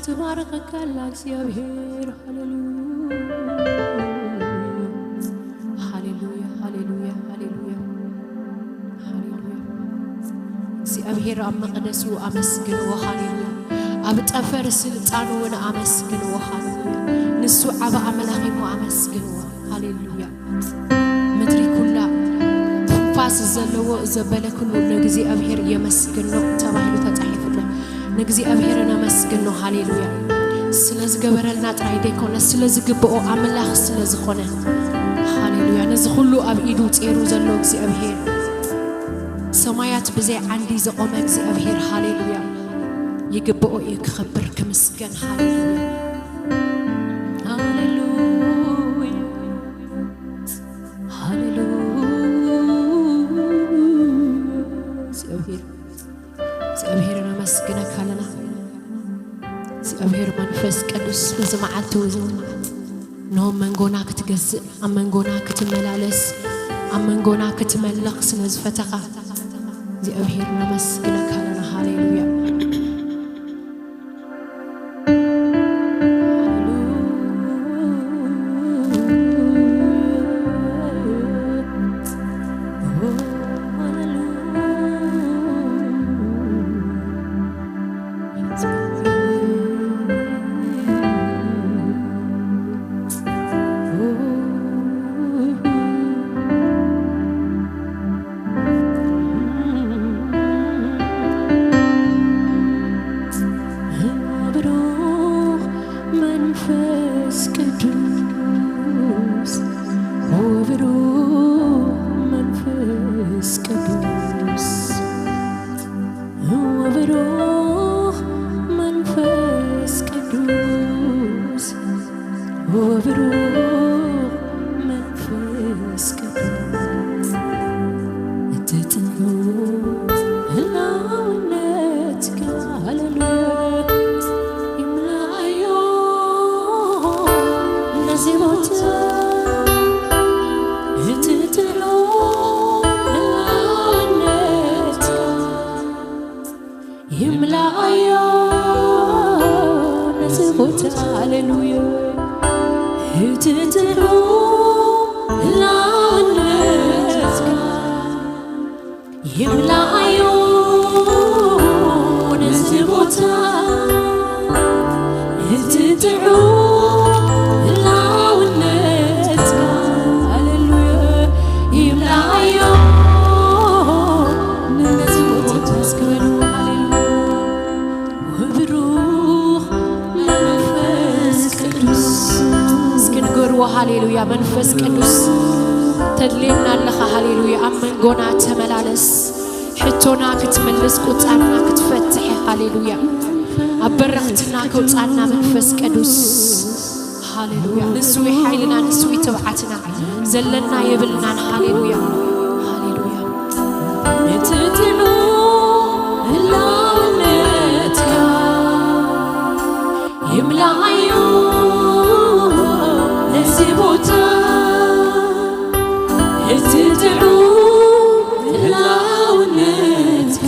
ትባርኸካ ኣላ እግዚኣብሔር። ሃሌሉያ፣ ሃሌሉያ፣ ሃሌሉያ፣ ሃሌሉያ፣ ሃሌሉያ። እግዚኣብሔር ኣብ መቕደሱ ኣመስግንዎ። ሃሌሉያ። ኣብ ጠፈር ስልጣኑ እውን ኣመስግንዎ። ሃሌሉያ። ንሱ ዓቢ ኣምላኽ እሞ ኣመስግንዎ። ሃሌሉያ። ምድሪ ኩላ ትንፋስ ዘለዎ ዘበለ ኩሉ ንእግዚኣብሔር የመስግኖ ተባሂሉ ተጻሒፉ ኣሎ። ንእግዚኣብሔር ነመስግኖ። ሃሌሉያ። ስለ ዝገበረልና ጥራይ ዘይኮነ፣ ስለ ዝግብኦ ኣምላኽ ስለ ዝኾነ። ሃሌሉያ። ነዚ ኩሉ ኣብ ኢዱ ጼሩ ዘሎ እግዚኣብሔር፣ ሰማያት ብዘይ ዓንዲ ዘቖመ እግዚኣብሔር፣ ሃሌሉያ። ይግብኦ እዩ ክኸብር፣ ክምስገን። ሃሌሉያ። ሃሌሉያ። ሃሌሉያ። እግዚኣብሔር፣ እግዚኣብሔር ነመስግነካ ኣለና። እግዚኣብሔር መንፈስ ቅዱስ በዚ መዓልቲ እዚ እውን ነሆ መንጎና ክትገዝእ፣ ኣብ መንጎና ክትመላለስ፣ ኣብ መንጎና ክትመልኽ ስለ ዝፈተኻ እግዚኣብሔር ነመስግነካ ኣለና። ሃሌሉያ። ብሩኽ መንፈስ ቅዱስ፣ ብሩኽ መንፈስ ቅዱስ፣ ብሩኽ መንፈስ ቅዱስ፣ ብሩኽ መንፈስ ቅዱስ፣ እቲ ጥዑም ህላውነትካ፣ ሃሌሉያ፣ ይምላእዮ ነዚ ቦታ። እቲ ጥዑም ህላውነትካ ይምላእዮ ነዚ ቦታ፣ ሃሌሉያ። እቲ ጥዑም ህላውነትካ ይምላእዮ ነዚ ቦታ። እቲ ጥዑም ህላውነትካ፣ ሃሌሉያ፣ ይምላእዮ ነዚ ቦታ። እስኪ በሉ፣ ሃሌሉያ። ብሩኽ መንፈስ ቅዱስ። እስኪ ንገርዎ፣ ሃሌሉያ። መንፈስ ቅዱስ ተድልየና ኣለኻ፣ ሃሌሉያ። ኣብ መንጎና ተመላለስ። ሕቶና ክትምልስ፣ ቁጻና ክትፈትሕ፣ ሃሌሉያ። ኣብ በረኽትና ከውጻና መንፈስ ቅዱስ፣ ሃሌሉያ። ንሱ እዩ ሓይልና፣ ንሱ እዩ ትብዓትና። ዘለና የብልናን። ሃሌሉያ፣ ሃሌሉያ። እቲ ጥዑም ህላውነትካ ይምላእዮ ነዚ ቦታ። እቲ ጥዑም ህላውነትካ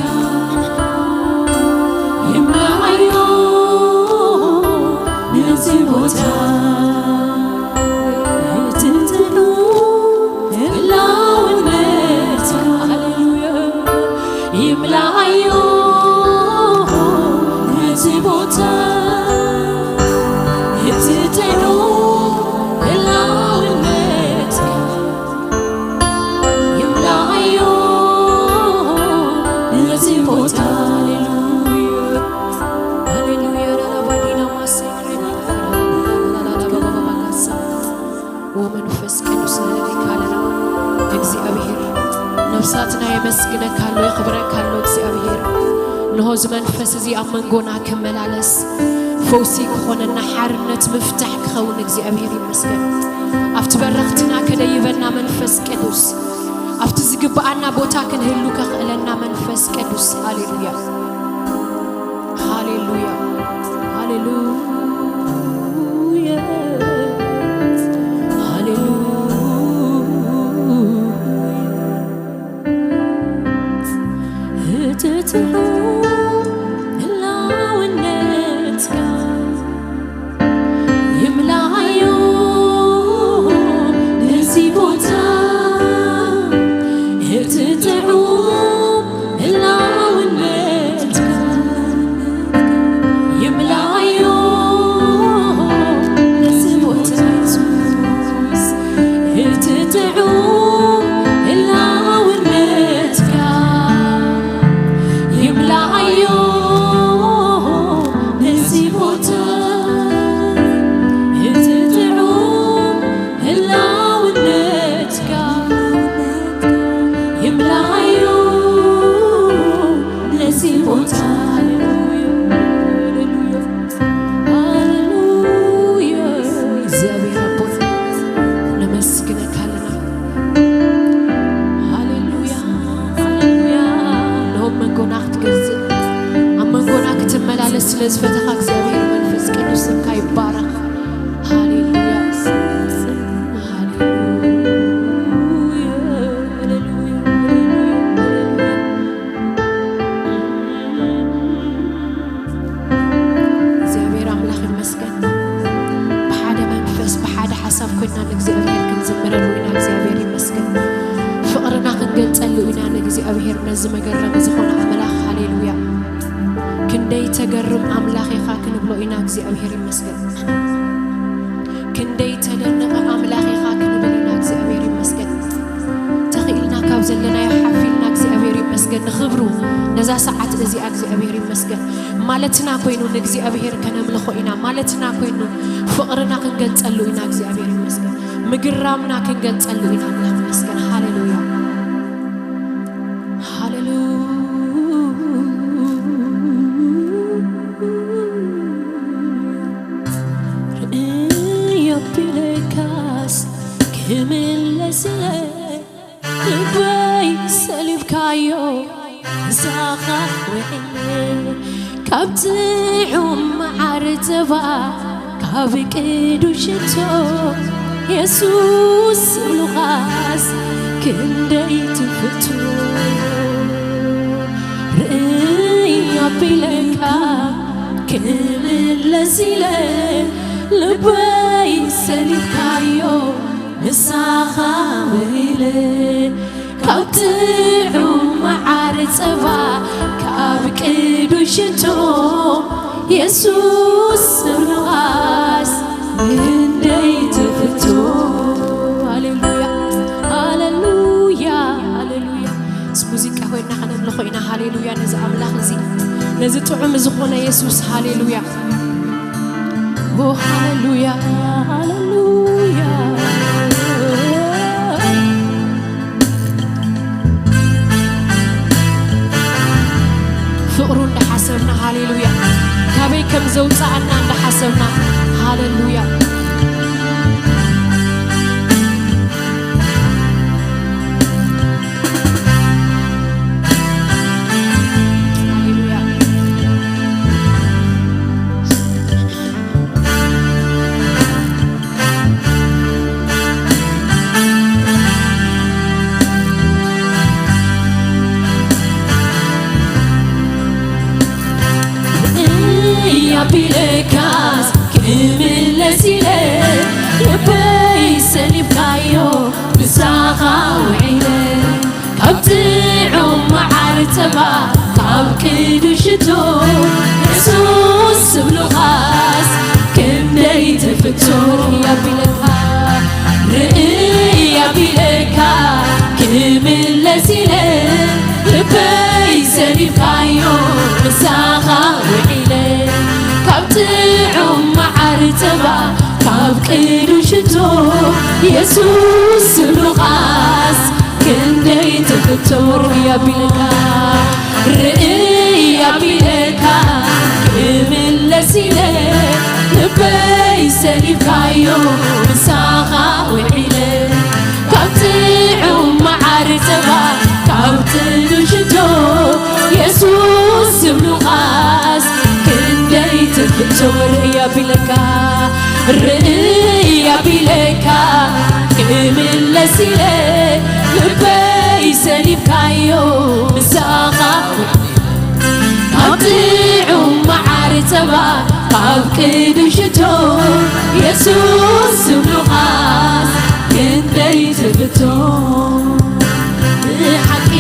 ይምላእዮ ነዚ ቦታ። እቲ ጥዑም ህላውነትካ፣ ሃሌሉያ፣ ይምላእዮ ነዚ ቦታ። እቲ ጥዑም ህላውነትካ ይምላእዮ ነዚ ቦታ። ሃሌሉያ፣ ሃሌሉያ። ራባዲና ማሴ ወመንፈስ ቅዱስ ንለለይካ ኣለና። እግዚኣብሔር ነብሳትና የመስግነካ ኣሎ፣ የኽብረካ ኣሎ እግዚኣብሔር። እንሆ እዚ መንፈስ እዚ ኣብ መንጎና ክመላለስ፣ ፈውሲ ክኾነና፣ ሓርነት ምፍታሕ ክኸውን እግዚኣብሔር ይመስገን። ኣብቲ በረኽትና ከደይበና መንፈስ ቅዱስ፣ ኣብቲ ዝግብኣና ቦታ ክንህሉ ከኽእለና መንፈስ ቅዱስ። ሃሌሉያ፣ ሃሌሉያ፣ ሃሌሉያ፣ ሃሌሉያ። እቲ ጥዑም ህላውነትካ እቲ ጥዑም ህላውነትካ ይምላዩ ነዚ ቦታ። ሃሌሉያ፣ ሃሌሉያ፣ ሃሌሉያ። እግዚኣብሔር ኣቦና ነመስግነካ ኣለና። ሃሌሉያ፣ ሃሌሉያ። እነሆ ኣብ መንጎና ክትገዝእ፣ ኣብ መንጎና ክትመላለስ ስለ ዝፈተኻ እግዚኣብሔር መንፈስ ቅዱስ ስምካ ይባረኽ። ሃሌሉያ፣ ሃሌሉያ፣ ሃሌሉያ፣ ሃሌሉያ። እግዚኣብሔር ኣምላኽ ይመስገን። ብሓደ መንፈስ፣ ብሓደ ሓሳብ ኮይና ንእግዚኣብሔር ክንዝምረሉ ኢና። እግዚኣብሔር ይመስገን። ፍቕርና ክንገልጸሉ ኢና ንእግዚኣብሔር፣ ነዚ መገረሚ ዝኾነ ኣምላኽ። ሃሌሉያ። ክንደይ ተገርም ኣምላኽ ኢኻ ክንብሎ ኢና። እግዚኣብሔር ይመስገን። ክንደይ ተደነቐ ኣምላኽ ኢኻ ክንብል ኢና። እግዚኣብሔር ይመስገን። ተኽኢልና ካብ ዘለናዮ ሓፍ ኢልና እግዚኣብሔር ይመስገን። ንኽብሩ ነዛ ሰዓት እዚኣ እግዚኣብሔር ይመስገን። ማለትና ኮይኑ ንእግዚኣብሔር ከነምልኾ ኢና። ማለትና ኮይኑ ፍቕርና ክንገልጸሉ ኢና። እግዚኣብሔር ይመስገን። ምግርራምና ክንገልጸሉ ኢና። ኣምላኽ ይመስገን። ሃሌሉያ፣ ሃሌሉያ። ርእይ ኣቢለካስ ክምለስለ ልበይ ሰሊብካዮ ምሳኻ ውዒለ ካብ ጥዑም መዓር ጸባ ካብ ቅዱስ ሽቶ የሱስ ምሉኻስ ክንደይ ትፍቶ። ርእይ ኣቢለካ ክምለስ ኢለ ልበይ ሰሊብካዮ ምሳኻ ውዒለ ካብ ጥዑም መዓር ጸባ ካብ ቅዱስ ሽቶ የሱስ ምሉኻስ ክንደይ ትፍቶ። ሃሌሉያ፣ ሃሌሉያ፣ ሃሌሉያ። ምስ ሙዚቃ ኮይና ከነምልኾ ኢና። ሃሌሉያ ነዚ ኣምላኽ እዚ፣ ነዚ ጥዑም ዝኾነ የሱስ። ሃሌሉያ፣ ኦ ሃሌሉያ፣ ሃሌሉያ። ፍቕሩ እንዳሓሰብና፣ ሃሌሉያ፣ ካበይ ከም ዘውፅኣና እንዳሓሰብና፣ ሃሌሉያ። ሃሌሉያ። እያ ቢለካስ ክምለስ ኢለ ልበይ ሰሊብካዮ ምሳኻ ውዒለ ካብ ጥዑም መዓር ጸባ ካብ ቅዱስ ሽቶ የሱስ ስብሉኻስ ክንደይ ትፍቶ። እያ ቢለካ ርእይ ኣቢለካ ክምለስ ኢለ ልበይ ሰሊብካዮ ምሳኻ ውዒለ ካብ ጥዑም መዓር ጸባ ካብ ቅዱስ ሽቶ የሱስ ስብሉኻስ ክንደይ ትፍቶ። ርእይ ኣቢለካ ርእይ ኣቢለካ ክምለስ ኢለ ልበይ ሰሊብካዮ ምሳኻ ውዒለ ካብ ጥዑም መዓር ጸባ ካብ ጥዑም ሽቶ የሱስ ስብሉኻስ ክንደይ ትፍቶ። ርእይ ኣቢለካ ርእይ ኣቢለካ ክምለስ ኢለ ልበይ ሰሊብካዮ ምሳኻ ካብ ጥዑም መዓር ጸባ ካብ ቅዱስ ሽቶ የሱስ ስብሉኻስ ክንደይ ትፍቶ። ብሓቂ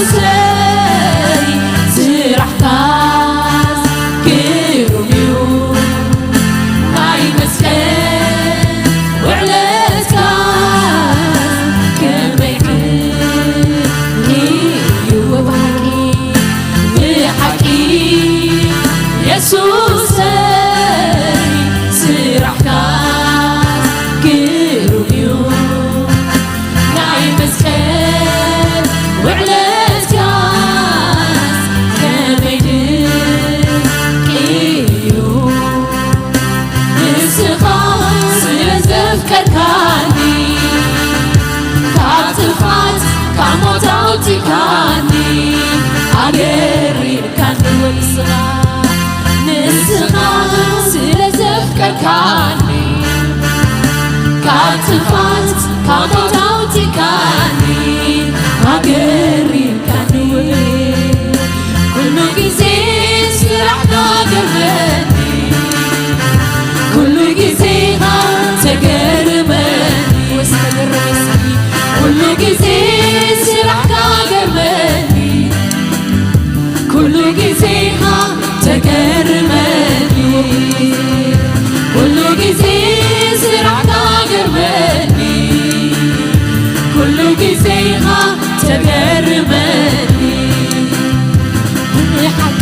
የሱሰይ ስራሕካስ ግሩም እዩ። ናይ መስቀል ውዕለትካስ ከመይ ዓቢ እዩ። ብሓቂ ብሓቂ የሱሰይ ስራሕካ ግሩም እዩ። ናይ መስቀል ውዕለትካስ ከመይ ድንቂ እዩ። ንስኻ ስለ ዘፍቀርካኒ፣ ካብ ጥፍኣት ካብ ሞት ኣውጺእካኒ፣ ኣገሪምካኒ። ንስኻ፣ ንስኻ ስለ ዘፍቀርካኒ፣ ካብ ጥፍኣት ካብ ሞት ኣውጺእካኒ፣ ኣገሪምካኒ። ኩሉ ግዜ ስራሕካ ገርመኒ፣ ኩሉ ግዜ ተገርመኒ። ኩሉ ግዜ ስራሕካ ገርመኒ፣ ኩሉ ግዜ ተገርመኒ። ኩሉ ግዜ ስራሕካ ገርመኒ፣ ኩሉ ግዜ ተገርመኒ። ብሓቂ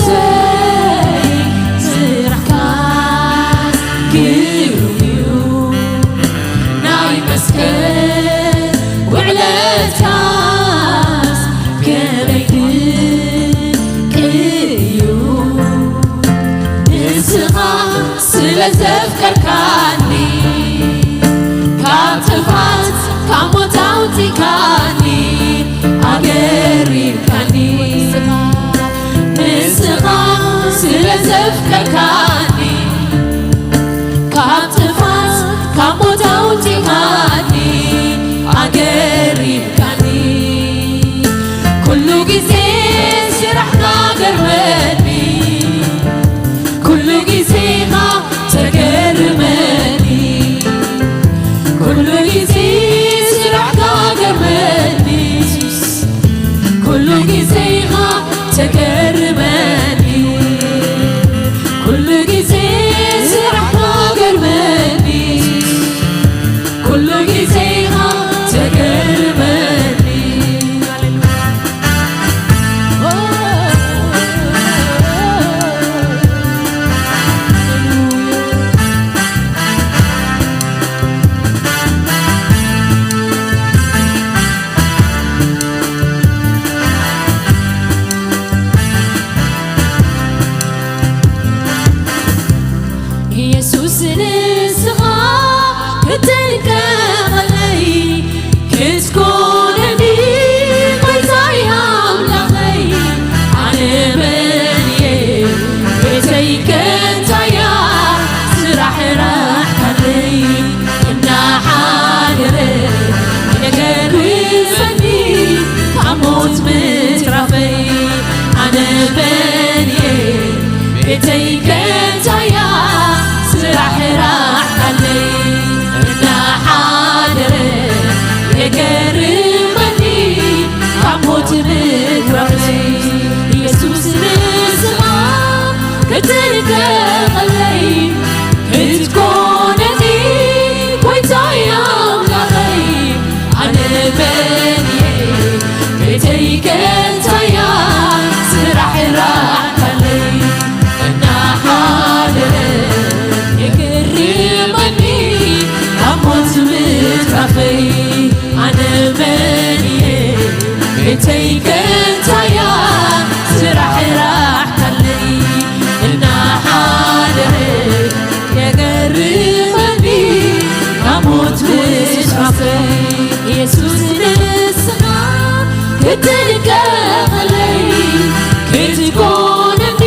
የሱሰይ ስራሕካስ ግሩም እዩ። ናይ መስቀል ውዕለትካስ ከመይ ድንቂ እዩ። ንስኻ ስለ ዘፍቀርካኒ፣ ካብ ጥፍኣት ካብ ሞት ኣውጺእካኒ፣ ኣገሪምካኒ። ንስኻ ስለ ዘፍቀርካኒ፣ ካብ ጥፍኣት ካብ ሞት ኣውጺእካኒ፣ ኣገሪምካኒ። ኩሉ ግዜ ስራሕካ ገርመኒ፣ ኩሉ ግዜ ኢኻ ተገርመኒ። ኩሉ ግዜ ስራሕካ ገርመኒ፣ ኩሉ ግዜ ኢኻ ተገርመኒ። ኩሉ ግዜ ስራሕካ ገርመኒ፣ ኩሉ ግዜ ኢኻ ተገርመኒ። ኢየሱስ ንስኻ ክትንቀቐለይ ክትኮነኒ ጎይታይ ኣምላኸይ፣ ኣነ መን እየ ቤተይ ከ እንታይ እያ ስራሕ ራሕካለይ፣ እናሓደረ የገርመኒ ካብ ሞት ምትራፈይ፣ ኣነ መን እየ ቤተይ ከ እንታይ እያ ስራሕ ራሕካለይ፣ እናሓደረ የገርመኒ ካብ ሞት ምትራፈይ፣ ኢየሱስ ንስኻ ክትንቀቐለይ ክትኮነኒ ጎይታይ ኣምላኸይ፣ ኣነ መን እየ ቤተይ ከ እንታይ እያ ስራሕ ራሕካለይ፣ እናሓደረ የገርመኒ ካብ ሞት ምትራፈይ፣ ኣነ መን እየ ቤተይ ከ እንታይ እያ ስራሕ ራሕካለይ፣ እናሓደረ የገርመኒ ካብ ሞት ምትራፈይ፣ ኢየሱስ ንስኻ ክትንቀቐለይ ክትኮነኒ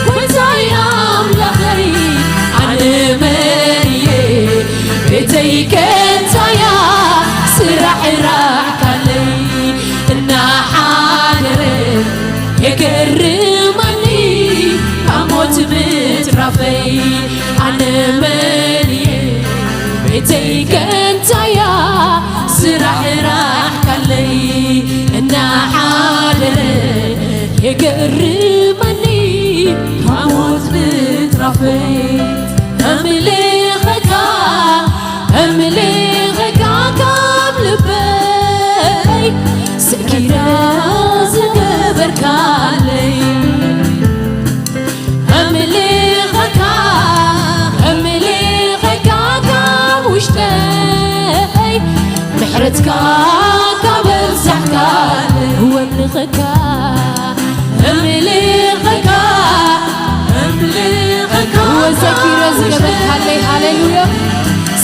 ጎይታይ ኣምላኸይ፣ ኣነ መን እየ ቤተይ ከ እንታይ እያ ስራሕ ራሕካለይ፣ እናሓደረ የገርመኒ ካብ ሞት ምትራፈይ፣ ኣነ መን እየ ቤተይ ከ እንታይ እያ ስራሕ ራሕካለይ፣ እናሓደረ የገርመኒ ካብ ሞት ምትራፈይ፣ ኣምልኸካ ኣምልኸካ ካብ ልበይ ሰኪረ ዝገበርካለይ፣ ሃሌሉያ።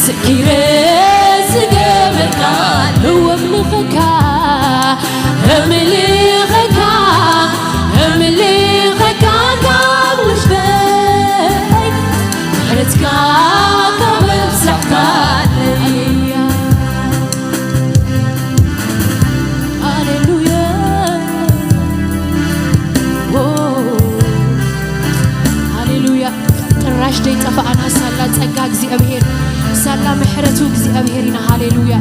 ስኪረ ዝገበርካ እወምልኸካ፣ እምልኸካ፣ እምልኸካ ካብ ውሽጠይ ምሕረትካ ካብ ኣብዛሕካለይ። ሃሌሉያ። ኦ፣ ሃሌሉያ። ጥራሽ ደይጠፋኣና ሳላ ጸጋ እግዚኣብሔር፣ ሳላ ምሕረቱ እግዚኣብሔር ኢና። ሃሌሉያ።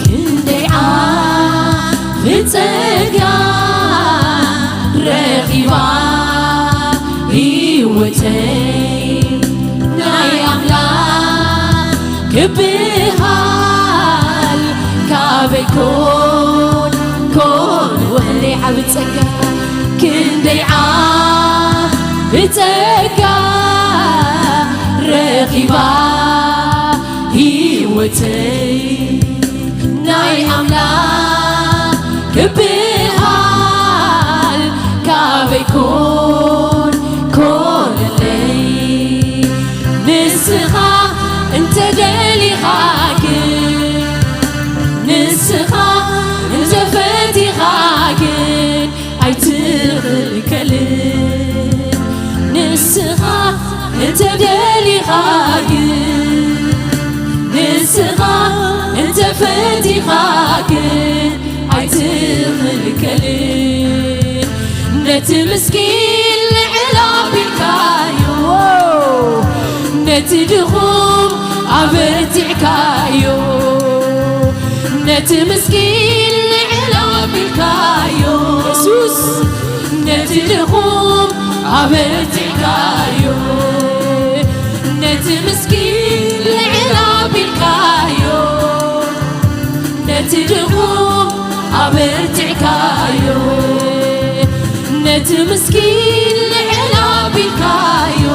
ክንደይ ዓቢ ጸጋ ረኺባ ህይወተይ፣ ናይ ኣምላኽ ክብሃል ካበይ ኮን ኮን። ክንደይ ዓቢ ጸጋ፣ ክንደይ ዓቢ ጸጋ ረኺባ ህይወተይ፣ ናይ ኣምላኽ ክብሃል ካበይ ኮን ኮነለይ። ንስኻ እንተ ደሊኻ ግን፣ ንስኻ እንተ ፈቲኻ ግን፣ ኣይትኽልከልን። ንስኻ እንተ ደሊኻ ግን፣ ንስኻ እንተ ፈቲኻ ግን፣ ኣይትኽልከልን። ነቲ ምስኪን ልዕል ኣቢልካዮ፣ ነቲ ድኹም ኣበርቲዕካዮ። ነቲ ምስኪን ልዕል ኣቢልካዮ የሱስ፣ ነቲ ድኹም ኣበርቲዕካዮ። ነቲ ምስኪን ልዕል ኣቢልካዮ፣ ነቲ ድኹም ኣበርቲዕካዮ። ነቲ ምስኪን ልዕል ኣቢልካዮ፣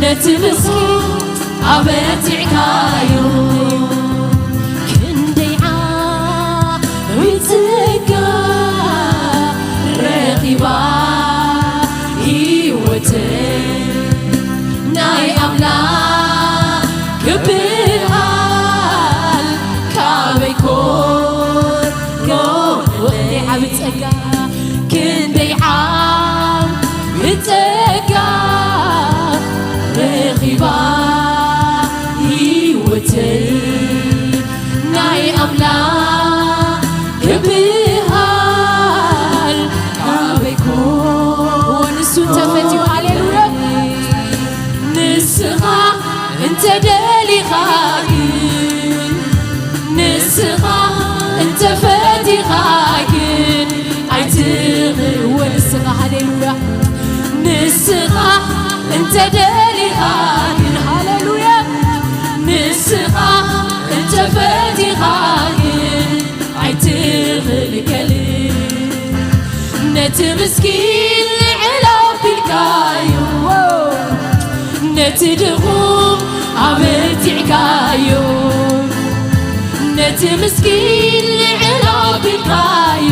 ነቲ ምስኪን ኣበርቲዕካዮ። ክንደይ ዓቢ ጸጋ ረኺባ ህይወተይ፣ ናይ ኣምላኽ ክብሃል ካበይ ኮን ኮን። ክንደይ ዓቢ ጸጋ፣ ክንደይ ዓቢ ጸጋ ረኺባ ህይወተይ፣ ናይ ኣምላኽ ክብሃል ካበይ ኮን። ንሱ እንተፈትዩ፣ ሃሌሉያ። ንስኻ እንተ ደሊኻ ግን፣ ንስኻ እንተ ፈቲኻ ግን፣ ኣይትኽልወ ንስኻ፣ ሃሌሉያ። ንስኻ እንተ ደሊኻ ግን፣ ሃሌሉያ። ንስኻ እንተ ፈቲኻ ግን፣ ኣይትኽልከልን። ነቲ ምስኪን ልዕል ኣቢልካዮ፣ ነቲ ድኹም ኣበርቲዕካዮ። ነቲ ምስኪን ልዕል ኣቢልካዮ፣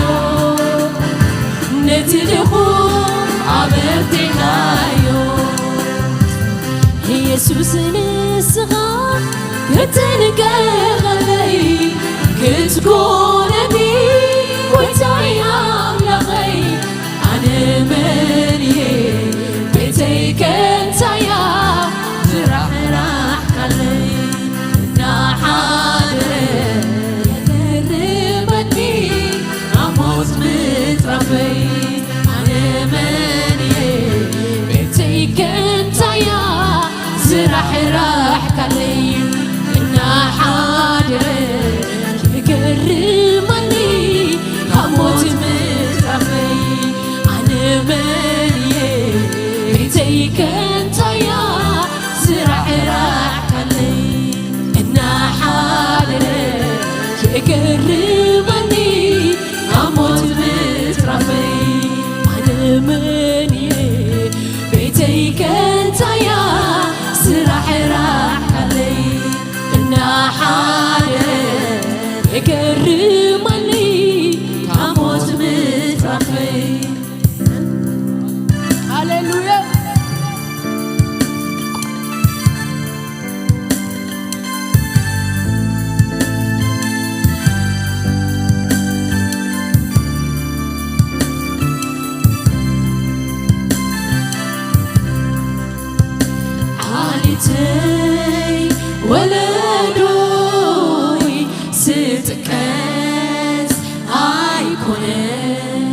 ነቲ ድኹም ኣበርቲዕካዮ። የሱስ ንስኻ ክትንቀቐለይ ክትኮነኒ ጎይታይ ኣምላኸይ፣ ኣነ መን እየ ቤተይ ከንታያ ዝራሕራሕካለይ? እናሓደረ የገርመኒ ኣብ ሞት ምትራፈይ፣ ኣነ መን እየ ቤተይ ከንታያ ዝራሕራሕካለይ? እናሓደረ የገርመኒ ካብ ሞት ምትራፈይ፣ ኣነ መን እየ ቤተይ ከንታያ ዝራሕራሕካለይ? እናሓደረ የገርመኒ ካብ ሞት ምትራፈይ፣ ኣነ መን እየ ቤተይ ከንታያ ዝራሕራሕካለይ? እናሓደረ የገርመኒ ካብ ሞት ምትራፈይ፣ ትጥቀስ ኣይኮነን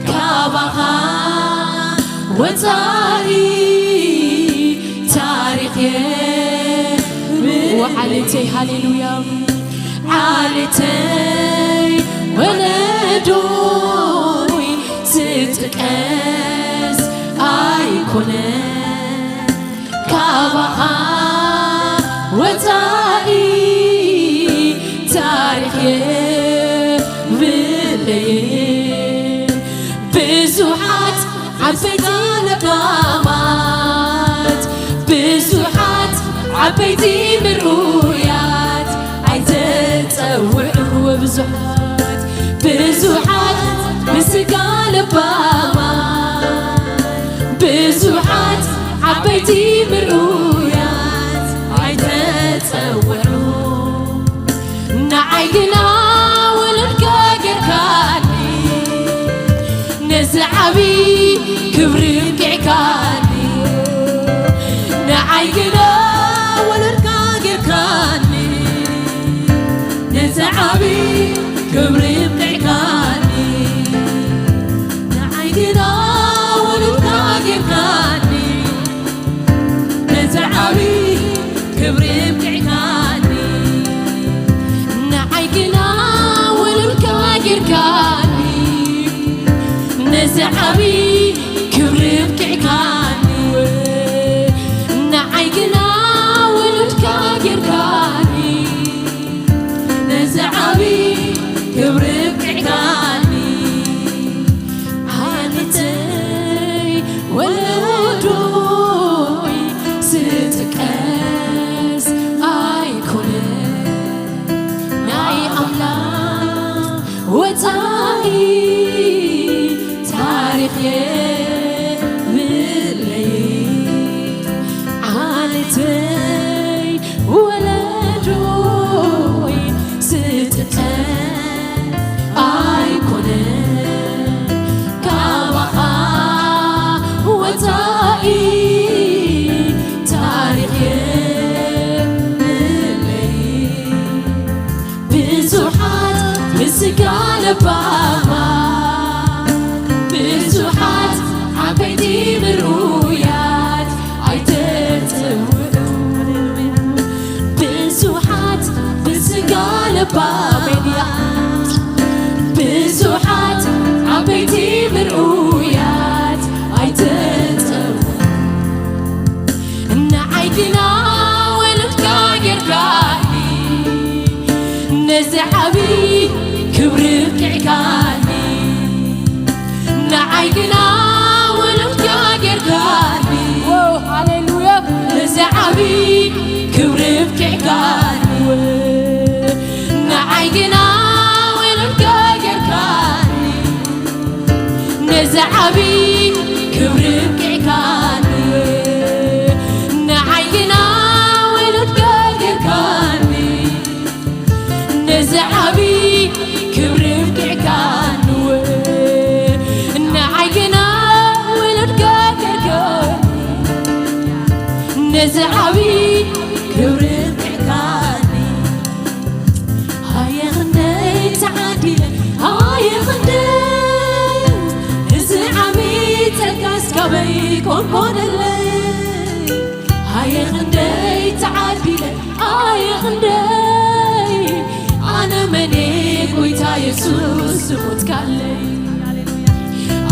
ካባኻ ወፃኢ ታሪኽ የብለይ። ዓሌተይ፣ ሃሌሉያ። ዓሌተይ ወለዶይ ትጥቀስ ኣይኮነን ካባኻ ወፃኢ ታሪኽ የብለይን። ብዙሓት ዓበይቲ ለባማት፣ ብዙሓት ዓበይቲ ምርኡያት ኣይተፀውዑ። ብዙሓት ብዙሓት ብስጋ ለባማት፣ ብዙሓት ዓበይቲ ምርኡያት ኣይተፀውዑ። ንዓይ ግና ወለድካ ጌርካኒ፣ ነዚ ዓቢ ክብሪ ኣብቂዕካኒ። ንዓይ ግና ወለድካ ጌርካኒ፣ ነዚ ዓቢ ክብሪ ኣብቂዕካኒ። ንዓይ ግና ወለድካ ጌርካኒ፣ ነዚ ዓቢ ክብሪ ኣብቂዕካኒ። ንዓይ ግና ወለድካ ጌርካኒ፣ ነዚ ዓቢ ክብሪ ኣብቂዕካኒ። ንዓይ ግና ወለድካ ጌርካኒ፣ ነዚ ዓቢ ክብሪ ኣብቂዕካኒ። ዓሌተይ ወለዶይ ዝጥቀስ ኣይኮነን ናይ ኣምላኽ ወፃኢ ታሪኽ የብለይ። ዓሌተይ ወለዶይ ዝጥቀስ ኣይኮነን ካባኻ ወፃኢ ታሪኽ የብለይ። ብዙሓት ብስጋ ለባማት፣ ብዙሓት ዓበይቲ ምርኡያት ኣይተፀውዑ። ብዙሓት ብስጋ ለባማት፣ ብዙሓት ዓበይቲ ምርኡያት ኣይተፀውዑ። ንዓይ ግና ወለድካ ጌርካኒ፣ ነዚ ዓቢ ክብሪ ኣብቂዕካኒ። ንዓይ ግና ወለድካ ጌርካኒ፣ ዎ፣ ሃሌሉያ። ነዚ ዓቢ ክብሪ ኣብቂዕካኒ። ንዓይ ግና ወለድካ ጌርካኒ፣ ነዚ ዓቢ ክብሪ ኣብቂዕካኒ። ንዓይ ግና ወለድካ ጌርካኒ፣ ነዚ ዓቢ ክብሪ ኣብቂዕካኒ። ንዓይ ግና ወለድካ ጌርካኒ፣ ነዚ ዓቢ ክብሪ ኣብቂዕካኒ። ኣየ ክንደይ ተዓዲለ፣ ኣየ ክንደይ፣ እዚ ዓቢ ጸጋስ ካበይ ኮን ኮነለይ። ኣየ ክንደይ ተዓዲለ፣ ኣየ ክንደይ፣ ኣነ መን እየ ጎይታ የሱስ ዝሞትካለይ።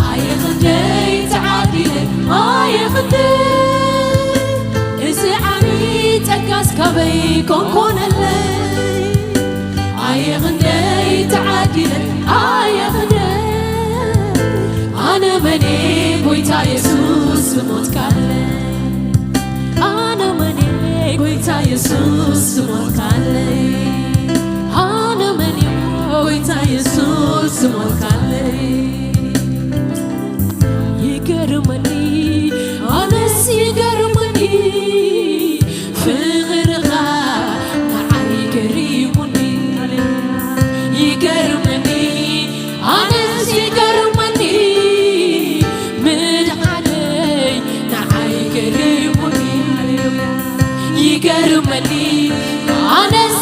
ኣየ ክንደይ ተዓዲለ፣ ኣየ ክንደይ፣ እዚ ዓቢ ጸጋስ ካበይ ኮን ኮነለይ። ኣየ ክንደይ ተዓዲለ፣ ኣየ ክንደይ፣ ኣነ መን እየ ጎይታ የሱስ ዝሞትካለይ። ኣነ መን እየ ጎይታ የሱስ ዝሞትካለይ። ኣነ መን እየ ጎይታ የሱስ ዝሞትካለይ። ይገርመኒ፣ ኣነስ ይገርመኒ፣ ፍቕርኻ ንዓይ ገሪሙኒ። ይገርመኒ፣ ኣነስ ይገርመኒ፣ ምድሓነይ ንዓይ ገሪሙኒ። ይገርመኒ፣ ኣነስ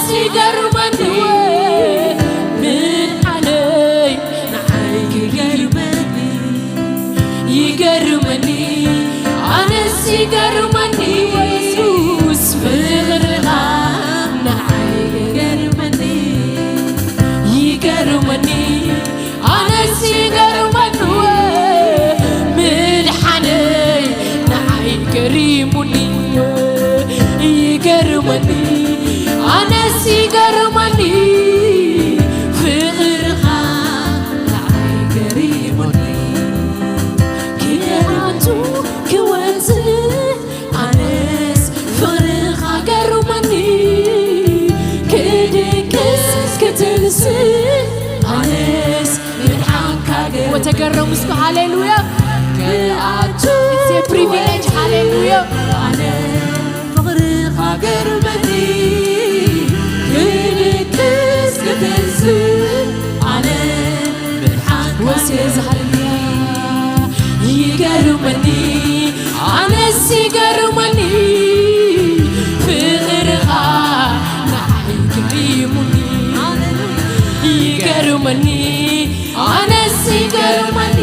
ኣነስ ምድሓንካ ገ- ወተገረሙ እስኩ። ሃሌሉያ። ክኣቱ It's a privilege. ሃሌሉያ። ኣነ ፍቕርኻ ገርመኒ፣ ክድቅስ ክትንስእ፣ ኣነ ምድሓንካ ወስየ ገ- ዝሃሌሉያ። ይገርመኒ፣ ኣነስ ይገርመኒ፣ ፍቕርኻ ንዓይ ገሪሙኒ። ይገርመኒ፣ ኣነስ ይገርመኒ፣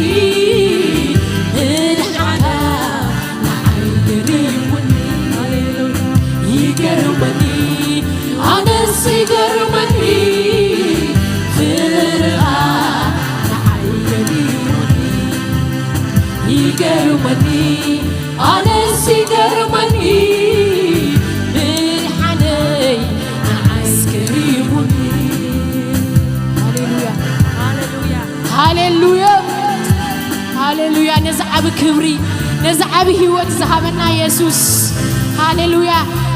ምድሓንካ ንዓይ ገሪሙኒ። ይገርመኒ፣ ኣነስ ይገርመኒ፣ ፍቕርኻ ንዓይ ገሪሙኒ። ይገርመኒ፣ ኣነስ ይገርመኒ፣ ምድሓነይ ንዓይስ ገሪሙኒ። ሃሌሉያ። ሃሌሉያ። ሃሌሉያ። ሃሌሉያ። ነዚ ዓቢ ክብሪ፣ ነዚ ዓቢ ህይወት ዝሃበና የሱስ። ሃሌሉያ።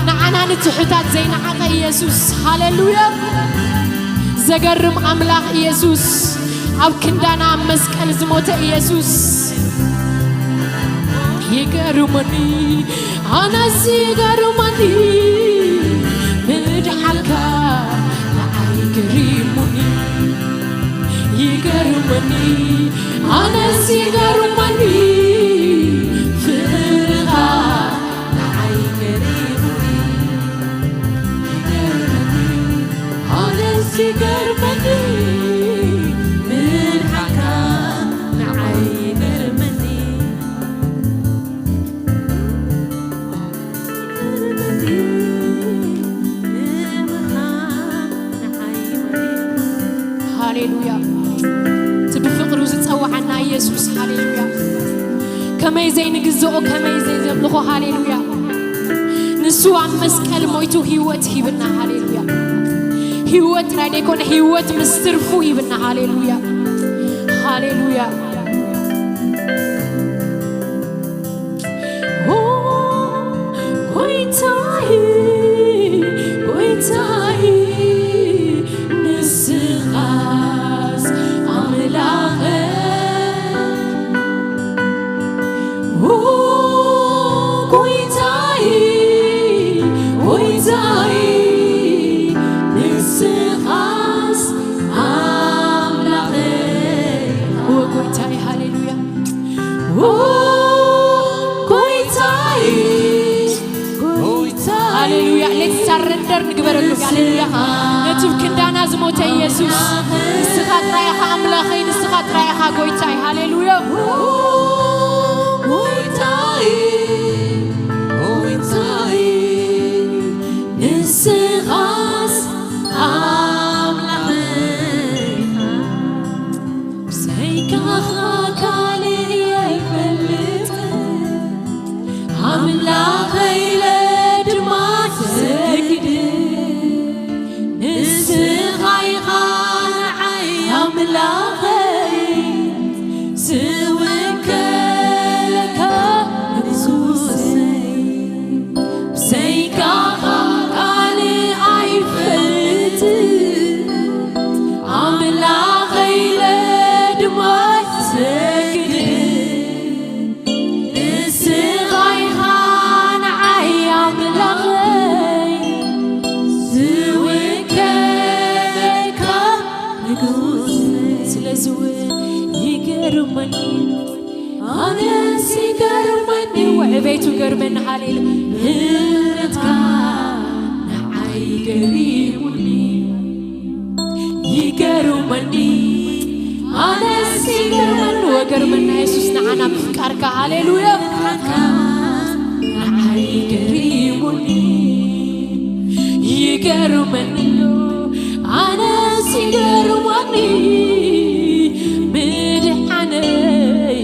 ንዓና ንትሑታት ዘይነዓቐ የሱስ። ሃሌሉያ። ዘገርም ኣምላኽ የሱስ። ኣብ ክንዳና ኣብ መስቀል ዝሞተ ኢየሱስ። ይገርመኒ፣ ኣነስ ይገርመኒ፣ ምድሓንካ ንዓይ ገሪሙኒ። ይገርመኒ፣ ኣነስ ይገርመኒ፣ ፍቕርኻ ንዓይ ገሪሙኒ። ይገርመኒ፣ ኣነስ ይገርመኒ፣ ምድሓንካ ንዓይ ይገርመኒ። ይገርመኒ፣ ፍቕርኻ ንዓይ ይገርመኒ። ሃሌሉያ። እቲ ብፍቕሩ ዝጸውዓና ኢየሱስ፣ ሃሌሉያ። ከመይ ዘይንግዝኦ፣ ከመይ ዘይዘምልኾ፣ ሃሌሉያ። ንሱ ኣብ መስቀል ሞይቱ ህይወት ሂብና። ሃሌሉያ። ህይወት ጥራይ ዘይኮነ፣ ህይወት ምስ ትርፉ ሂብና። ሃሌሉያ። ሃሌሉያ። ኦ፣ ጎይታይ፣ ጎይታይ፣ ንስኻስ ኣምላኸይ። ኦ፣ ጎይታይ፣ ጎይታይ፣ ንስኻስ ኣምላኸይ። ኦ፣ ጎይታይ፣ ሃሌሉያ። ኦ፣ ጎይታይ፣ ጎይታይ። ሃሌሉያ። Let's surrender ንግበረሉ። ሃሌሉያ። ነቲ ክንዳና ዝሞተ ኢየሱስ፣ ንስኻ ጥራይ ኢኻ ኣምላኸይ፣ ንስኻ ጥራይ ኢኻ ጎይታይ። ሃሌሉያ። ጎይታይ፣ ጎይታይ፣ ንስኻስ ኣምላኸይ። ብዘይካኻ ካልእ ኣይፈልጥን፣ ኣምላኸይ ኢለ ድማ ሰግድ። ንስኻ ኢኻ ንዓይ ኣምላኸይ፣ ዝውክለካ ንጉሰይ። ብዘይካኻ ካልእ ኣይፈልጥን፣ ኣምላኸይ ኢለ ድማ ሰግድ። ንስኻ ኢኻ ንዓይ ኣምላኸይ፣ ዝውከለካ ንጉሰይ። ስለዚ እውን ይገርመኒ፣ ኣነስ ይገርመኒ፣ ውዕቤቱ ገርመኒ። ሃሌሉ ምሕረትካ ንዓይ ገሪሙኒ፣ ይገርመኒ፣ ኣነስ ይገርመኒ፣ ወገርመና የሱስ ንዓና ምፍቃርካ። ሃሌሉያ። ምሕረትካ ንዓይ ገሪሙኒ፣ ይገርመኒ፣ ኣነስ ይገርመኒ፣ ምድሓነይ።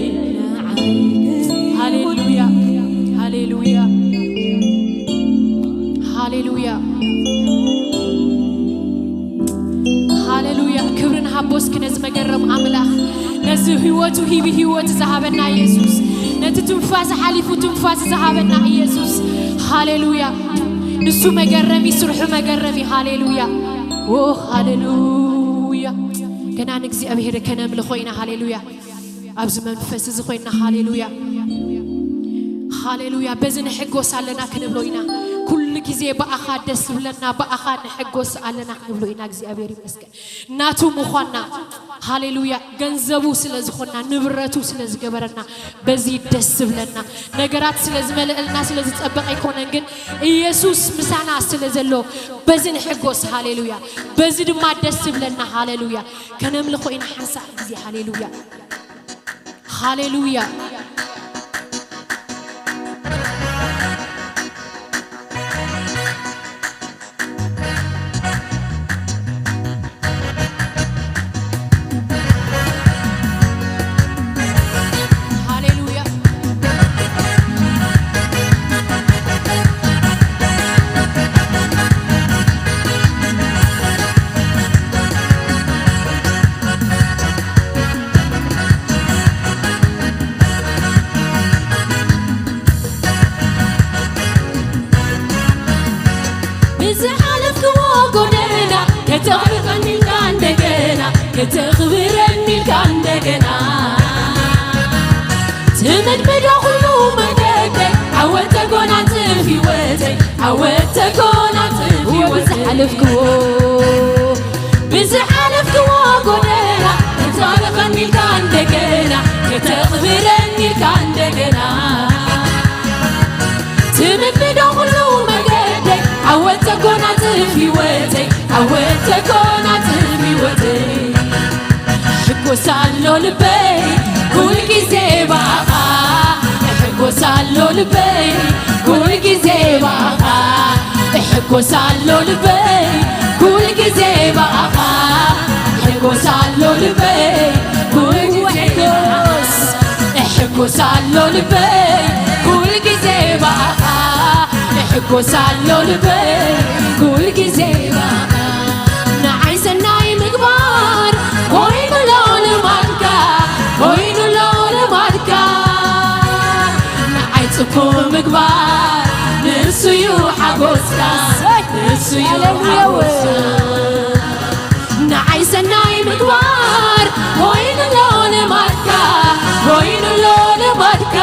ሃሌሉያ፣ ሃሌሉያ፣ ሃሌሉያ፣ ሃሌሉያ። ክብሪ ንሃቦ እስኪ ነዚ መገረም ኣምላኽ፣ ነዚ ህይወቱ ሂቢ ህይወት ዝሃበና ኢየሱስ፣ ነቲ ትንፋስ ሓሊፉ ትንፋስ ዝሃበና ኢየሱስ። ሃሌሉያ። ንሱ መገረሚ፣ ስርሑ መገረሚ። ሃሌሉያ። ኦ፣ ሃሌሉያ። ገና ንእግዚኣብሔር ከነምልኾ ኢና። ሃሌሉያ። ኣብዚ መንፈስ እዚ ኮይና፣ ሃሌሉያ፣ ሃሌሉያ፣ በዚ ንሕጎስ ኣለና ክንብሎ ኢና። ኩሉ ግዜ ብኣኻ ደስ ዝብለና፣ ብኣኻ ንሕጎስ ኣለና ክንብሎ ኢና። እግዚኣብሔር ይመስገን ናቱ ምዃንና። ሃሌሉያ። ገንዘቡ ስለ ዝኾንና፣ ንብረቱ ስለ ዝገበረና፣ በዚ ደስ ዝብለና። ነገራት ስለ ዝመልእልና ስለ ዝጸበቐ ኣይኮነን፣ ግን ኢየሱስ ምሳና ስለ ዘሎ በዚ ንሕጎስ። ሃሌሉያ። በዚ ድማ ደስ ዝብለና። ሃሌሉያ። ከነምልኾ ኢና ሓንሳእ ግዜ። ሃሌሉያ፣ ሃሌሉያ። ሃሌሉያ። ብዝሓለፍክዎ ጎደና ከተቕርቐኒ ኢልካ እንደገና፣ ከተኽብረኒ ኢልካ እንደገና፣ ትምድምዶ ኩሉ መገደይ፣ ዓወት ተጎናጽፍ ህይወተይ፣ ዓወት ተጎናጽፍ ህይወተይ። ብዝሓለፍክዎ፣ ብዝሓለፍክዎ ጎደና፣ ከተቕርቐኒ ኢልካ እንደገና፣ ከተኽብረኒ ኢልካ እንደገና፣ ትምድምዶ ኩሉ መገደይ፣ ዓወት ተጎናጽፍ ህይወተይ፣ ዓወት ተጎናጽፍ ህይወተይ። እሕጎስ ኣሎ ልበይ ኩል ግዜ ብኣኻ፣ እሕጎስ ኣሎ ልበይ ኩል ግዜ ብኣኻ፣ እሕጎስ ኣሎ ልበይ ኩል ግዜ ብኣኻ፣ እሕጎስ ኣሎ ልበይ ኩል ግዜ ብኣኻ። እሕጎስ ኣሎ ልበይ ኩል ግዜ ብኣኻ፣ እሕጎስ ኣሎ ልበይ ኩል ግዜ ብኣኻ። ንዓይ ሰናይ ምግባር ኮይኑሎ ልማድካ፣ ኮይኑሎ ልማድካ። ንዓይ ጽቡቕ ምግባር ንሱዩ ሓጎስካ፣ ንሱዩ ሓጎስካ። ንዓይ ሰናይ ምግባር ኮይኑሎ ልማድካ፣ ኮይኑሎ ልማድካ።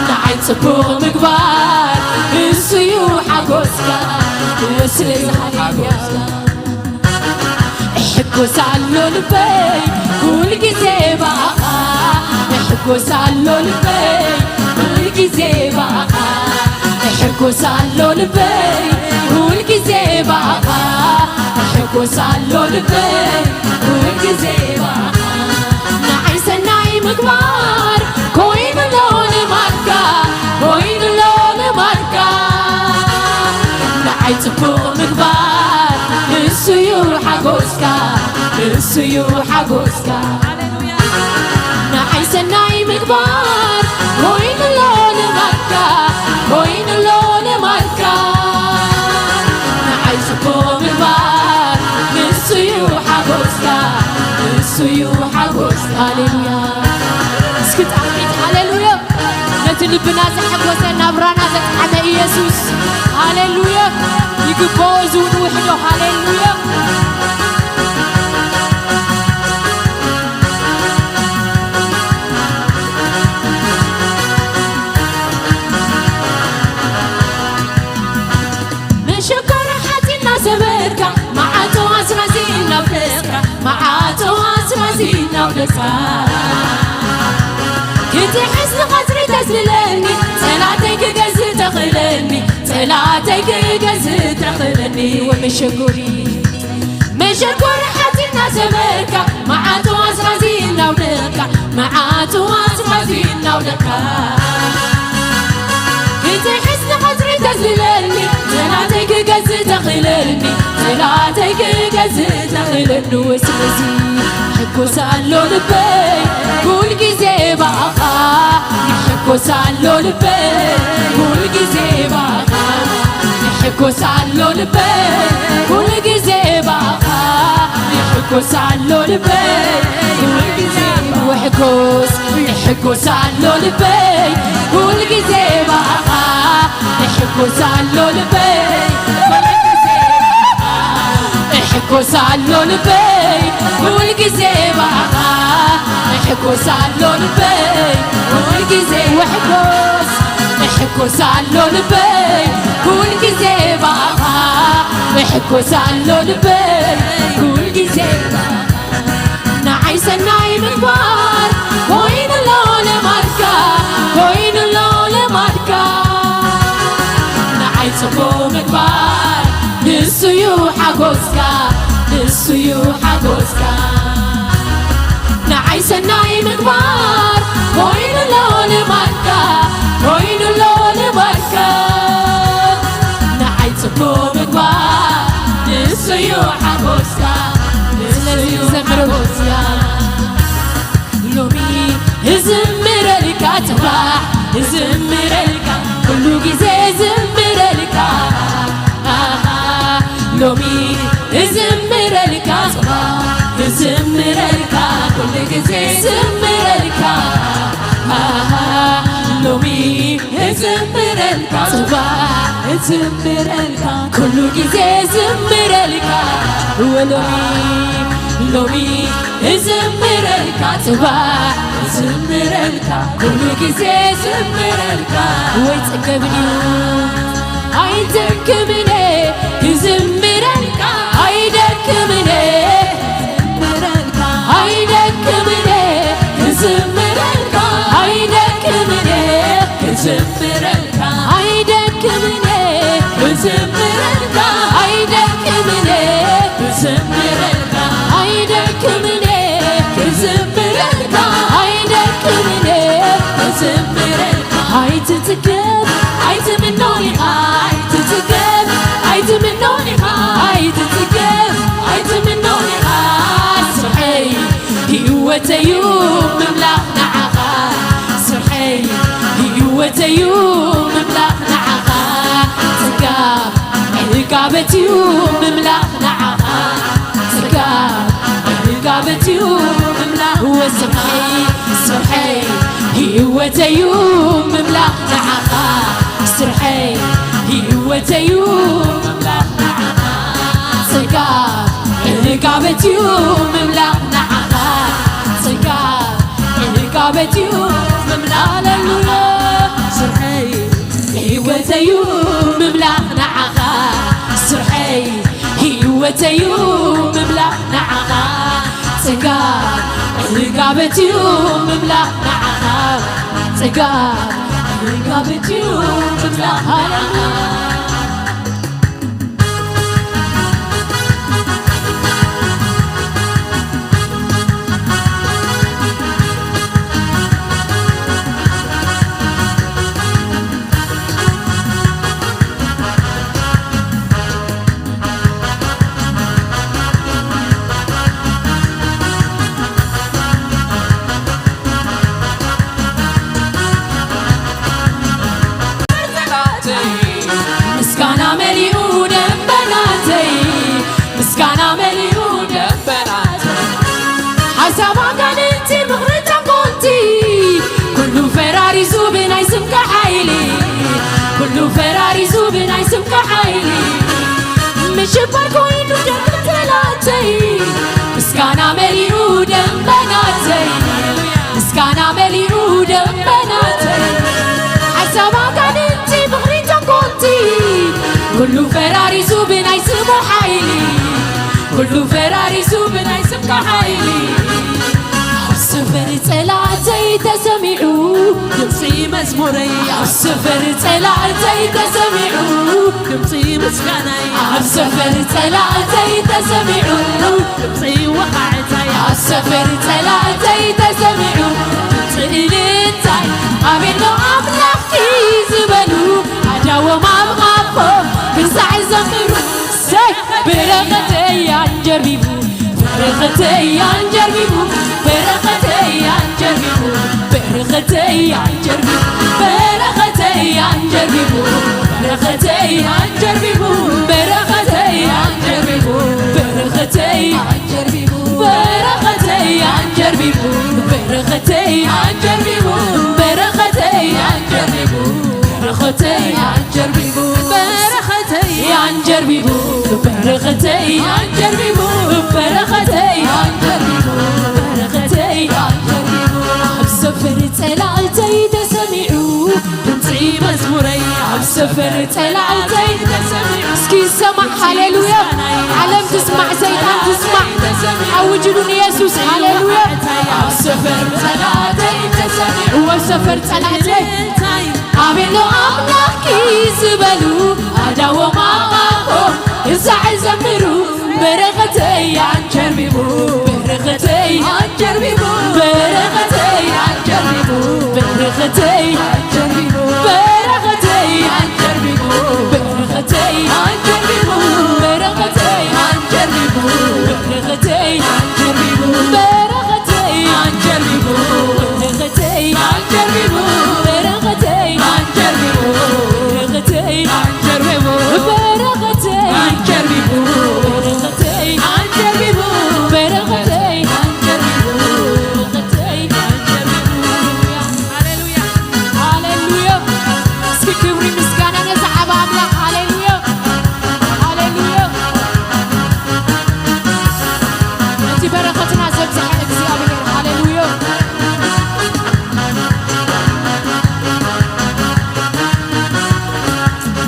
ንዓይ ጽቡቕ ምግባር ንሱዩ ሓጎስካ፣ ንሱዩ ሓጎስካ። እሕጎስ ኣሎ ልበይ ኩል ግዜ ብኣኻ፣ እሕጎስ ኣሎ ልበይ ኩል ግዜ ብኣኻ፣ እሕጎስ ኣሎ ልበይ ኩል ግዜ ብኣኻ፣ እሕጎስ ኣሎ ልበይ ኩል ግዜ ብኣኻ። ንዓይ ሰናይ ምግባር ኮይኑሎ ልማድካ፣ ኮይኑሎ ልማድካ። ንዓይ ጽቡቕ ምግባር ንሱዩ ሓጎስካ፣ ንሱዩ ሓጎስካ። ንዓይ ሰናይ ምግባር ኮይኑሎ ልማድካ፣ ኮይኑሎ ልማድካ። ንዓይ ጽቡቕ ምግባር ንሱዩ ሓጎስካ፣ ንሱዩ ሓጎስካ። ሃሌሉያ። እስኪ ጣዕሚት ሃሌሉያ። ነቲ ልብና ዘሐጎሰ፣ ናብራና ዘጥዓመ ኢየሱስ፣ ሃሌሉያ፣ ይግብኦ፣ እዚ እውን ውሕዶ። ሃሌሉያ። መሸኮሪ ሓጺን እናሰበርካ፣ መዓት ኣስራዚ እናውደቕካ፣ መዓት ኣስራዚ እናውደቕካ፣ ክትሕዝ ንቐጽሪ ተዝልለኒ፣ ጸላተይ ክገዝእ ተኽእለኒ፣ ጸላተይ ክገዝእ ተኽእለኒ። ወመሸኮሪ፣ መሸኮሪ ሓጺን እናሰበርካ፣ መዓት ኣስራዚ እናውደቕካ፣ መዓት ኣስራዚ እናውደቕካ፣ ክትሕዝ ንቐጽሪ ተዝልለኒ፣ ጸላተይ ክገዝእ ተኽእለኒ፣ ጸላተይ ክገዝእ ተኽእለኒ። ስለዚ ሕጎስ ኣሎ ልበይ ኩል ግዜ ብኣኻ፣ ይሕጎስ ኣሎ ልበይ ኩል ግዜ ብኣኻ፣ ይሕጎስ ኣሎ ልበይ ኩል ግዜ ብኣኻ፣ ይሕጎስ ኣሎ ልበይ ኩል ግዜ። ውሕጎስ፣ ይሕጎስ ኣሎ ልበይ ኩል ግዜ ብኣኻ፣ ይሕጎስ ኣሎ ልበይ ኩል ግዜ ብኣኻ፣ ይሕጎስ ይሕጎስ ኣሎ ልበይ ኩል ግዜ ብኣኻ። ይሕጎስ ኣሎ ልበይ ኩል ግዜ። ወሕጎስ ይሕጎስ ኣሎ ልበይ ኩል ግዜ ብኣኻ። ይሕጎስ ኣሎ ልበይ ኩል ግዜ። ንዓይ ሰናይ ምግባር ኮይኑሎ ልማድካ፣ ኮይኑሎ ልማድካ። ንዓይ ጽቡቕ ምግባር ንሱዩ ሓጎስካ፣ ንሱዩ ሓጎስካ። ንዓይ ሰናይ ምግባር ኮይኑሎ ልማድካ፣ ኮይኑሎ ልማድካ። ንዓይ ጽቡቕ ምግባር ንሱዩ ሓጎስካ፣ ንሱዩ ሓጎስካ። ሎሚ እዝምረልካ ጽባሕ እዝምረልካ ኩሉ ግዜ እዝምረልካ። ኣሃ፣ ሎሚ እዝምረልካ ጽባሕ እዝምረልካ ኩሉ ግዜ እዝምረልካ። ኣሃ፣ ሎሚ እዝምረልካ ጽባሕ እዝምረልካ ኩሉ ግዜ እዝምረልካ። ወሎሚ ሎሚ እዝምረልካ ጽባሕ እዝምረልካ ኩሉ ግዜ እዝምረልካ። ወይ ጽገብን እዩ ኣይደክምን ክዝምረልካ ኣይደክምን ክዝምረልካ ኣይደክምን ክዝምረልካ ኣይደክምን ክዝምረልካ ኣይደክምን ክዝምረልካ ኣይደክምን ክዝምረልካ ኣይደክምን ክዝምረልካ ኣይደክምን ክዝምረልካ። ኣይትጽገብ ኣይትምኖን ኢኻ ኣይትጽገብ ኣይትምኖን ኢኻ ኣይትጽገብ ኣይትምኖን ኢኻ። ስርሐይ ህይወተዩ ምምላኽ ንዓኻ ስርሐይ ህይወተዩ ምምላኽ ንዓኻ ጽጋብ ዕጋበትዩ ምምላኽ ንዓኻ ጽጋብ ዕጋበትዩ ምምላኽ ወስርሐይ ስርሐይ ህይወተዩ ምምላኽ ንዓኻ ስርሐይ ህይወተዩ ምምላኽ ንዓኻ ጽጋብ ዕጋበትዩ ምምላኽ ንዓኻ ጽጋብ ዕጋበትዩ ምምላኽ ንዓኻ ስርሐይ ህይወተዩ ምምላኽ ንዓኻ ስርሐይ ህይወተዩ ምምላኽ ንዓኻ ጽጋብ ዕጋበትዩ ምምላኽ ንዓኻ ጽጋብ ዕጋበትዩ ምምላኽ ንዓኻ። ምስጋና መሊኡ ደንበናተይ ምስጋና መሊኡ ደንበናተይ ሓሳብ ኣጋንንቲ ምኽሪ ተንኮልቲ ኩሉ ፈራሪሱ ብናይ ስምካ ሓይሊ ኩሉ ፈራሪሱ ብናይ ስምካ ሓይሊ ምሽባር ኮይኑ ደቂ ጠላተይ ምስጋና መሊኡ ደንበናተይ ምስጋና መሊኡ ደንበናተይ ሓሳብ ኣጋንንቲ ምኽሪ ተንኮልቲ ኩሉ ፈራሪሱ ብናይ ስሙ ሓይሊ ኩሉ ፈራሪሱ ብናይ ስምካ ሓይሊ ኣብ ሰፈር ጸላእተይ ተሰሚዑ ድምፂ መዝሙረይ ኣብ ሰፈር ጸላእተይ ተሰሚዑ ድምፂ ምስጋናይ ኣብ ሰፈር ጸላእተይ ተሰሚዑ ድምፂ ወቓዕታይ ኣብ ሰፈር ጸላእተይ ተሰሚዑ ድምፂ እልልታይ ኣቤሎ ኣምላኽኪ ዝበሉ ኣዳዎም ኣብ ቓፎም ክሳዕ ዘኽሩ ሰይ በረኸተይ ኣንጀርቢቡ በረኸተይ ኣንጀርቢቡ በረኸተይ ኣንጀርቢቡ በረኸተይ ኣንጀርቢቡ በረኸተይ ኣንጀርቢቡ በረኸተይ ኣንጀርቢቡ በረኸተይ ኣንጀርቢቡ በረኸተይ ኣንጀርቢቡ በረኸተይ ኣንጀርቢቡ በረኸተይ ኣንጀርቢቡ በረኸተይ ኣንጀርቢቡ በረኸተይ ኣንጀርቢቡ በረኸተይ ኣንጀርቢቡ በረኸተይ ኣንጀርቢቡ ሰፈር ጸላእተይ እስኪ ይሰማዕ። ሃሌሉያ። ዓለም ትስማዕ፣ ሰይጣን ትስማዕ። ኣውጅሉ ንየሱስ። ሃሌሉያ። ኣብ ሰፈር ጸላእተይ ተሰሚዑ፣ እወ ሰፈር ጸላእተይ ኣቤሎ ኣምላኽኪ ዝበሉ ኣዳዎም ኣኻኾ እሳዕ ዘምሩ። በረኸተይ ኣንቸርቢቡ፣ በረኸተይ ኣንቸርቢቡ፣ በረኸተይ ኣንቸርቢቡ፣ በረኸተይ ኣንቸርቢቡ፣ በረኸተይ ኣንቸርቢቡ፣ በረኸተይ ኣንቸርቢቡ፣ በረኸተይ ኣንቸርቢቡ፣ በረኸተይ ኣንቸርቢቡ፣ በረኸተይ ኣንቸርቢቡ፣ በረኸተይ ኣንቸርቢቡ፣ በረኸተይ ኣንቸርቢቡ፣ በረኸተይ ኣንቸርቢቡ፣ በረኸተይ ኣንቸርቢቡ፣ በረኸተይ ኣንቸርቢቡ፣ በረኸተይ ኣንቸርቢቡ፣ በረኸተይ ኣንቸርቢቡ። ሃሌሉያ፣ ሃሌሉያ። እስኪ ክብሪ ምስጋና ነዚ ዓቢ ኣምላኽ። ሃሌሉያ፣ ሃሌሉያ። ነቲ በረኸትና ዘብዝሐ እግዚኣብሔር። ሃሌሉያ።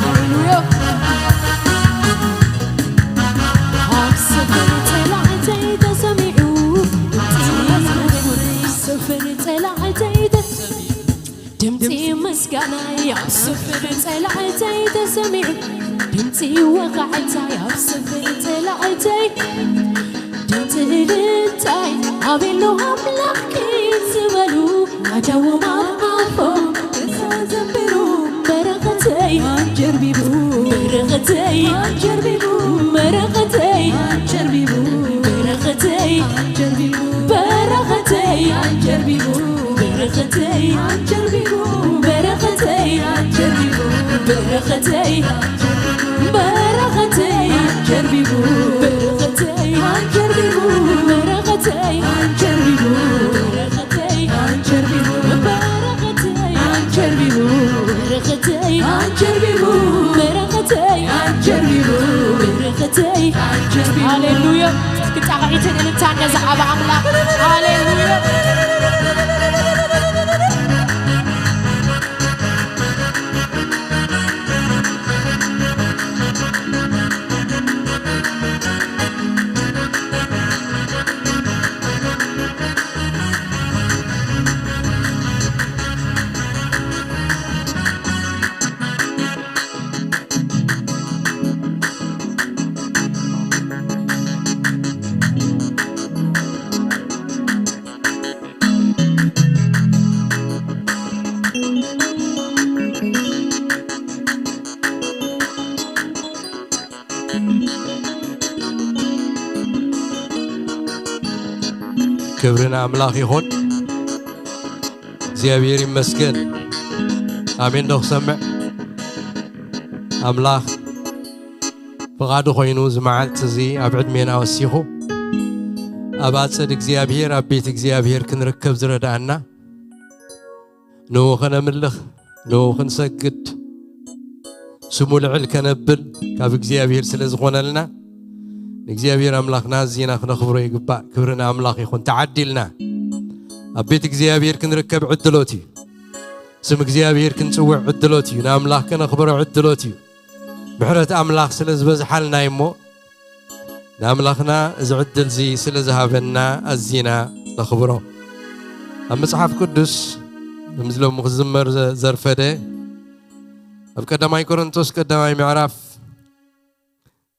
ሃሌሉያ። ኣብ ሰፈር ጸላእተይ ተሰሚዑ፣ ኣብ ሰፈር ጸላእተይ ተሰሚዑ፣ ድምፂ ምስጋናይ ኣብ ሰፈር ጸላእተይ ተሰሚዑ፣ ድምፂ ወቓዕታይ ኣብ ሰፈር ጸላእተይ፣ ድምፂ እልልታይ ኣቤሎ ኣምላኽኪ ዝበሉ ኣዳዎም ኣፎም እሳ ዘምሩ። በረኸተይ ኣንጀርቢቡ፣ በረኸተይ ኣንጀርቢቡ፣ በረኸተይ ኣንጀርቢቡ፣ በረኸተይ ኣንጀርቢቡ፣ በረኸተይ ኣንጀርቢቡ፣ በረኸተይ ኣንጀርቢቡ፣ በረኸተይ ኣንጀርቢቡ፣ በረኸተይ በረኸተይ ኣንጀርቢቡ፣ በረኸተይ ኣንጀርቢቡ፣ በረኸተይ ኣንጀርቢቡ፣ በረኸተይ ኣንጀርቢቡ፣ በረኸተይ ኣንጀርቢቡ፣ በረኸተይ ኣንጀርቢቡ፣ በረኸተይ ኣንጀርቢቡ፣ በረኸተይ ኣንጀርቢቡ። ሃሌሉያ። ክጣቕዒትን እልልታን ነዚ ዓቢ ኣምላኽ። ሃሌሉያ። ክብሪ ንኣምላኽ ይኹን። እግዚኣብሔር ይመስገን። ኣሜን ዶ ክሰምዕ? ኣምላኽ ፍቓዱ ኮይኑ እዚ መዓልቲ እዚ ኣብ ዕድሜና ወሲኹ ኣብ ኣጸድ እግዚኣብሔር፣ ኣብ ቤት እግዚኣብሔር ክንርከብ ዝረድኣና፣ ንኡ ኸነምልኽ፣ ንኡ ክንሰግድ፣ ስሙ ልዕል ከነብል ካብ እግዚኣብሔር ስለ ዝኾነልና፣ ንእግዚኣብሔር ኣምላኽና ኣዚና ክነኽብሮ ይግባእ። ክብሪ ንኣምላኽ ይኹን። ተዓዲልና ኣብ ቤት እግዚኣብሔር ክንርከብ ዕድሎት እዩ። ስም እግዚኣብሔር ክንጽውዕ ዕድሎት እዩ። ንኣምላኽ ከነኽብሮ ዕድሎት እዩ። ምሕረት ኣምላኽ ስለ ዝበዝሓልና እዩ እሞ፣ ንኣምላኽና እዚ ዕድል እዚ ስለ ዝሃበና ኣዚና ነኽብሮ። ኣብ መጽሓፍ ቅዱስ፣ ከምዚ ሎሚ ክዝመር ዘ-፣ ዘርፈደ፣ ኣብ ቀዳማይ ቆሮንቶስ ቀዳማይ ምዕራፍ፣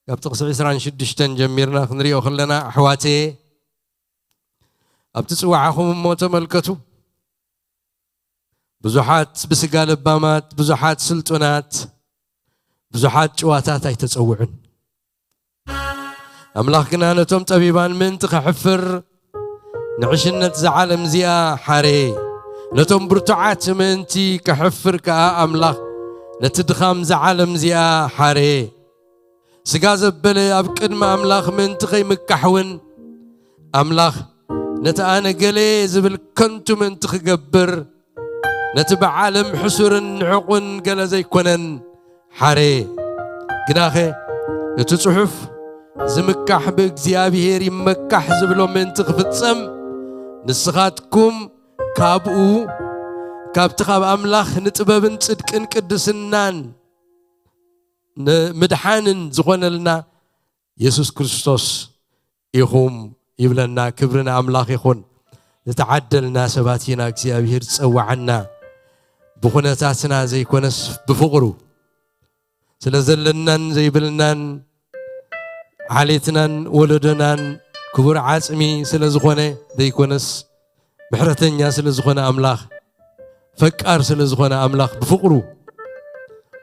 ካብ ጥቕሲ ዕስራን ሽዱሽተን ጀሚርና ክንሪኦ ከለና፣ ኣሕዋተየ፣ ኣብቲ ጽዋዕኹም እሞ ተመልከቱ። ብዙሓት ብስጋ ለባማት፣ ብዙሓት ስልጡናት፣ ብዙሓት ጭዋታት ኣይተጸውዑን። ኣምላኽ ግና ነቶም ጠቢባን ምእንቲ ከሕፍር፣ ንዕሽነት እዛ ዓለም እዚኣ ሓረየ። ነቶም ብርቱዓት ምእንቲ ከሕፍር ከኣ ኣምላኽ ነቲ ድኻም እዛ ዓለም እዚኣ ሓረየ። ስጋ ዘበለ ኣብ ቅድሚ ኣምላኽ ምእንቲ ከይምካሕ እውን፣ ኣምላኽ ነቲ ኣነ ገለ ዝብል ከንቱ ምእንቲ ክገብር፣ ነቲ ብዓለም ሕሱርን ንዕቑን ገለ ዘይኮነን ሓረየ። ግናኸ እቲ ጽሑፍ፣ "ዝምካሕ ብእግዚኣብሔር ይመካሕ" ዝብሎ ምእንቲ ክፍጸም፣ ንስኻትኩም ካብኡ፣ ካብቲ ካብ ኣምላኽ ንጥበብን ጽድቅን ቅድስናን ንምድሓንን ዝኾነልና የሱስ ክርስቶስ ኢኹም ይብለና። ክብሪ ንኣምላኽ ይኹን። ዝተዓደልና ሰባት ኢና፣ እግዚኣብሔር ዝጸዋዓና ብኹነታትና ዘይኮነስ ብፍቕሩ፣ ስለ ዘለናን ዘይብልናን፣ ዓሌትናን ወለዶናን፣ ክቡር ዓጽሚ ስለ ዝኾነ ዘይኮነስ፣ ምሕረተኛ ስለ ዝኾነ ኣምላኽ፣ ፈቃር ስለ ዝኾነ ኣምላኽ፣ ብፍቕሩ፣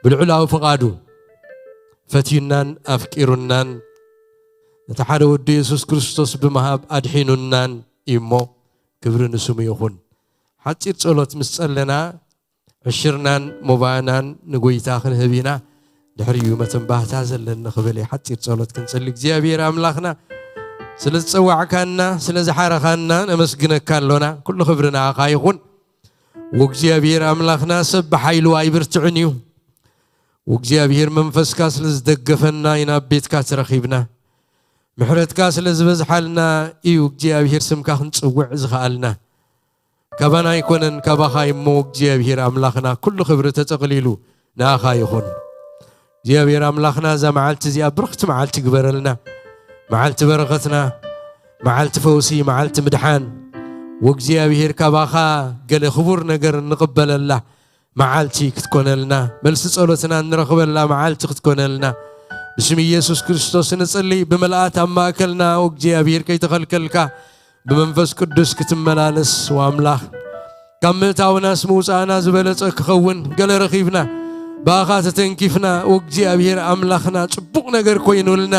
ብልዑላዊ ፍቓዱ ፈትዩናን ኣፍቂሩናን፣ ነቲ ሓደ ወዱ የሱስ ክርስቶስ ብምሃብ ኣድሒኑናን እዩ እሞ፣ ክብሪ ንስሙ ይኹን። ሓጺር ጸሎት ምስ ጸለና፣ ዕሽርናን ሞባእናን ንጎይታ ክንህብ ኢና። ድሕሪኡ መተንባህታ ዘለኒ ክብል እየ። ሓጺር ጸሎት ክንጽሊ። እግዚኣብሔር ኣምላኽና፣ ስለ ዝጸዋዕካና፣ ስለ ዝሓረኻና ነመስግነካ ኣሎና። ኩሉ ክብሪ ንኣኻ ይኹን። ወእግዚኣብሔር ኣምላኽና፣ ሰብ ብሓይሉ ኣይብርትዕን እዩ። ወእግዚኣብሔር መንፈስካ ስለ ዝደገፈና ኢና ኣብ ቤትካ ተረኺብና። ምሕረትካ ስለ ዝበዝሓልና እዩ እግዚኣብሔር ስምካ ክንጽውዕ ዝኸኣልና። ካባና ኣይኮነን፣ ካባኻ እሞ እግዚኣብሔር ኣምላኽና፣ ኩሉ ክብሪ ተጠቕሊሉ ንኣኻ ይኹን። እግዚኣብሔር ኣምላኽና፣ እዛ መዓልቲ እዚኣ ብርኽቲ መዓልቲ ግበረልና። መዓልቲ በረኸትና፣ መዓልቲ ፈውሲ፣ መዓልቲ ምድሓን፣ ወእግዚኣብሔር ካባኻ ገለ ክቡር ነገር እንቕበለላ መዓልቲ ክትኮነልና፣ መልሲ ጸሎትና እንረኽበላ መዓልቲ ክትኮነልና ብስም ኢየሱስ ክርስቶስ ንጽሊ። ብመልኣት ኣብ ማእከልና፣ ወእግዚኣብሔር፣ ከይተኸልከልካ ብመንፈስ ቅዱስ ክትመላለስ፣ ወኣምላኽ፣ ካብ ምእታውናስ ምውጻእና ዝበለጸ ክኸውን፣ ገለ ረኺብና፣ ብኣኻ ተተንኪፍና፣ ወእግዚኣብሔር ኣምላኽና፣ ጽቡቕ ነገር ኮይኑልና፣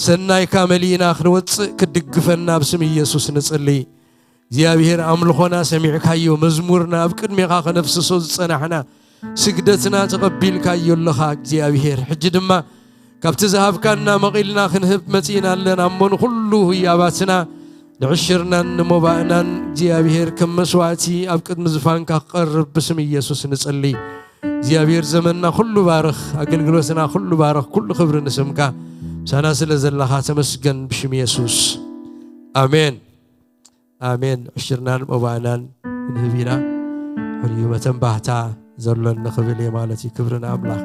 ሰናይካ መሊእና ክንወጽእ ክትድግፈና ብስም ኢየሱስ ንጽሊ። እግዚኣብሔር ኣምልኾና ሰሚዕካዮ፣ መዝሙርና ኣብ ቅድሜኻ ከነፍስሶ ዝጸናሕና፣ ስግደትና ተቐቢልካዮ ኣለኻ እግዚኣብሔር። ሕጂ ድማ ካብቲ ዝሃብካና መቒልና ክንህብ መጺእና ኣለና እሞ፣ ንኹሉ ህያባትና፣ ንዕሽርናን ንሞባእናን እግዚኣብሔር ከም መስዋእቲ ኣብ ቅድሚ ዝፋንካ ክቐርብ ብስም ኢየሱስ ንጽሊ። እግዚኣብሔር ዘመንና ኩሉ ባርኽ፣ ኣገልግሎትና ኩሉ ባርኽ፣ ኩሉ ክብሪ ንስምካ። ምሳና ስለ ዘለኻ ተመስገን ብሽም የሱስ። ኣሜን። ኣሜን። ዕሽርናን ሞባእናን ንህብ ኢና። ሕልዩ መተንባህታ ዘሎን ንኽብል እየ ማለት እዩ። ክብሪ ንኣምላኽ።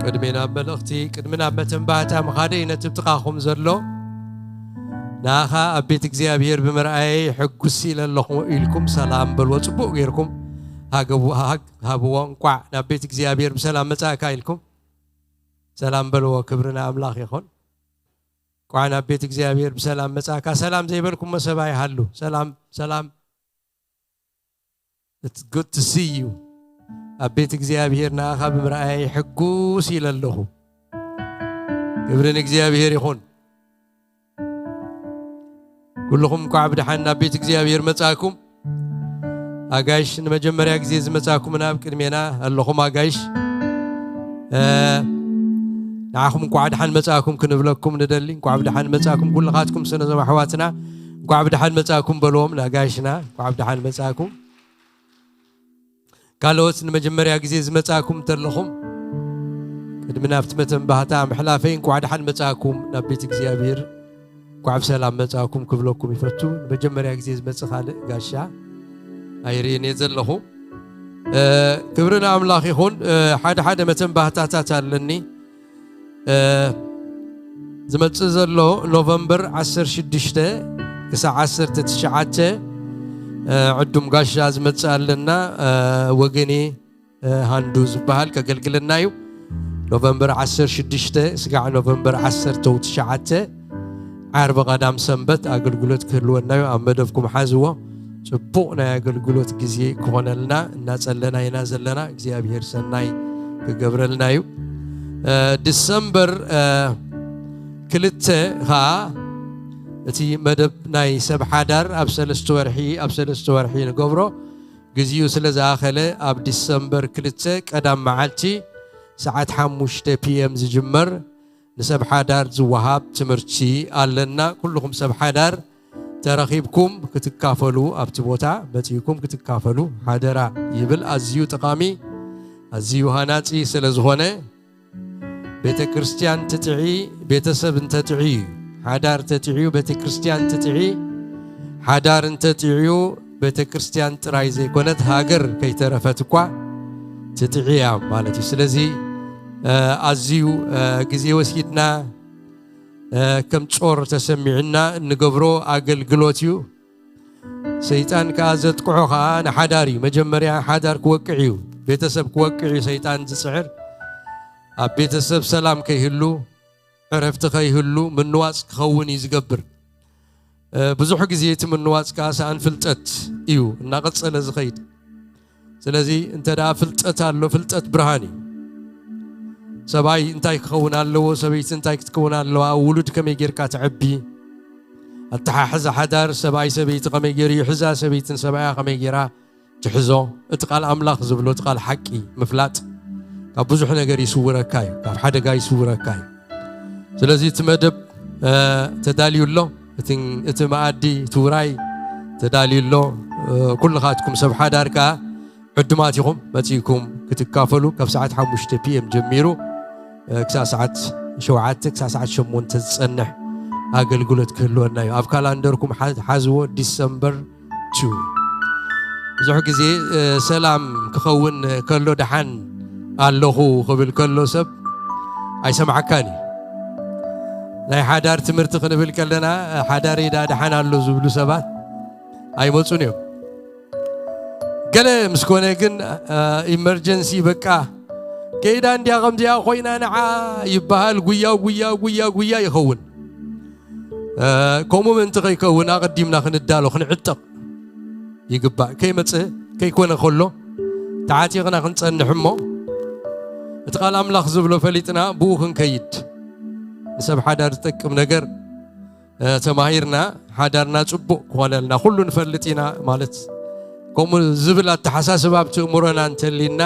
ቅድሚ ናብ መልእኽቲ፣ ቅድሚ ናብ መተንባህታ ምኻደይ፣ ነቲ ብጥቓኹም ዘሎ፣ ንኣኻ ኣብ ቤት እግዚኣብሔር ብምርኣየይ ሕጉስ ኢለ ኣለኹ ኢልኩም ሰላም በልዎ። ጽቡቕ ጌርኩም ሃገቡ-፣ ሃግ-፣ ሃብዎ። እንቋዕ ናብ ቤት እግዚኣብሔር ብሰላም መጻእካ ኢልኩም ሰላም በልዎ። ክብሪ ንኣምላኽ ይኹን። እንቋዕ ናብ ቤት እግዚኣብሔር ብሰላም መጻእካ። ሰላም ዘይበልኩሞ ሰብ ኣይሃሉ። ሰላም፣ ሰላም። It's good to see you። ኣብ ቤት እግዚኣብሔር ንኣኻ ብምርኣየይ ሕጉስ ኢለ ኣለኹ። ክብሪ ንእግዚኣብሔር ይኹን። ኩልኹም እንኳዕ ብደሓን ናብ ቤት እግዚኣብሔር መጻእኩም። ኣጋይሽ፣ ንመጀመርያ ግዜ ዝመጻእኩምና ኣብ ቅድሜና ኣለኹም ኣጋይሽ። እ፣ ንዓኹም እንኳዕ ደሓን መጻእኩም ክንብለኩም ንደሊ። እንኳዕ ብደሓን መጻእኩም ኩልኻትኩም ስነ ዞም ኣሕዋትና። እንኳዕ ብደሓን መጻእኩም በልዎም ንኣጋይሽና። እንኳዕ ብደሓን መጻእኩም። ካልኦት ንመጀመርያ ግዜ ዝመጻእኩም እንተለኹም፣ ቅድሚ ናብቲ መተንባህታ ምሕላፈይ እንኳዕ ደሓን መጻእኩም ናብ ቤት እግዚኣብሔር። እንኳዕ ብሰላም መጻእኩም ክብለኩም ይፈቱ። ንመጀመርያ ግዜ ዝመጽእ ካልእ ጋሻ ኣይርእን እየ ዘለኹ። እ፣ ክብሪ ንኣምላኽ ይኹን። እ፣ ሓደ ሓደ መተንባህታታት ኣለኒ። ዝመጽእ ዘሎ ኖቨምበር ዓሰርተ ሽዱሽተ ክሳዕ ዓሰርተ ትሽዓተ ዕዱም ጋሻ ዝመጽእ ኣለና። ወገኔ ሃንዱ ዝበሃል ከገልግለና እዩ። ኖቨምበር ዓሰርተ ሽዱሽተ ስጋዕ ኖቨምበር ዓሰርተ ትሽዓተ ዓርቢ ቀዳም ሰንበት ኣገልግሎት ክህልወና እዩ። ኣብ መደብኩም ሓዝዎ። ጽቡቕ ናይ ኣገልግሎት ግዜ ክኾነልና እናጸለና ኢና ዘለና። እግዚኣብሔር ሰናይ ክገብረልና እዩ። ዲሰምበር ክልተ ኸዓ እቲ መደብ ናይ ሰብ ሓዳር ኣብ ሰለስተ ወርሒ ኣብ ሰለስተ ወርሒ ንገብሮ። ግዜኡ ስለ ዝኣኸለ ኣብ ዲሰምበር ክልተ ቀዳም መዓልቲ ሰዓት ሓሙሽተ ፒኤም ዝጅመር ንሰብ ሓዳር ዝወሃብ ትምህርቲ ኣለና። ኩልኹም ሰብ ሓዳር ተረኺብኩም ክትካፈሉ ኣብቲ ቦታ መጺእኩም ክትካፈሉ ሓደራ ይብል። ኣዝዩ ጠቓሚ ኣዝዩ ሃናጺ ስለ ዝኾነ ቤተ ክርስቲያን ትጥዒ፣ ቤተሰብ እንተጥዒ እዩ። ሓዳር ተጥዒዩ ቤተ ክርስቲያን ትጥዒ። ሓዳር እንተጥዒዩ ቤተ ክርስቲያን ጥራይ ዘይኮነት ሃገር ከይተረፈት እኳ ትጥዒ እያ ማለት እዩ። ስለዚ ኣዝዩ ግዜ ወሲድና ከም ጾር ተሰሚዕና እንገብሮ ኣገልግሎት እዩ። ሰይጣን ከኣ ዘጥቅዖ ከኣ ንሓዳር እዩ። መጀመርያ ሓዳር ክወቅዕ እዩ፣ ቤተሰብ ክወቅዕ እዩ ሰይጣን ዝጽዕር። ኣብ ቤተሰብ ሰላም ከይህሉ፣ ዕረፍቲ ከይህሉ፣ ምንዋጽ ክኸውን እዩ ዝገብር። ብዙሕ ግዜ እቲ ምንዋጽ ከኣ ሰኣን ፍልጠት እዩ እናቐጸለ ዝኸይድ። ስለዚ እንተ ደኣ ፍልጠት ኣሎ፣ ፍልጠት ብርሃን እዩ። ሰብኣይ እንታይ ክኸውን ኣለዎ፣ ሰበይቲ እንታይ ክትከውን ኣለዋ፣ ውሉድ ከመይ ጌርካ ተዐቢ፣ ኣተሓሕዛ ሓዳር ሰብኣይ ሰበይቲ ከመይ ገይሩ ይሕዛ፣ ሰበይትን ሰብኣያ ከመይ ገይራ ትሕዞ፣ እቲ ቃል ኣምላኽ ዝብሎ እቲ ቃል ሓቂ ምፍላጥ ካብ ብዙሕ ነገር ይስውረካ እዩ፣ ካብ ሓደጋ ይስውረካ እዩ። ስለዚ እቲ መደብ ተዳልዩ ኣሎ፣ እቲ መኣዲ እቲ ውራይ ተዳልዩ ኣሎ። ኩልኻትኩም ሰብ ሓዳር ከኣ ዕዱማት ኢኹም መጺእኩም ክትካፈሉ። ካብ ሰዓት ሓሙሽተ ፒኤም ጀሚሩ ክሳብ ሰዓት ሸውዓተ ክሳብ ሰዓት ሸሞንተ ዝጸንሕ ኣገልግሎት ክህልወና እዩ። ኣብ ካላንደርኩም ሓዝዎ፣ ዲሰምበር ቱ። ብዙሕ ግዜ ሰላም ክኸውን ከሎ ደሓን ኣለኹ ክብል ከሎ ሰብ ኣይሰማዕካን እዩ። ናይ ሓዳር ትምህርቲ ክንብል ከለና ሓዳር ዳ ደሓን ኣሎ ዝብሉ ሰባት ኣይመፁን እዮም። ገለ ምስ ኮነ ግን ኢመርጀንሲ በቃ ከይዳ እንዲያ ከምዚኣ ኮይና ንዓ ይበሃል። ጉያ ጉያ ጉያ ጉያ ይኸውን። ከምኡ ምእንቲ ከይከውን ኣቐዲምና ክንዳሎ ክንዕጠቕ ይግባእ። ከይመጽእ ከይኮነ ከሎ ተዓጢቕና ክንጸንሕ እሞ እቲ ቃል ኣምላኽ ዝብሎ ፈሊጥና ብኡ ክንከይድ ንሰብ ሓዳር ዝጠቅም ነገር ተማሂርና ሓዳርና ጽቡቕ ክኾነልና ኩሉ ንፈልጥ ኢና ማለት ከምኡ ዝብል ኣተሓሳስባ ኣብቲ እምሮና እንተሊና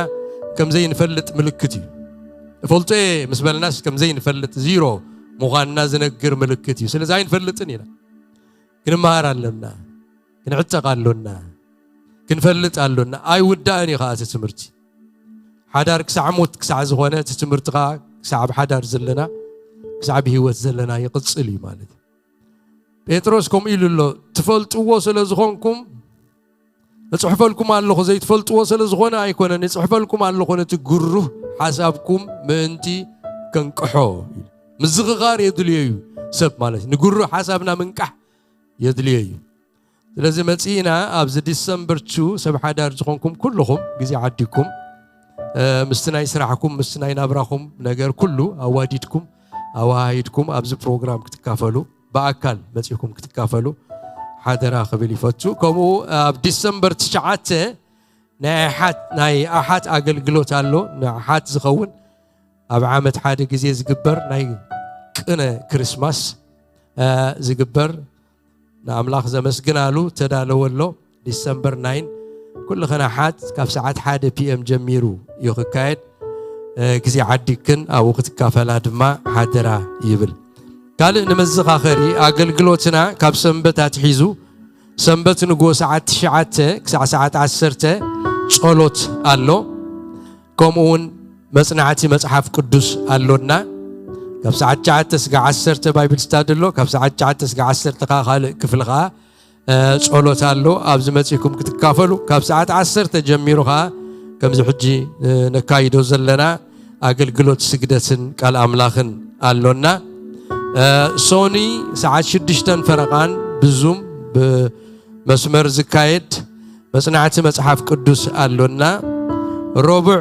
ከም ዘይንፈልጥ ምልክት እዩ። እፈልጦ እየ ምስ በልናስ ከም ዘይንፈልጥ ዚሮ ምዃንና ዝነግር ምልክት እዩ። ስለዚ ኣይንፈልጥን ኢና። ክንመሃር ኣለና፣ ክንዕጠቕ ኣሎና፣ ክንፈልጥ ኣሎና። ኣይውዳእን እዩ ከዓ እቲ ትምህርቲ። ሓዳር ክሳዕ ሞት ክሳዕ ዝኾነ እቲ ትምህርቲ ከዓ ክሳዕ ኣብ ሓዳር ዘለና ክሳዕ ብህይወት ዘለና ይቕጽል እዩ ማለት እዩ። ጴጥሮስ ከምኡ ኢሉ ኣሎ፣ ትፈልጥዎ ስለ ዝኾንኩም እጽሕፈልኩም ኣለኹ። ዘይትፈልጥዎ ስለ ዝኾነ ኣይኮነን፣ እጽሕፈልኩም ኣለኹ ነቲ ግሩህ ሓሳብኩም ምእንቲ ከንቅሖ። ምዝኽኻር የድልዮ እዩ ሰብ ማለት እዩ። ንግሩህ ሓሳብና ምንቃሕ የድልዮ እዩ። ስለዚ መጺእና ኣብዚ ዲሰምበር ቱ ሰብ ሓዳር ዝኾንኩም ኩልኹም ግዜ ዓዲኩም ምስቲ ናይ ስራሕኩም ምስቲ ናይ ናብራኹም ነገር ኩሉ ኣዋዲድኩም ኣዋሃሂድኩም ኣብዚ ፕሮግራም ክትካፈሉ ብኣካል መጺእኩም ክትካፈሉ ሓደራ ክብል ይፈቱ። ከምኡ ኣብ ዲሰምበር ትሽዓተ ናይ ኣሓት ናይ ኣሓት ኣገልግሎት ኣሎ። ንኣሓት ዝኸውን ኣብ ዓመት ሓደ ግዜ ዝግበር ናይ ቅነ ክርስማስ ዝግበር ንኣምላኽ ዘመስግናሉ ተዳለወ ኣሎ። ዲሰምበር ናይን ኩልኽን ኣሓት ካብ ሰዓት ሓደ ፒኤም ጀሚሩ እዩ ክካየድ። ግዜ ዓዲክን ኣብኡ ክትካፈላ ድማ ሓደራ ይብል። ካልእ ንመዘኻኸሪ ኣገልግሎትና ካብ ሰንበት ኣትሒዙ ሰንበት ንግሆ ሰዓት ትሽዓተ ክሳዕ ሰዓት ዓሰርተ ጸሎት ኣሎ። ከምኡ እውን መጽናዕቲ መጽሓፍ ቅዱስ ኣሎና። ካብ ሰዓት ትሽዓተ ስጋ ዓሰርተ ባይብል ስታዲ ኣሎ። ካብ ሰዓት ትሽዓተ ስጋ ዓሰርተ ከዓ ካልእ ክፍሊ ከዓ ጸሎት ኣሎ። ኣብዚ መጺእኩም ክትካፈሉ ካብ ሰዓት ዓሰርተ ጀሚሩ ከዓ ከምዚ ሕጂ ነካይዶ ዘለና ኣገልግሎት ስግደትን ቃል ኣምላኽን ኣሎና። ሶኒ ሰዓት ሽዱሽተን ፈረቓን ብዙም ብመስመር ዝካየድ መጽናዕቲ መጽሓፍ ቅዱስ ኣሎና። ረቡዕ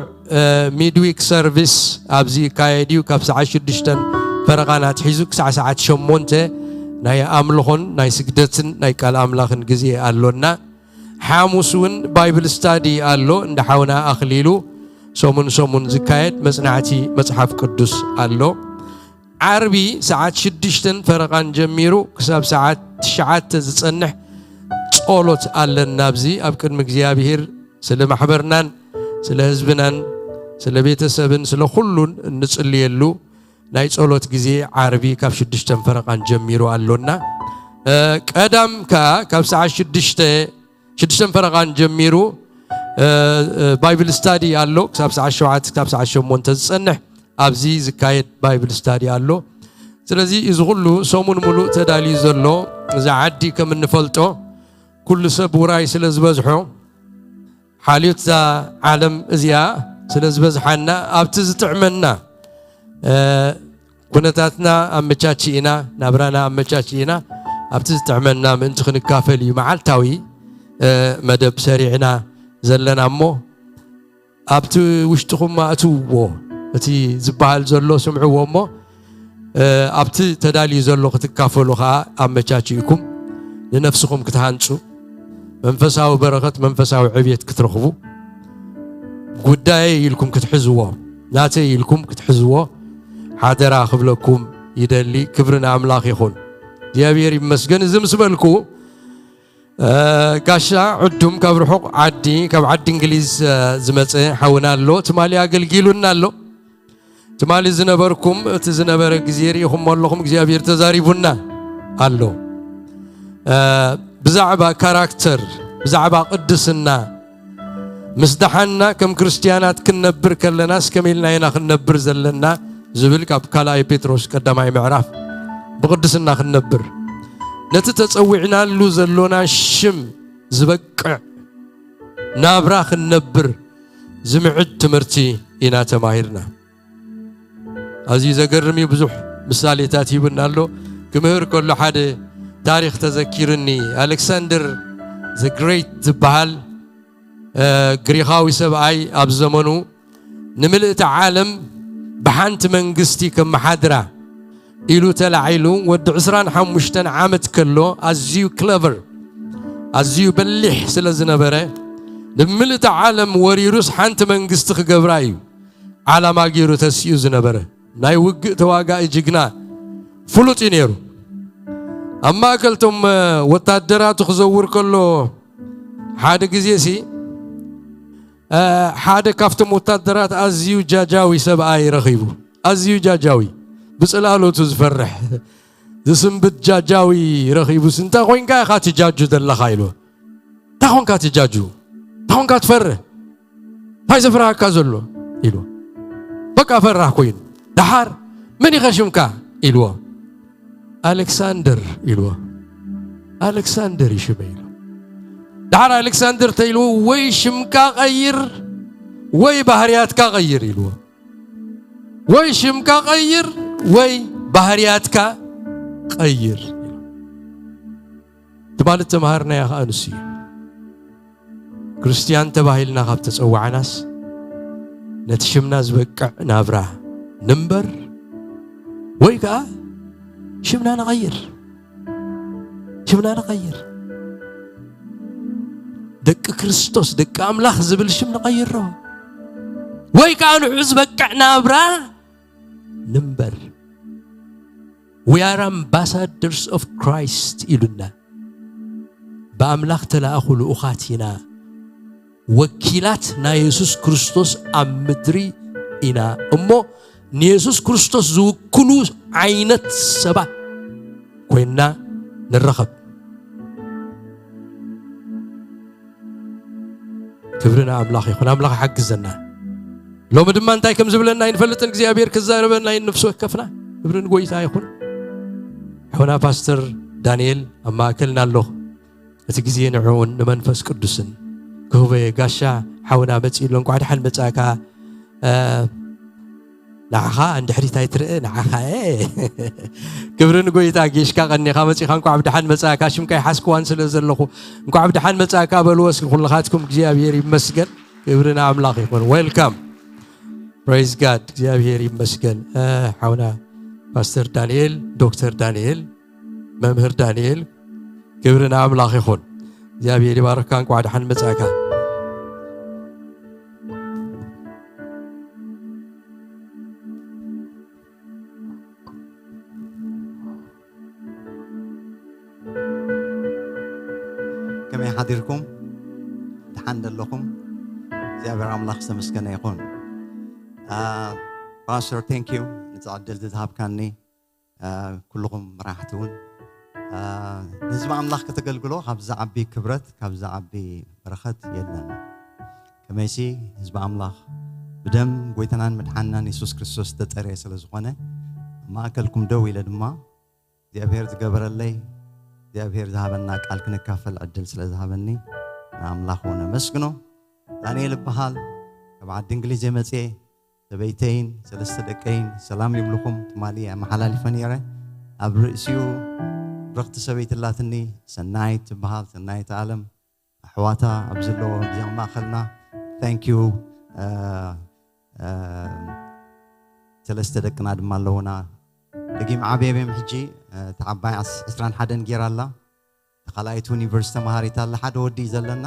ሚድዊክ ሰርቪስ ኣብዚ ይካየድ እዩ። ካብ ሰዓት ሽዱሽተን ፈረቓን ኣትሒዙ ክሳዕ ሰዓት ሸሞንተ ናይ ኣምልኾን ናይ ስግደትን ናይ ቃል ኣምላኽን ግዜ ኣሎና። ሓሙስ እውን ባይብል ስታዲ ኣሎ። እንዳ ሓውና ኣኽሊሉ ሰሙን ሰሙን ዝካየድ መጽናዕቲ መጽሓፍ ቅዱስ ኣሎ። ዓርቢ ሰዓት ሽዱሽተን ፈረቓን ጀሚሩ ክሳብ ሰዓት ትሽዓተ ዝጸንሕ ጸሎት ኣለና። ኣብዚ ኣብ ቅድሚ እግዚኣብሔር ስለ ማሕበርናን ስለ ህዝብናን ስለ ቤተሰብን ስለ ኩሉን እንጽልየሉ ናይ ጸሎት ግዜ ዓርቢ ካብ ሽዱሽተን ፈረቓን ጀሚሩ ኣሎና። ቀዳም ከኣ ካብ ሰዓት ሽዱሽተ ሽዱሽተን ፈረቓን ጀሚሩ ባይብል ስታዲ ኣሎ። ክሳብ ሰዓት ሸውዓተ ክሳብ ሰዓት ሸሞንተ ዝጸንሕ ኣብዚ ዝካየድ ባይብል ስታዲ ኣሎ። ስለዚ እዚ ኩሉ ሰሙን ሙሉእ ተዳልዩ ዘሎ፣ እዛ ዓዲ ከም እንፈልጦ ኩሉ ሰብ ውራይ ስለ ዝበዝሖ፣ ሓልዮት እዛ ዓለም እዚኣ ስለ ዝበዝሓና ኣብቲ ዝጥዕመና ኩነታትና ኣመቻችኢና፣ ናብራና ኣመቻችኢና ኣብቲ ዝጥዕመና ምእንቲ ክንካፈል እዩ መዓልታዊ መደብ ሰሪዕና ዘለና። እሞ ኣብቲ ውሽጥኹም ኣእትውዎ፣ እቲ ዝበሃል ዘሎ ስምዕዎ። እሞ ኣብቲ ተዳልዩ ዘሎ ክትካፈሉ ኸዓ ኣመቻችእኩም ንነፍስኹም ክትሃንጹ፣ መንፈሳዊ በረኸት መንፈሳዊ ዕብየት ክትረኽቡ፣ ጉዳየይ ኢልኩም ክትሕዝዎ፣ ናተይ ኢልኩም ክትሕዝዎ ሓደራ ክብለኩም ይደሊ። ክብሪ ንኣምላኽ ይኹን። እግዚኣብሔር ይመስገን። እዚ ምስ በልኩ ጋሻ ዕዱም ካብ ርሑቕ ዓዲ ካብ ዓዲ እንግሊዝ ዝመፀ ሓውና ኣሎ። ትማሊ ኣገልጊሉና ኣሎ። ትማሊ ዝነበርኩም እቲ ዝነበረ ግዜ ርኢኹሞ ኣለኹም። እግዚኣብሔር ተዛሪቡና ኣሎ። ብዛዕባ ካራክተር፣ ብዛዕባ ቅድስና፣ ምስ ደሓንና ከም ክርስትያናት ክንነብር ከለናስ ከመይ ኢልና ኢና ክንነብር ዘለና ዝብል ካብ ካልኣይ ጴጥሮስ ቀዳማይ ምዕራፍ ብቕድስና ክንነብር፣ ነቲ ተጸዊዕናሉ ዘሎና ሽም ዝበቅዕ ናብራ ክንነብር ዝምዕድ ትምህርቲ ኢና ተማሂርና። ኣዝዩ ዘገርም እዩ። ብዙሕ ምሳሌታት ሂቡና ኣሎ። ክምህር ከሎ ሓደ ታሪኽ ተዘኪርኒ። ኣሌክሳንደር ዘ ግሬት ዝበሃል ግሪኻዊ ሰብኣይ ኣብ ዘመኑ ንምልእቲ ዓለም ብሓንቲ መንግስቲ ከመሓድራ ኢሉ ተላዒሉ ወዲ ዕስራን ሓሙሽተን ዓመት ከሎ ኣዝዩ ክለቨር ኣዝዩ በሊሕ ስለ ዝነበረ ንምልእቲ ዓለም ወሪሩስ ሓንቲ መንግስቲ ክገብራ እዩ ዓላማ ገይሩ ተሲኡ ዝነበረ። ናይ ውግእ ተዋጋኢ ጅግና ፍሉጥ እዩ ነይሩ። ኣብ ማእከልቶም ወታደራቱ ክዘውር ከሎ ሓደ ግዜ ሲ ሓደ ካብቶም ወታደራት ኣዝዩ ጃጃዊ ሰብኣይ ረኺቡ። ኣዝዩ ጃጃዊ፣ ብጽላሎቱ ዝፈርሕ ዝስንብድ ጃጃዊ ረኺቡስ፣ "እንታይ ኮይንካ ኢኻ ትጃጁ ዘለኻ?" ኢሉ። "እንታይ ኾንካ ትጃጁ? እንታይ ኾንካ ትፈርህ? እንታይ ዘፍርሃካ ዘሎ?" ኢሉ። በቃ ፈራሕ ኮይኑ። ደሓር "መን ኢኻ ሽምካ?" ኢልዎ። "ኣሌክሳንደር" ኢልዎ። "ኣሌክሳንደር እዩ ሽመይ" ኢሉ። ደሓር ኣሌክሳንደር ተይልዎ "ወይ ሽምካ ቀይር ወይ ባህርያትካ ቀይር" ኢልዎ። "ወይ ሽምካ ቀይር ወይ ባህርያትካ ቀይር" ኢሉ። ትማሊ ተምሃርናያ ኸዓ ንሱ እዩ። ክርስትያን ተባሂልና ካብ ተጸዋዕናስ ነቲ ሽምና ዝበቅዕ ናብራ ንንበር ወይ ከኣ ሽምና ንቐይር። ሽምና ንቐይር። ደቂ ክርስቶስ፣ ደቂ ኣምላኽ ዝብል ሽም ንቐይሮ። ወይ ከኣ ንዑ ዝበቅዕ ናብራ ንንበር። We are ambassadors of Christ ኢሉና። ብኣምላኽ ተላእኹ ልኡኻት ኢና። ወኪላት ናይ የሱስ ክርስቶስ ኣብ ምድሪ ኢና እሞ ንየሱስ ክርስቶስ ዝውክሉ ዓይነት ሰባት ኮይንና ንረኸብ። ክብሪ ንኣምላኽ ይኹን። ኣምላኽ ሓግዘና። ሎሚ ድማ እንታይ ከም ዝብለና ኣይንፈልጥን። እግዚኣብሔር ክዛረበና እዩ፣ ነፍሲ ወከፍና። ክብሪ ንጎይታ ይኹን። ሕውና ፓስተር ዳንኤል ኣብ ማእከልና ኣሎ። እቲ ግዜ ንዕኡን ንመንፈስ ቅዱስን ክህቦ እየ። ጋሻ ሓውና መጺኡ ኣሎ። እንኳዕ ደሓን መጻእካ። እ፣ ንዓኻ እንድሕሪት ኣይትርእ ንዓኻ ክብሪ ንጎይታ። ጌሽካ ቀኒኻ መፂኻ እንኳዕ ብድሓን መፃእካ። ሽምካ ይሓስክዋን ስለ ዘለኹ እንኳዕ ብድሓን መፃእካ በልዎ እስኪ ኩልኻትኩም። እግዚኣብሔር ይመስገን። ክብሪ ንኣምላኽ ይኹን። Welcome. Praise God. እግዚኣብሔር ይመስገን። ሓውና ፓስተር ዳንኤል፣ ዶክተር ዳንኤል፣ መምህር ዳንኤል፣ ክብሪ ንኣምላኽ ይኹን። እግዚኣብሔር ይባርካ። እንኳዕ ድሓን መፃእካ። ከመይ ሓዲርኩም? ድሓን ደለኹም? እግዚኣብሔር ኣምላኽ ዝተመስገነ ይኹን። ፓስተር፣ thank you ነዚ ዕድል ዝሃብካኒ። ኩልኹም መራሕቲ እውን ንህዝቢ ኣምላኽ ከተገልግሎ ካብዚ ዓቢ ክብረት ካብዚ ዓቢ በረኸት የለን። ከመይሲ ህዝቢ ኣምላኽ ብደም ጎይታናን መድሓንናን የሱስ ክርስቶስ ዝተጠርየ ስለ ዝኾነ ኣብ ማእከልኩም ደው ኢለ ድማ እግዚኣብሔር ዝገበረለይ እግዚኣብሔር ዝሃበና ቃል ክንካፈል ዕድል ስለ ዝሃበኒ ንኣምላኽ እውን ኣመስግኖ። ዳንኤል እበሃል። ካብ ዓዲ እንግሊዝ እየ መፅየ። ሰበይተይን ሰለስተ ደቀይን ሰላም ይብልኹም። ትማሊ ኣመሓላሊፈ ነይረ። ኣብ ርእሲኡ ብርኽቲ ሰበይቲ ኣላትኒ፣ ሰናይት ትበሃል፣ ሰናይት ኣለም። ኣሕዋታ ኣብ ዘለዎ እዚኦም ማእኸልና። Thank you። ሰለስተ ደቅና ድማ ኣለውና። ደጊም ዓብዮም እዮም ሕጂ። እቲ ዓባይ ዕስራን ሓደን ገይራ ኣላ። ካልኣይቲ ዩኒቨርሲቲ ተምሃሪት ኣላ። ሓደ ወዲ እዩ ዘለና።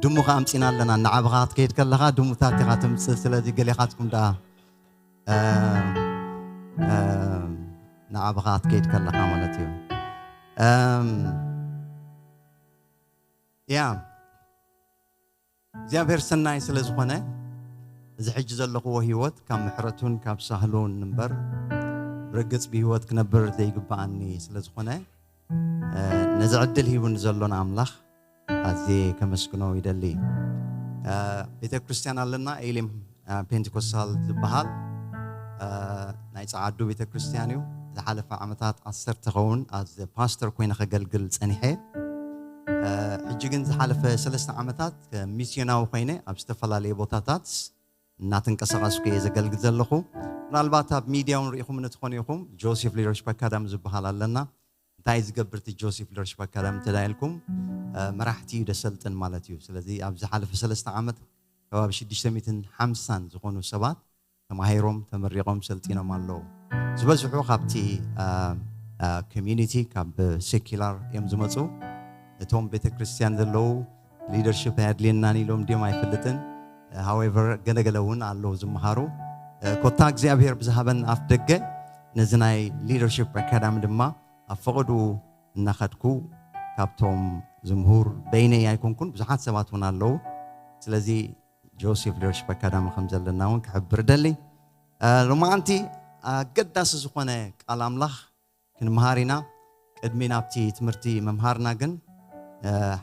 ድሙ ከኣ ኣምጺና ኣለና። ንዓብኻ ክትከይድ ከለኻ ድሙታት ኢኻ ተምጽእ። ስለዚ ገሌኻትኩም ደኣ ንዓብኻ ክትከይድ ከለኻ ማለት እዩ። ያ እግዚኣብሔር ሰናይ ስለ ዝኾነ እዚ ሕጂ ዘለኽዎ ህይወት ካብ ምሕረቱን ካብ ሳህሉን እምበር ብርግጽ ብህይወት ክነብር ዘይግብኣኒ ስለ ዝኾነ ነዚ ዕድል ሂቡኒ ዘሎ ንኣምላኽ ኣዝየ ከመስግኖ ይደሊ። ቤተ ክርስቲያን ኣለና ኤሊም ፔንቴኮስታል ዝበሃል ናይ ጸዓዱ ቤተ ክርስቲያን እዩ። ዝሓለፈ ዓመታት ዓሰርተ ኸውን ኣዝ ፓስተር ኮይነ ከገልግል ጸኒሐ። ሕጂ ግን ዝሓለፈ ሰለስተ ዓመታት ሚስዮናዊ ኮይነ ኣብ ዝተፈላለየ ቦታታት እናተንቀሳቐስኩ እየ ዘገልግል ዘለኹ። ምናልባት ኣብ ሚድያ እውን ርኢኹምኒ ትኾኑ ኢኹም። ጆሴፍ ሊደርሽፕ ኣካዳሚ ዝበሃል ኣለና። እንታይ ዝገብር እቲ ጆሴፍ ሊደርሽፕ ኣካዳሚ እንተዳ ኢልኩም መራሕቲ እዩ ደሰልጥን ማለት እዩ። ስለዚ ኣብ ዝሓለፈ ሰለስተ ዓመት ከባቢ ሽዱሽተ ሚእትን ሓምሳን ዝኾኑ ሰባት ተማሂሮም ተመሪቖም ሰልጢኖም ኣለዉ። ዝበዝሑ ካብቲ ኮሚዩኒቲ ካብ ሴኪላር እዮም ዝመፁ። እቶም ቤተ ክርስቲያን ዘለዉ ሊደርሽፕ ኣየድልየናን ኢሎም ድዮም ኣይፈልጥን። ሃዌቨር ገለገለ እውን ኣለዉ ዝመሃሩ። ኮታ እግዚኣብሔር ብዝሃበን ኣፍ ደገ ነዚ ናይ ሊደርሽፕ ኣካዳሚ ድማ ኣብ ፈቐድኡ እናኸድኩ ካብቶም ዝምሁር በይነይ ኣይኮንኩን ብዙሓት ሰባት እውን ኣለዉ። ስለዚ ጆሴፍ ሊደርሽፕ ኣካዳሚ ከም ዘለና እውን ክሕብር ደሊ። ሎማዓንቲ ኣገዳሲ ዝኾነ ቃል ኣምላኽ ክንምሃር ኢና። ቅድሚ ናብቲ ትምህርቲ ምምሃርና ግን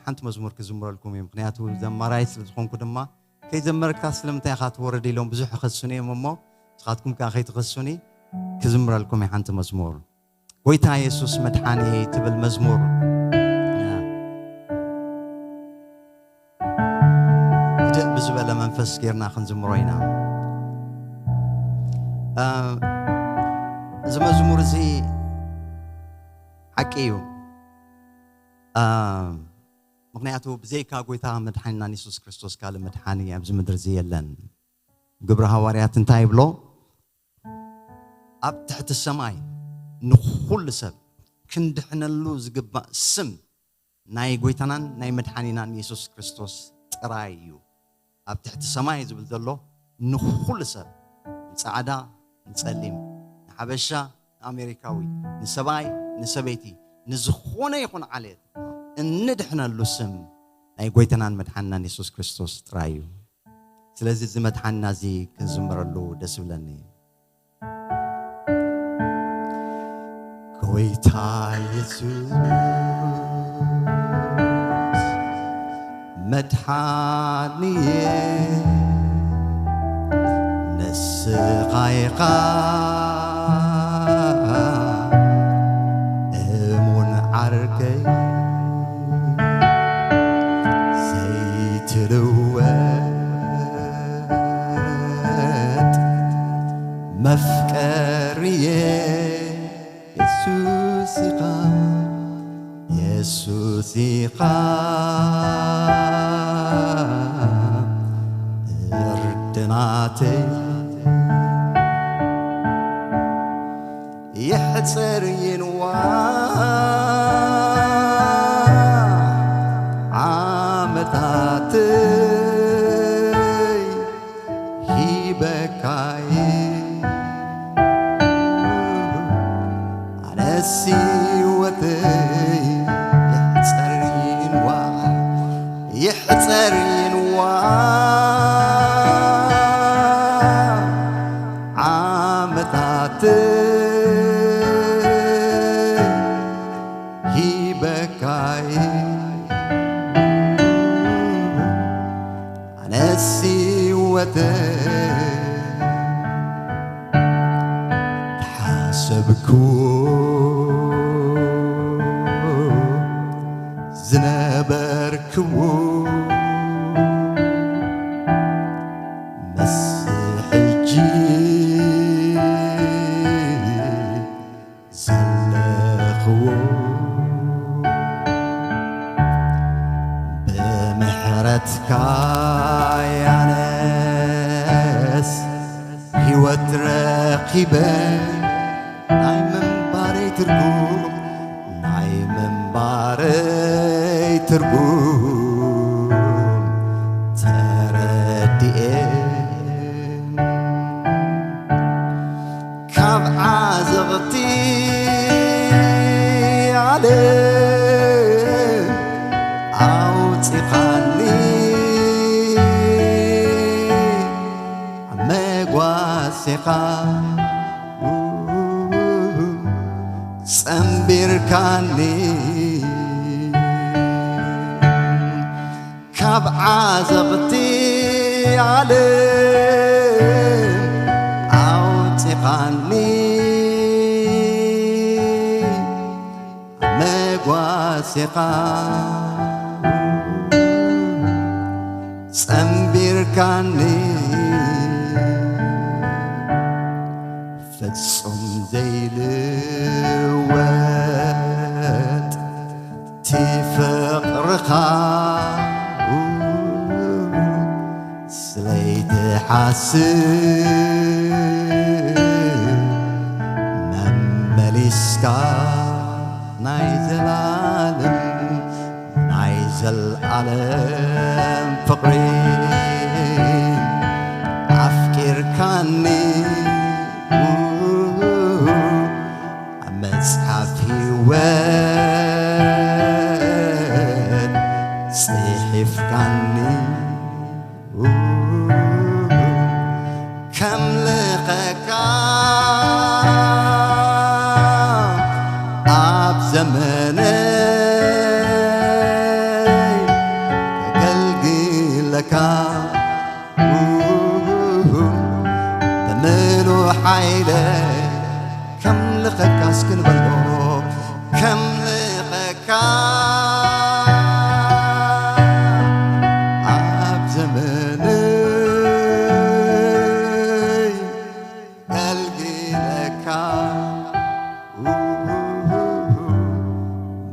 ሓንቲ መዝሙር ክዝምረልኩም እዩ። ምክንያቱ ዘማራይ ስለ ዝኾንኩ ድማ ከይዘመርካ ስለምንታይ ኢኻ ትወርድ ኢሎም ብዙሕ ይኸሱኒ እዮም እሞ ንስኻትኩም ከዓ ከይትኸሱኒ ክዝምረልኩም እዩ ሓንቲ መዝሙር። ጎይታ የሱስ መድሓኒ ትብል መዝሙር ህድእ ብዝበለ መንፈስ ጌርና ክንዝምሮ ኢና። እዚ መዝሙር እዚ ሓቂ እዩ። ምክንያቱ ብዘይካ ጎይታ መድሓኒና የሱስ ክርስቶስ ካልእ መድሓኒ ኣብዚ ምድሪ እዚ የለን። ግብሪ ሃዋርያት እንታይ ይብሎ? ኣብ ትሕቲ ሰማይ ንኹሉ ሰብ ክንድሕነሉ ዝግባእ ስም ናይ ጎይታናን ናይ መድሓኒናን የሱስ ክርስቶስ ጥራይ እዩ። ኣብ ትሕቲ ሰማይ ዝብል ዘሎ ንኹሉ ሰብ፣ ንጻዕዳ፣ ንጸሊም፣ ንሓበሻ፣ ንኣሜሪካዊ፣ ንሰብኣይ፣ ንሰበይቲ፣ ንዝኾነ ይኹን ዓሌት እንድሕነሉ ስም ናይ ጎይታናን መድሓኒናን የሱስ ክርስቶስ ጥራይ እዩ። ስለዚ እዚ መድሓኒና እዚ ክንዝምረሉ ደስ ይብለኒ። ጎይታ የሱስ መድሓኒየ ንስኻ ኢኻ እሙን ዓርከይ ዘይትልወጥ መፍ ኢኻ እርድናተይ ይሕጸር ይንዋሕ ዓመታተይ ሂበካይ ኣነስ ህይወተይ ይሕጸር ይንዋሕ ይሕጸር ይንዋሕ ዓመታተይ ሂበካይ ኣነስ ህይወተይ ተሓሰብኩ ዝነበርክዎ ምስ ሕጂ ዘለኽዎ ብምሕረትካ ኣነስ ህይወት ረኺበ ናይ ምንባረይ ትርጉም ናይ ምንባረይ ትርጉም ተረዲኤ ካብ ዓዘቕቲ ዓለም ኣውፂኻኒ መጓሴኻ ጸንቢርካኒ ካብ ዓዘቕቲ ዓለም ኣውፂኻኒ መጓሴኻ ጸንቢርካኒ ፍጹም ዘይልወጥ እቲ ፍቕርኻ ስለይ ትሓስብ መመሊስካ ናይ ዘላለም ናይ ዘላለም ፍቕሪ ኣፍቂርካኒ ኣብ መጽሓፍ ህይወት ጽሒፍካኒ ከም ልኸካ ኣብ ዘመነይ ከገልግለካ ብምሉእ ሓይለ ከም ልኸካ እስኪ ንበሎ ከም ልኸካ ኣብ ዘመነይ ገልግለካ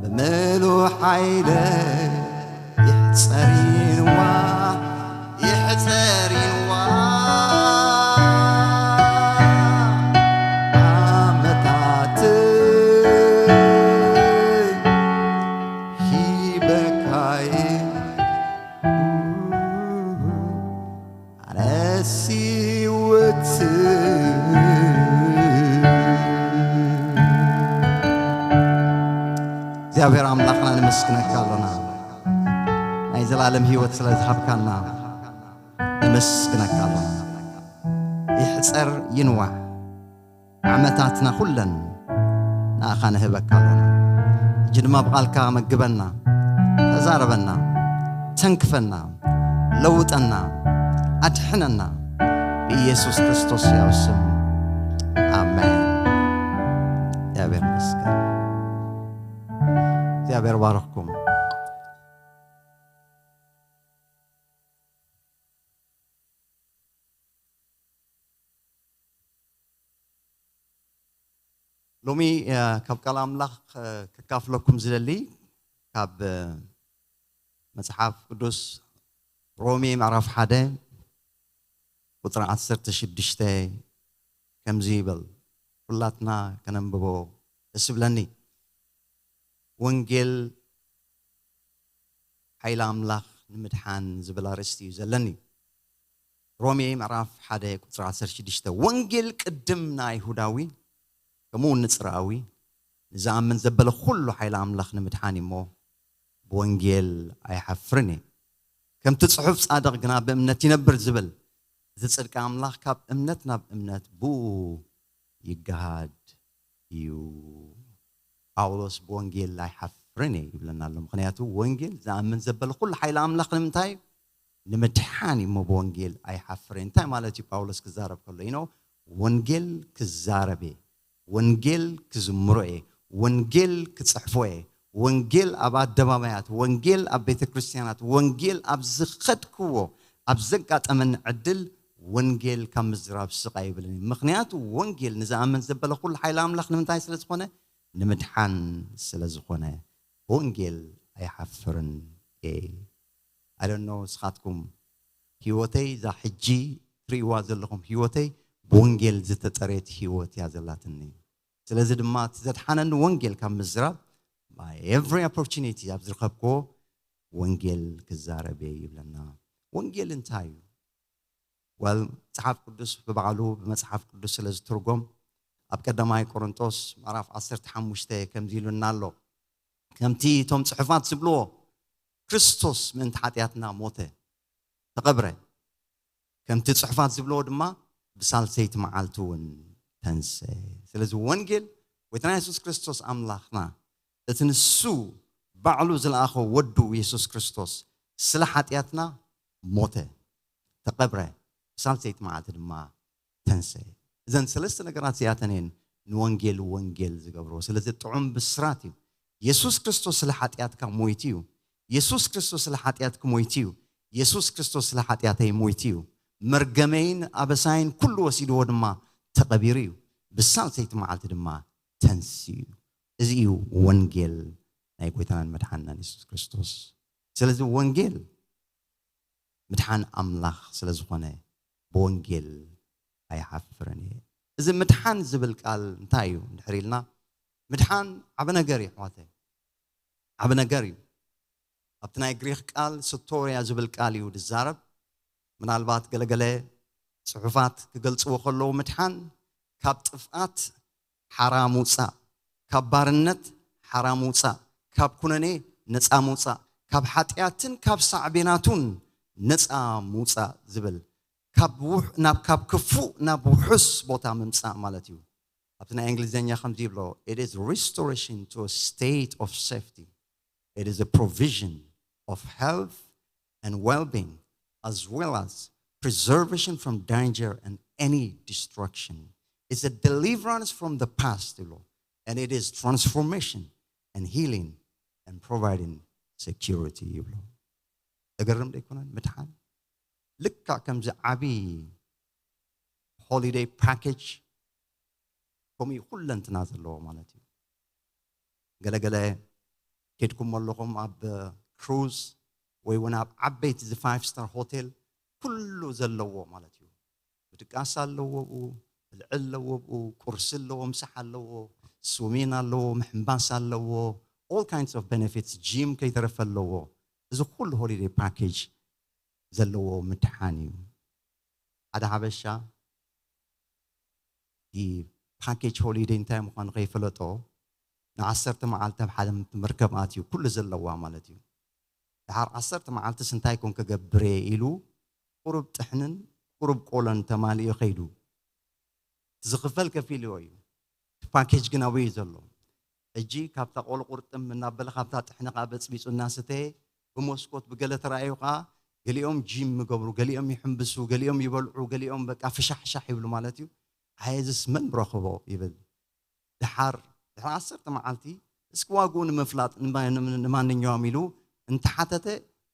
ብምሉእ ሓይለ ይሕጸር ይንዋሕ ይሕጸር ይንዋሕ ዓመታተይ ሂበካይ ኣነስ ህይወት እግዚኣብሔር ኣምላኽና ነመስግነካ ኣሎና ናይ ዘላለም ህይወት ስለ ዝሃብካና ነመስግነካ ኣሎና ይሕጸር ይንዋሕ ዓመታትና ኩለን ንኣኻ ንህበካ ኣሎና ሕጂ ድማ ብቓልካ መግበና ተዛረበና ተንክፈና ለውጠና ኣድሕነና ብኢየሱስ ክርስቶስ ያው ስም ኣሜን እግዚኣብሔር መስገን እግዚኣብሔር ባረኽኩም ሎሚ ካብ ቃል ኣምላኽ ከካፍለኩም ዝደሊ ካብ መጽሓፍ ቅዱስ ሮሜ ምዕራፍ ሓደ ቁጽሪ ዓሰርተ ሽዱሽተ ከምዚ ይብል፣ ኩላትና ከነንብቦ ደስ ይብለኒ። ወንጌል ሓይሊ ኣምላኽ ንምድሓን ዝብል ኣርእስቲ እዩ ዘለኒ። ሮሜ ምዕራፍ ሓደ ቁጽሪ ዓሰርተ ሽዱሽተ፣ ወንጌል ቅድም ንኣይሁዳዊ ከምኡ እውን ንጽርኣዊ ንዝኣምን ዘበለ ኩሉ ሓይሊ ኣምላኽ ንምድሓን እዩ እሞ፣ ብወንጌል ኣይሓፍርን እየ። ከምቲ ጽሑፍ፣ ጻድቕ ግና ብእምነት ይነብር ዝብል፣ እዚ ጽድቂ ኣምላኽ ካብ እምነት ናብ እምነት ብኡ ይገሃድ እዩ። ጳውሎስ ብወንጌል ኣይሓፍርን እየ ይብለና ኣሎ። ምኽንያቱ ወንጌል ዝኣምን ዘበለ ኩሉ ሓይሊ ኣምላኽ ንምንታይ እዩ? ንምድሓን እዩ እሞ ብወንጌል ኣይሓፍርን። እንታይ ማለት እዩ ጳውሎስ ክዛረብ ከሎ? ኢኖ ወንጌል ክዛረብ እየ፣ ወንጌል ክዝምሮ እየ፣ ወንጌል ክጽሕፎ እየ፣ ወንጌል ኣብ ኣደባባያት፣ ወንጌል ኣብ ቤተ ክርስቲያናት፣ ወንጌል ኣብ ዝኸድክዎ፣ ኣብ ዘጋጠመኒ ዕድል ወንጌል ካብ ምዝራብ ስቕ ኣይብልን እየ። ምኽንያቱ ወንጌል ንዝኣምን ዘበለ ኩሉ ሓይሊ ኣምላኽ ንምንታይ ስለ ዝኾነ? ንምድሓን ስለ ዝኾነ። ብወንጌል ኣይሓፍርን እየ። I don't know ንስኻትኩም፣ ህይወተይ እዛ ሕጂ ትርእይዋ ዘለኹም ህይወተይ ብወንጌል ዝተጸረየት ህይወት እያ ዘላትኒ። ስለዚ ድማ እቲ ዘድሓነኒ ወንጌል ካብ ምዝራብ፣ my every opportunity ኣብ ዝረኸብክዎ ወንጌል ክዛረብ እየ ይብለና። ወንጌል እንታይ እዩ? Well፣ መጽሓፍ ቅዱስ ብባዕሉ ብመጽሓፍ ቅዱስ ስለ ዝትርጎም፣ ኣብ ቀዳማይ ቆሮንጦስ ምዕራፍ ዓሰርተ ሓሙሽተ ከምዚ ኢሉና ኣሎ። ከምቲ እቶም ጽሑፋት ዝብልዎ፣ ክርስቶስ ምእንቲ ሓጢኣትና ሞተ፣ ተቐብረ። ከምቲ ጽሑፋት ዝብልዎ ድማ፣ ብሳልሰይቲ መዓልቲ እውን ተንሰ። ስለዚ ወንጌል፣ ጎይታና የሱስ ክርስቶስ ኣምላኽና፣ እቲ ንሱ ባዕሉ ዝለኣኾ ወዱ የሱስ ክርስቶስ ስለ ሓጢኣትና ሞተ፣ ተቐብረ፣ ብሳልሰይቲ መዓልቲ ድማ ተንሰ። እዘን ሰለስተ ነገራት እዚኣተን እየን ንወንጌል ወንጌል ዝገብርዎ። ስለዚ ጥዑም ብስራት እዩ። የሱስ ክርስቶስ ስለ ሓጢኣትካ ሞይቱ እዩ። የሱስ ክርስቶስ ስለ ሓጢኣትኪ ሞይቱ እዩ። የሱስ ክርስቶስ ስለ ሓጢኣተይ ሞይቱ እዩ። መርገመይን ኣበሳይን ኩሉ ወሲድዎ ድማ ተቐቢሩ እዩ። ብሳልሰይቲ መዓልቲ ድማ ተንስኡ እዩ። እዚ እዩ ወንጌል ናይ ጎይታናን መድሓንናን የሱስ ክርስቶስ። ስለዚ ወንጌል ምድሓን ኣምላኽ ስለ ዝኾነ ብወንጌል ኣይሓፍርን እየ። እዚ ምድሓን ዝብል ቃል እንታይ እዩ እንድሕር ኢልና፣ ምድሓን ዓቢ ነገር እዩ ኣሕዋተይ፣ ዓቢ ነገር እዩ። ኣብቲ ናይ ግሪኽ ቃል ሶተርያ ዝብል ቃል እዩ ዝዛረብ። ምናልባት ገለገለ ጽሑፋት ክገልጽዎ ከለዉ፣ ምድሓን ካብ ጥፍኣት ሓራ ምውጻእ፣ ካብ ባርነት ሓራ ምውጻእ፣ ካብ ኩነኔ ነጻ ምውጻእ፣ ካብ ሓጢኣትን ካብ ሳዕቤናቱን ነጻ ምውጻእ ዝብል፣ ካብ ውሕ-፣ ናብ፣ ካብ ክፉእ ናብ ውሑስ ቦታ ምምጻእ ማለት እዩ። ኣብቲ ናይ እንግሊዝኛ ከምዚ ይብሎ፣ it is restoration to a state of safety. It is a provision of health and well-being, as well as preservation from danger and any destruction. It's a deliverance from the past ይብሎ, and it is transformation and healing and providing security ይብሎ። እገርም ዶ ኣይኮነን? ምድሓን ልክዕ ከምዚ ዓቢ ሆሊደይ ፓኬጅ ከምኡ እዩ ኩለንትና ዘለዎ ማለት እዩ። ገለገለ ኬድኩም ኣለኹም ኣብ ክሩዝ ወይ እውን ኣብ ዓበይቲ እዚ ፋይቭ ስታር ሆቴል ኩሉ ዘለዎ ማለት እዩ። ምድቃስ ኣለዎ ብኡ፣ ብልዒ ኣለዎ ብኡ፣ ቁርሲ ኣለዎ፣ ምሳሕ ኣለዎ፣ ስዊሚን ኣለዎ፣ ምሕንባስ ኣለዎ፣ all kinds of benefits፣ ጂም ከይተረፈ ኣለዎ። እዚ ኩሉ ሆሊደይ ፓኬጅ ዘለዎ ምድሓን እዩ። ሓደ ሓበሻ እቲ ፓኬጅ ሆሊደይ እንታይ ምዃኑ ከይፈለጦ ንዓሰርተ መዓልቲ ኣብ ሓደ መርከብ ኣትዩ፣ ኩሉ ዘለዋ ማለት እዩ። ድሓር ዓሰርተ መዓልትስ እንታይ ኮን ክገብር እየ ኢሉ ቁሩብ ጥሕንን ቁሩብ ቆሎን ተማሊኡ ከይዱ። ዝኽፈል ከፊልዎ እዩ። እቲ ፓኬጅ ግን ኣብኡ እዩ ዘሎ። ሕጂ ካብታ ቆሎ ቁርጥም እናበለ ካብታ ጥሕኒ ከዓ በፅቢፁ እናስተየ ብመስኮት ብገለ ተራእዩ ከዓ ገሊኦም ጂም ይገብሩ፣ ገሊኦም ይሕምብሱ፣ ገሊኦም ይበልዑ፣ ገሊኦም በቃ ፍሻሕሻሕ ይብሉ ማለት እዩ። ኣየዝስ መን ብረኽቦ ይብል። ድሓር ድሕሪ ዓሰርተ መዓልቲ እስኪ ዋግኡ ንምፍላጥ ንማ-፣ ንማ-፣ ንማንኛውም ኢሉ እንተሓተተ፣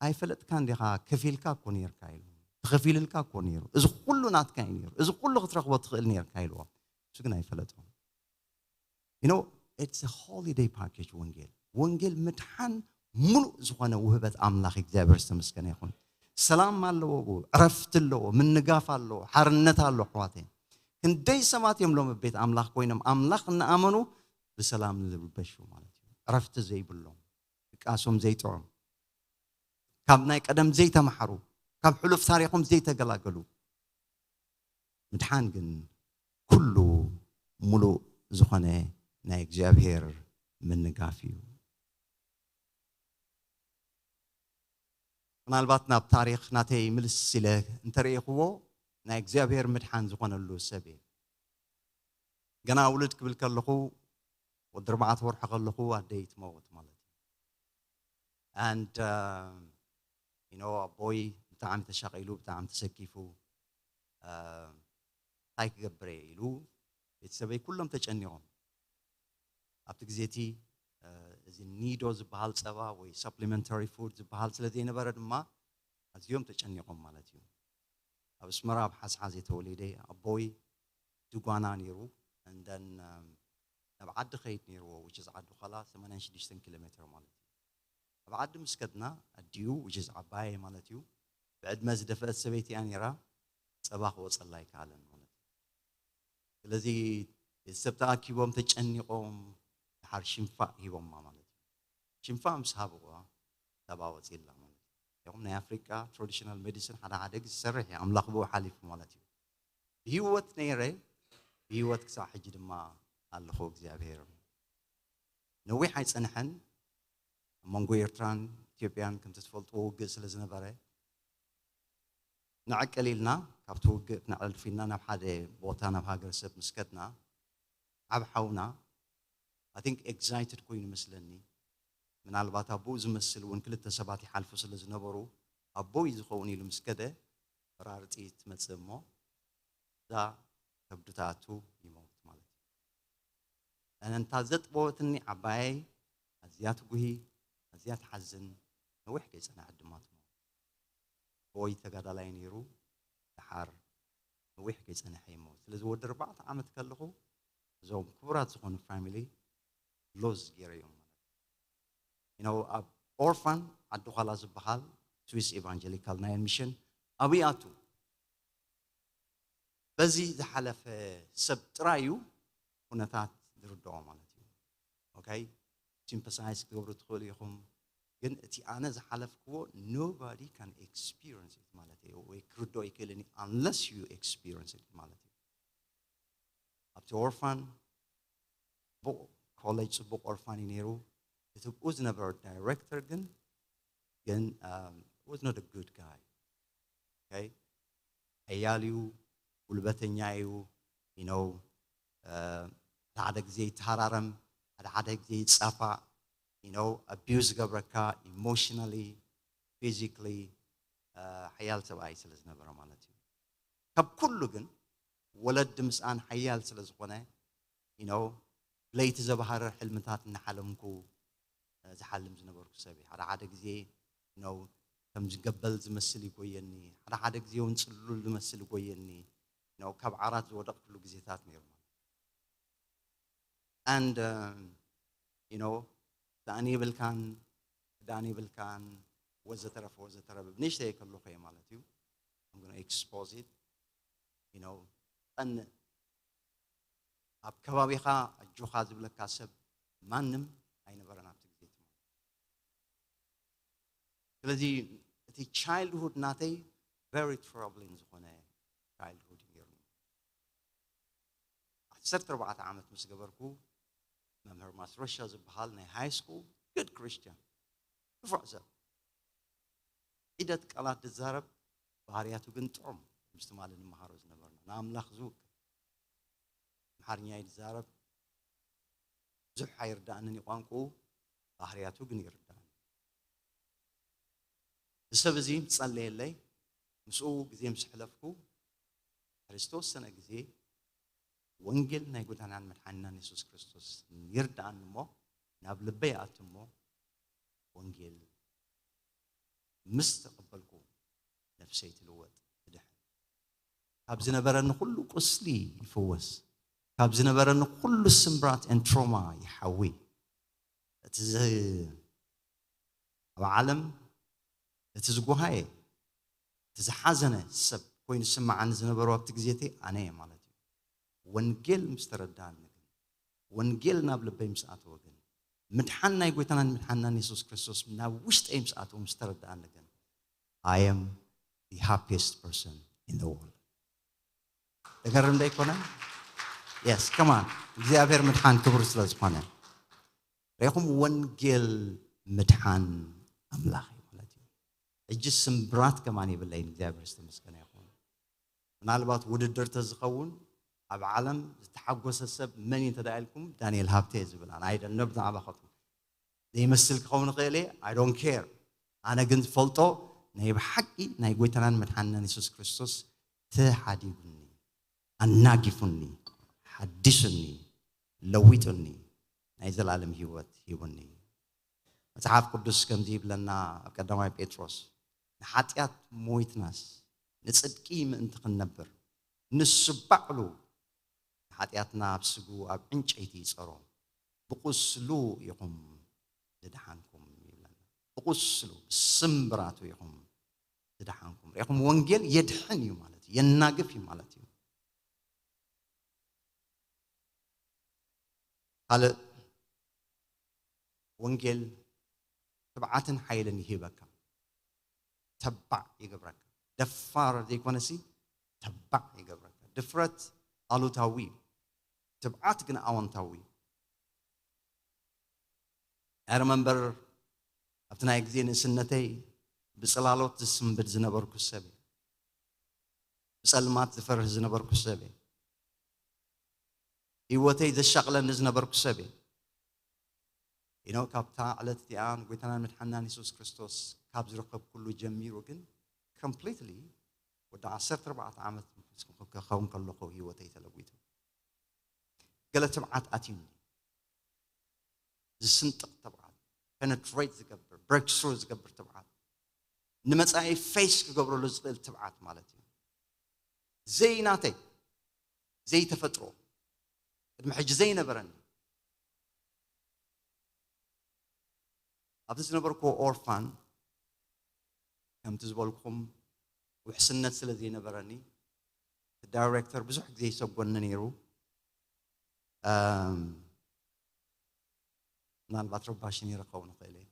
ኣይፈለጥካን ዲኻ? ከፊልካ እኮ ነይርካ ኢሉ። ተኸፊልልካ እኮ ነይሩ። እዚ ኩሉ ናትካ እዩ ነይሩ። እዚ ኩሉ ክትረኽቦ ትኽእል ነይርካ ኢልዎ። እሱ ግን ኣይፈለጦም። You know, it's a holiday package ወንጌል። ወንጌል ምድሓን ሙሉእ ዝኾነ ውህበት ኣምላኽ እግዚኣብሔር ዝተመስገነ ይኹን። ሰላም ኣለዎ፣ ዕረፍቲ ኣለዎ፣ ምንጋፍ ኣለዎ፣ ሓርነት ኣለዎ። ኣሕዋተይ፣ ክንደይ ሰባት እዮም ሎም ቤት ኣምላኽ ኮይኖም ኣምላኽ እናኣመኑ ብሰላም ዝርበሹ ማለት እዩ። ዕረፍቲ ዘይብሎም፣ ድቃሶም ዘይጥዑም፣ ካብ ናይ ቀደም ዘይተማሓሩ፣ ካብ ሕሉፍ ታሪኾም ዘይተገላገሉ። ምድሓን ግን ኩሉ ሙሉእ ዝኾነ ናይ እግዚኣብሔር ምንጋፍ እዩ። ምናልባት ናብ ታሪኽ ናተይ ምልስ ኢለ እንተርእኹዎ፣ ናይ እግዚኣብሔር ምድሓን ዝኾነሉ ሰብ እየ። ገና ውልድ ክብል ከለኹ፣ ወዲ ኣርባዕተ ወርሒ ከለኹ ኣደይ ትመውት ማለት እዩ። And uh, you know ኣቦይ ብጣዕሚ ተሻቒሉ፣ ብጣዕሚ ተሰኪፉ፣ እንታይ ክገብር እየ ኢሉ ቤተሰበይ ኩሎም ተጨኒቖም። ኣብቲ ግዜ እቲ እዚ ኒዶ ዝበሃል ጸባ ወይ supplementary food ዝበሃል ስለ ዘይነበረ ድማ ኣዝዮም ተጨኒቖም ማለት እዩ። ኣብ ኣስመራ ኣብ ሓዝሓዝ እየ ተወሊደ። ኣቦይ ድጓና ነይሩ። And then um, ናብ ዓዲ ኸይድ ነይርዎ፣ which is ዓዲ ዃላ ሰማንያን ሽዱሽተን ኪሎ ሜትር ማለት እዩ። ኣብ ዓዲ ምስ ከድና ኣዲኡ፣ which is ዓባየ ማለት እዩ፣ ብዕድመ ዝደፍአት ሰበይቲ እያ ነይራ። ጸባ ክወጸላ ኣይከኣለን ማለት እዩ። ስለዚ ቤተሰብ ተኣኪቦም ተጨኒቖም ድሓር ሽንፋእ ሂቦማ ማለት እዩ። ሽንፋእ ምስ ሃብዋ ጸባ ወጺላ ማለት እዩ። ይኹም ናይ ኣፍሪቃ traditional medicine ሓደ ሓደ ግዜ ዝሰርሕ እዩ፣ ኣምላኽ ብኡ ሓሊፉ ማለት እዩ። ብህይወት ነይረ፣ ብህይወት ክሳብ ሕጂ ድማ ኣለኹ። እግዚኣብሔር ነዊሕ ኣይጸንሐን። ኣብ መንጎ ኤርትራን ኢትዮጵያን ከምቲ ትፈልጥዎ ውግእ ስለ ዝነበረ፣ ንዕቅል ኢልና ካብቲ ውግእ ክነዕልፍ ኢልና ናብ ሓደ ቦታ ናብ ሃገር ሰብ ምስ ከድና፣ ዓብ ሓውና I think excited ኮይኑ መስለኒ። ምናልባት ኣቦኡ ዝመስል እውን ክልተ ሰባት ይሓልፉ ስለ ዝነበሩ፣ ኣቦይ ዝኸውን ኢሉ ምስ ከደ፣ በራሪ ጥይት ትመጽእ እሞ እዛ ከብዱ ትኣቱ፣ ይመውት ማለት እዩ። እነንታ ዘጥበወትኒ ዓባየይ ኣዝያ ትጉሂ፣ ኣዝያ ትሓዝን፣ ነዊሕ ከይጸንሐት ድማ ትመውት። ኣቦይ ተጋዳላይ ነይሩ፣ ደሓር ነዊሕ ከይጸንሐ ይመውት። ስለዚ ወዲ ኣርባዕተ ዓመት ከለኹ እዞም ክቡራት ዝኾኑ ፋሚሊ ሎዝ ገይረዮም ማለት እዩ። You know ኣብ ኦርፋን ዓዲ ዃላ ዝበሃል ስዊስ ኢቫንጀሊካል ናይል ሚሽን ኣብይ ኣቱ። በዚ ዝሓለፈ ሰብ ጥራይ እዩ ኩነታት ዝርድኦ ማለት እዩ። Okay? Sympathize ክትገብሩ ትኽእሉ ኢኹም፣ ግን እቲ ኣነ ዝሓለፍክዎ nobody can experience it ማለት እዩ፣ ወይ ክርድኦ ይክእልን እዩ unless you experience it ማለት እዩ። ኣብቲ ኦርፋን ጽቡቕ ኮሌጅ፣ ጽቡቕ ኦርፋን እዩ ነይሩ። እቲ ብኡ ዝነበረ ዳይሬክተር ግን ግን um, was not a good guy. Okay? ሓያል እዩ፣ ጉልበተኛ እዩ። You know ሓደ ሓደ ግዜ ይተሃራረም፣ ሓደ ሓደ ግዜ ይጻፋእ። You know abuse ገብረካ፣ emotionally, physically ሓያል ሰብኣይ ስለ ዝነበረ ማለት እዩ። ካብ ኩሉ ግን ወለዲ ምስኣን ሓያል ስለ ዝኾነ፣ you know ለይቲ ዘባህርር ሕልምታት እናሓለምኩ ዝሓልም ዝነበርኩ ሰብ እየ። ሓደ ሓደ ግዜ ነው ከም ዝገበል ዝመስል ይጎየኒ፣ ሓደ ሓደ ግዜ እውን ጽሉል ዝመስል ይጎየኒ ነው። ካብ ዓራት ዝወደቕኩሉ ግዜታት ነይሩ። And um, you know ዳኒ ይብልካን ዳኒ ይብልካን ወዘተረፈ ወዘተረፈ ብንእሽተይ ከለኹ እየ ማለት እዩ። I'm gonna expose it. You know ጠንእ ኣብ ከባቢኻ ኣጆኻ ዝብለካ ሰብ ማንም ኣይነበረን ኣብቲ ግዜ እቲ ማለት። ስለዚ እቲ childhood ናተይ very troubling ዝኾነ childhood እዩ ነይሩ። ዓሰርተ ኣርባዕተ ዓመት ምስ ገበርኩ መምህር ማስረሻ ዝበሃል ናይ high school good Christian ንፉዕ ሰብ ዒደት ቃላት ዝዛረብ ባህርያቱ ግን ጥዑም ምስ ትማሊ ንመሃሮ ዝነበርና ንኣምላኽ ዝውክል ኣምሓርኛ እዩ ዝዛረብ። ብዙሕ ኣይርዳእንን እዩ ቋንቋኡ፣ ባህርያቱ ግን ይርዳእኒ። እዚ ሰብ እዚ ምስ ጸለየለይ ምስኡ ግዜ ምስ ሕለፍኩ ድሕሪ ዝተወሰነ ግዜ ወንጌል ናይ ጎዳናን መድሓኒናን የሱስ ክርስቶስ ይርዳእኒ እሞ ናብ ልበይ ይኣቱ እሞ ወንጌል ምስ ተቐበልኩ ነፍሰይ ትልወጥ ትድሕን። ካብ ዝነበረኒ ኩሉ ቁስሊ ይፍወስ፣ ካብ ዝነበረኒ ኩሉ ስምብራት and trauma ይሓዊ። እቲ ዝ- ኣብ ዓለም እቲ ዝጎሃየ፣ እቲ ዝሓዘነ ሰብ ኮይኑ ዝስምዓኒ ዝነበሩ ኣብቲ ግዜ እቲ ኣነ እየ ማለት እዩ። ወንጌል ምስ ተረዳኣኒ ግን፣ ወንጌል ናብ ልበይ ምስ ኣተወ ግን፣ ምድሓን ናይ ጎይታናን ምድሓንናን የሱስ ክርስቶስ ናብ ውሽጠይ ምስ ኣተወ፣ ምስ ተረዳኣኒ ግን፣ I am the happiest person in the world። ተገርም ዶ ኣይኮነን? Yes, come on። እግዚኣብሔር ምድሓን ክቡር ስለ ዝኾነ። ርኢኹም፣ ወንጌል ምድሓን ኣምላኽ እዩ ማለት እዩ። ሕጂ ስምብራት ከማን የብለይን። እግዚኣብሔር ዝተመስገነ ይኹን። ምናልባት ውድድር ተዝኸውን፣ ኣብ ዓለም ዝተሓጎሰ ሰብ መን እዩ እንተ ደኣ ኢልኩም፣ ዳንኤል ሃብተ እየ ዝብል። ኣነ ኣይደለ ብዛዕባኻትኩም ዘይመስል ክኸውን ይኽእል እየ። I don't care። ኣነ ግን ዝፈልጦ፣ ናይ ብሓቂ ናይ ጎይታናን መድሓንናን የሱስ ክርስቶስ ተሓዲጉኒ፣ ኣናጊፉኒ፣ ሓዲሱኒ፣ ለዊጡኒ፣ ናይ ዘላለም ህይወት ሂቡኒ። መጽሓፍ ቅዱስ ከምዚ ይብለና፣ ኣብ ቀዳማይ ጴጥሮስ፣ ንሓጢኣት ሞይትናስ፣ ንጽድቂ ምእንቲ ክንነብር፣ ንሱ ባዕሉ ንሓጢኣትና ኣብ ስግኡ ኣብ ዕንጨይቲ ይጸሮ፣ ብቁስሉ ኢኹም ዝደሓንኩም ይብለና። ብቁስሉ፣ ብስምብራቱ ኢኹም ዝደሓንኩም። ርኢኹም፣ ወንጌል የድሕን እዩ ማለት እዩ፣ የናግፍ እዩ ማለት እዩ። ካልእ፣ ወንጌል ትብዓትን ሓይልን ይህበካ። ተባዕ ይገብረካ። ደፋር ዘይኮነሲ፣ ተባዕ ይገብረካ። ድፍረት ኣሉታዊ እዩ፣ ትብዓት ግን ኣወንታዊ እዩ። I remember፣ ኣብቲ ናይ ግዜ ንእስነተይ ብጽላሎት ዝስንብድ ዝነበርኩ ሰብ እየ። ብጸልማት ዝፈርህ ዝነበርኩ ሰብ እየ። ህይወተይ ዘሻቕለኒ ዝነበርኩ ሰብ እየ። You know፣ ካብታ ዕለት እቲኣ ንጎይታናን መድሓንናን የሱስ ክርስቶስ ካብ ዝረኸብኩሉ ጀሚሩ ግን፣ completely፣ ወዲ ዓሰርተ ኣርባዕተ ዓመት ክኸውን ከለኹ ህይወተይ ተለዊጡ። ገለ ትብዓት ኣትዩኒ። ዝስንጥቕ ትብዓት፣ penetrate ዝገብር፣ breakthrough ዝገብር ትብዓት፣ ንመጻኢ face ክገብረሉ ዝኽእል ትብዓት ማለት እዩ። ዘይናተይ፣ ዘይተፈጥሮ፣ ቅድሚ ሕጂ ዘይነበረኒ። ኣብዚ ዝነበርኩዎ ኦርፋን፣ ከምቲ ዝበልኩኹም፣ ውሕስነት ስለ ዘይነበረኒ፣ እቲ ዳይሬክተር ብዙሕ ግዜ ይሰጎኒ ነይሩ። እም፣ ምናልባት ረባሺ ነይረ ክኸውን ይኽእል እየ።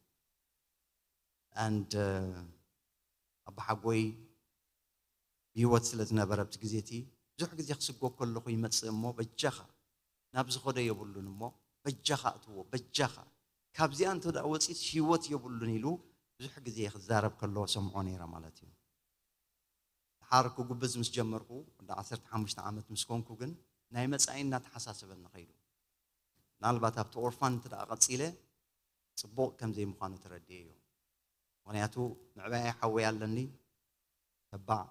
And ኣባሓጎይ ብህይወት ስለ ዝነበረ፣ ኣብቲ ግዜ እቲ ብዙሕ ግዜ ክስጎ ከለኹ ይመጽእ እሞ፣ በጃኻ፣ ናብዚ ኸዶ የብሉን እሞ፣ በጃኻ እትዎ፣ በጃኻ፣ ካብዚኣ እንተ ደኣ ወጺእስ ህይወት የብሉን ኢሉ ብዙሕ ግዜ ክዛረብ ከሎ ሰምዖ ነይረ ማለት እዩ። ድሓር ክጉብዝ ምስ ጀመርኩ፣ ወዲ ዓሰርተ ሓሙሽተ ዓመት ምስ ኮንኩ ግን፣ ናይ መጻኢ እናተሓሳሰበኒ ኸይዱ። ምናልባት ኣብቲ ኦርፋን እንተ ደኣ ቀጺለ፣ ጽቡቕ ከም ዘይምዃኑ ተረዲኤ እዩ። ምኽንያቱ፣ ምዕባያ ሓወይ ኣለኒ፣ ተባዕ፣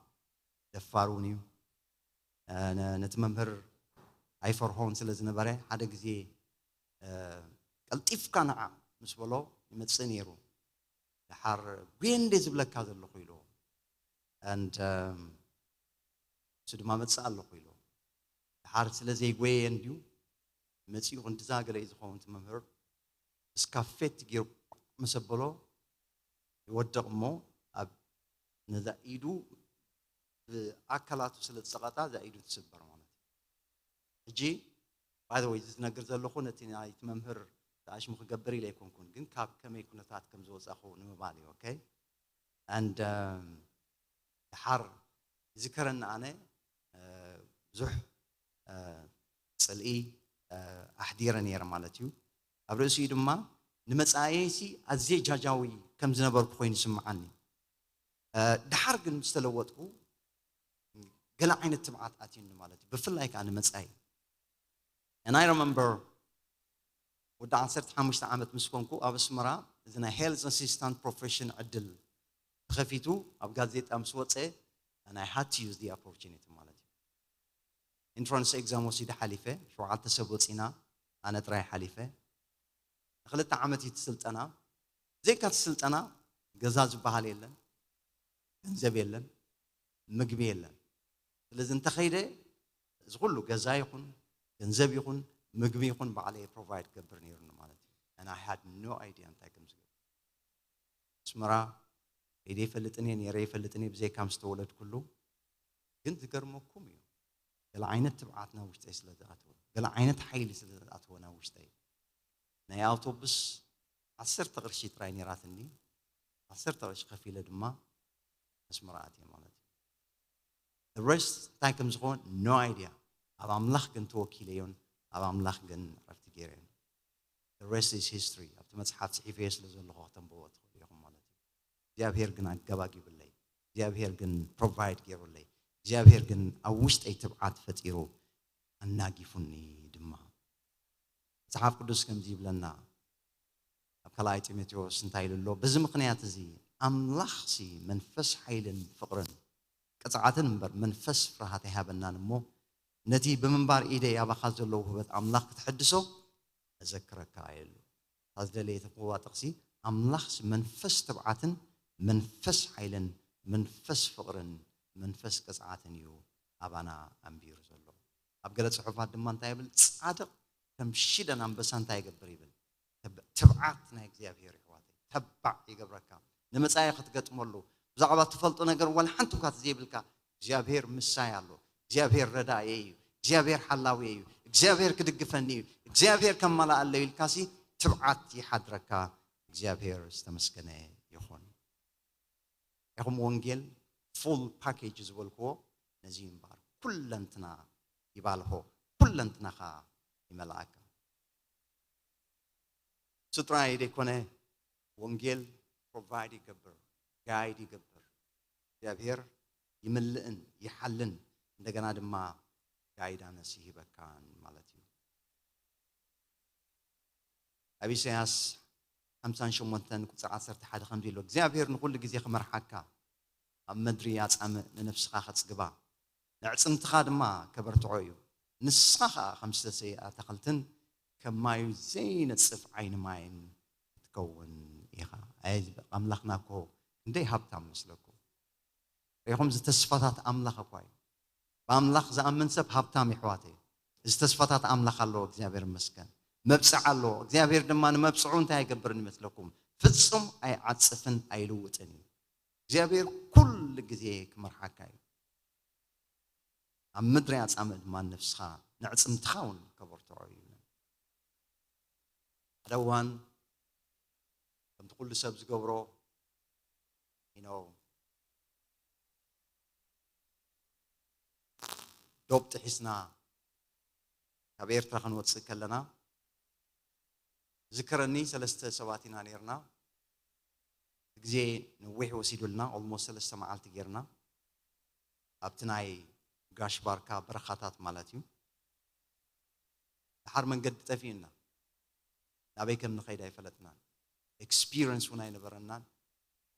ደፋር እውን እዩ። እ፣ ነ-፣ ነቲ መምህር ኣይፈርሆን ስለ ዝነበረ፣ ሓደ ግዜ፣ እ፣ ቀልጢፍካ ንዓ ምስ በሎ ይመጽእ ነይሩ። ድሓር፣ "ጉየ እንዴ ዝብለካ ዘለኹ?" ኢሉ። And እም፣ እሱ ድማ፣ "መጽእ ኣለኹ" ኢሉ። ድሓር ስለ ዘይጎየየ እንድዩ መጺኡ ክንድዛ ገለ እዩ ዝኸውን እቲ መምህር። እስካፌት ገይሩ ምስ ኣበሎ ይወድቕ እሞ፣ ኣብ ነዛ ኢዱ ብኣካላቱ ስለ ዝጸቐጣ እዛ ኢዱ ትስበር ማለት እዩ። ሕጂ፣ by the way፣ እዚ ዝነግር ዘለኹ ነቲ ናይቲ መምህር ኣሽሙ ክገብር ኢለ ኣይኮንኩን፣ ግን ካብ ከመይ ኩነታት ከም ዝወጻኹ ንምባል እዩ። ኦኬ? And እም፣ ድሓር ይዝከረኒ ኣነ፣ እ፣ ብዙሕ፣ እ፣ ጽልኢ፣ እ፣ ኣሕዲረ ነይረ ማለት እዩ። ኣብ ርእሲኡ ድማ ንመጻኢየይሲ ኣዝየ ጃጃዊ ከም ዝነበርኩ ኮይኑ ይስምዓኒ። እ፣ ድሓር ግን ምስ ተለወጥኩ ገለ ዓይነት ትብዓት ኣትዩኒ ማለት እዩ። ብፍላይ ከኣ ንመጻኢ። And I remember ወዲ ዓሰርተ ሓሙሽተ ዓመት ምስ ኮንኩ ኣብ ኣስመራ እዚ ናይ ሄልዝ ኣሲስታንት ፕሮፌሽን ዕድል ተኸፊቱ ኣብ ጋዜጣ ምስ ወጸ፣ and I had to use the opportunity ማለት እዩ። ኢንትራንስ ኤግዛም ወሲደ ሓሊፈ፣ ሸውዓተ ሰብ ወጺና፣ ኣነ ጥራይ ሓሊፈ። ንክልተ ዓመት እዩ እቲ ስልጠና። ብዘይካ እቲ ስልጠና ገዛ ዝበሃል የለን፣ ገንዘብ የለን፣ ምግቢ የለን። ስለዚ እንተኸይደ እዚ ኩሉ ገዛ ይኹን፣ ገንዘብ ይኹን፣ ምግቢ ይኹን ባዕለይ ፕሮቫይድ ክገብር ነይሩኒ ማለት እዩ። And I had no idea እንታይ ከም ዝገብር። ምስ ኣስመራ ከይደ ይፈልጥን እየ፣ ነይረ ይፈልጥን እየ፣ ብዘይካ ምስ ተወለድኩሉ። ግን ዝገርመኩም እዩ፣ ገለ ዓይነት ትብዓት ናብ ውሽጠይ ስለ ዝኣተወ፣ ገለ ዓይነት ሓይሊ ስለ ዝኣተወ ናብ ውሽጠይ፣ ናይ ኣውቶቡስ ዓሰርተ ቅርሺ ጥራይ ነይራትኒ። ዓሰርተ ቅርሺ ከፊለ ድማ ኣስመራ ኣትየ ማለት እዩ። The rest እንታይ ከም ዝኾን no idea። ኣብ ኣምላኽ ግን ተወኪለዮን ኣብ ኣምላኽ ግን ዕረፍቲ ገይረዮን። The rest is history። ኣብቲ መጽሓፍ ጽሒፈዮ ስለ ዘለኹ ከተንብቦ ትኽእሉ ኢኹም ማለት እዩ። እግዚኣብሔር ግን ኣገባጊብለይ፣ እግዚኣብሔር ግን provide ገይሩለይ፣ እግዚኣብሔር ግን ኣብ ውሽጠይ ትብዓት ፈጢሩ ኣናጊፉኒ ድማ። መጽሓፍ ቅዱስ ከምዚ ይብለና፣ ኣብ ካልኣይ ጢሞቴዎስ እንታይ ኢሉ ኣሎ? በዚ ምኽንያት እዚ ኣምላኽሲ መንፈስ ሓይልን ፍቕርን ቅጽዓትን እምበር መንፈስ ፍርሃት ኣይሃበናን እሞ፣ ነቲ ብምንባር ኢደይ ኣባኻ ዘሎ ውህበት ኣምላኽ ክትሕድሶ እዘክረካ እየ ኢሉ። እታ ዝደለየትዋ ጥቕሲ፣ ኣምላኽሲ መንፈስ ትብዓትን መንፈስ ሓይልን መንፈስ ፍቕርን መንፈስ ቅጽዓትን እዩ ኣባና ኣንቢሩ ዘሎ። ኣብ ገለ ጽሑፋት ድማ እንታይ ይብል? ጻድቕ ከም ሽደን ኣንበሳ እንታይ ይገብር ይብል? ትብ-፣ ትብዓት ናይ እግዚኣብሔር ይሕዋተይ፣ ተባዕ ይገብረካ። ንመጻኢ ክትገጥመሉ፣ ብዛዕባ ትፈልጦ ነገር ዋላ ሓንቲ እኳ ዘይብልካ፣ እግዚኣብሔር ምሳይ ኣሎ፣ እግዚኣብሔር ረዳእየ እዩ፣ እግዚኣብሔር ሓላውየ እዩ፣ እግዚኣብሔር ክድግፈኒ እዩ፣ እግዚኣብሔር ከማልኣለይ ኢልካሲ ትብዓት ይሓድረካ። እግዚኣብሔር ዝተመስገነ ይኹን። ኢኹም ወንጌል ፉል ፓኬጅ ዝበልክዎ ነዚ እምበኣር፣ ኩለንትና ይባልሆ፣ ኩለንትናኻ ይመልኣካ። እሱ ጥራይ ዘይኮነ፣ ወንጌል ፕሮቫይድ ይገብር፣ ጋይድ ይገብር። እግዚኣብሔር ይምልእን ይሓልን፣ እንደገና ድማ ጋይዳንስ ይህበካን ማለት እዩ። ኣብ ኢሳያስ ሓምሳን ሸሞንተን ቁጽሪ ዓሰርተ ሓደ ከምዚ ኢሉ፣ እግዚኣብሔር ንኹሉ ግዜ ክመርሓካ፣ ኣብ ምድሪ ኣጻምእ ንነፍስኻ ከጽግባ፣ ንዕጽምትኻ ድማ ከበርትዖ እዩ። ንስኻ ኸኣ ከም ዝተሰይኣ ኣታኽልትን ከም ማዩ ዘይነጽፍ ዓይኒ ማይን ክትከውን ኢኻ። ኣይ፣ ኣምላኽና እኮ ክንደይ ሃብታም መስለኩም። ርኢኹም፣ እዚ ተስፋታት ኣምላኽ እኳ እዩ። ብኣምላኽ ዝኣምን ሰብ ሃብታም፣ የሕዋተይ። እዚ ተስፋታት ኣምላኽ ኣለዎ፣ እግዚኣብሔር ይመስገን። መብጽዓ ኣለዎ። እግዚኣብሔር ድማ ንመብጽዑ እንታይ ኣይገብርን ይመስለኩም? ፍጹም ኣይዓጽፍን ኣይልውጥን እዩ። እግዚኣብሔር ኩሉ ግዜ ክመርሓካ እዩ። ኣብ ምድሪ ኣጻምእ ድማ ንነፍስኻ፣ ንዕጽምትኻ እውን ከበርትዖ እዩ። ሓደ እዋን ከምቲ ኩሉ ሰብ ዝገብሮ፣ you know፣ ዶብ ጥሒስና ካብ ኤርትራ ክንወጽእ ከለና፣ ዝከረኒ ሰለስተ ሰባት ኢና ነይርና። ግዜ ነዊሕ ወሲዱልና፣ ኦልሞስት ሰለስተ መዓልቲ ጌርና። ኣብቲ ናይ ጋሽ ባርካ በረኻታት ማለት እዩ። ድሓር መንገዲ ጠፊኡና፣ ናበይ ከም ንኸይድ ኣይፈለጥናን። ኤክስፒሪየንስ እውን ኣይነበረናን፣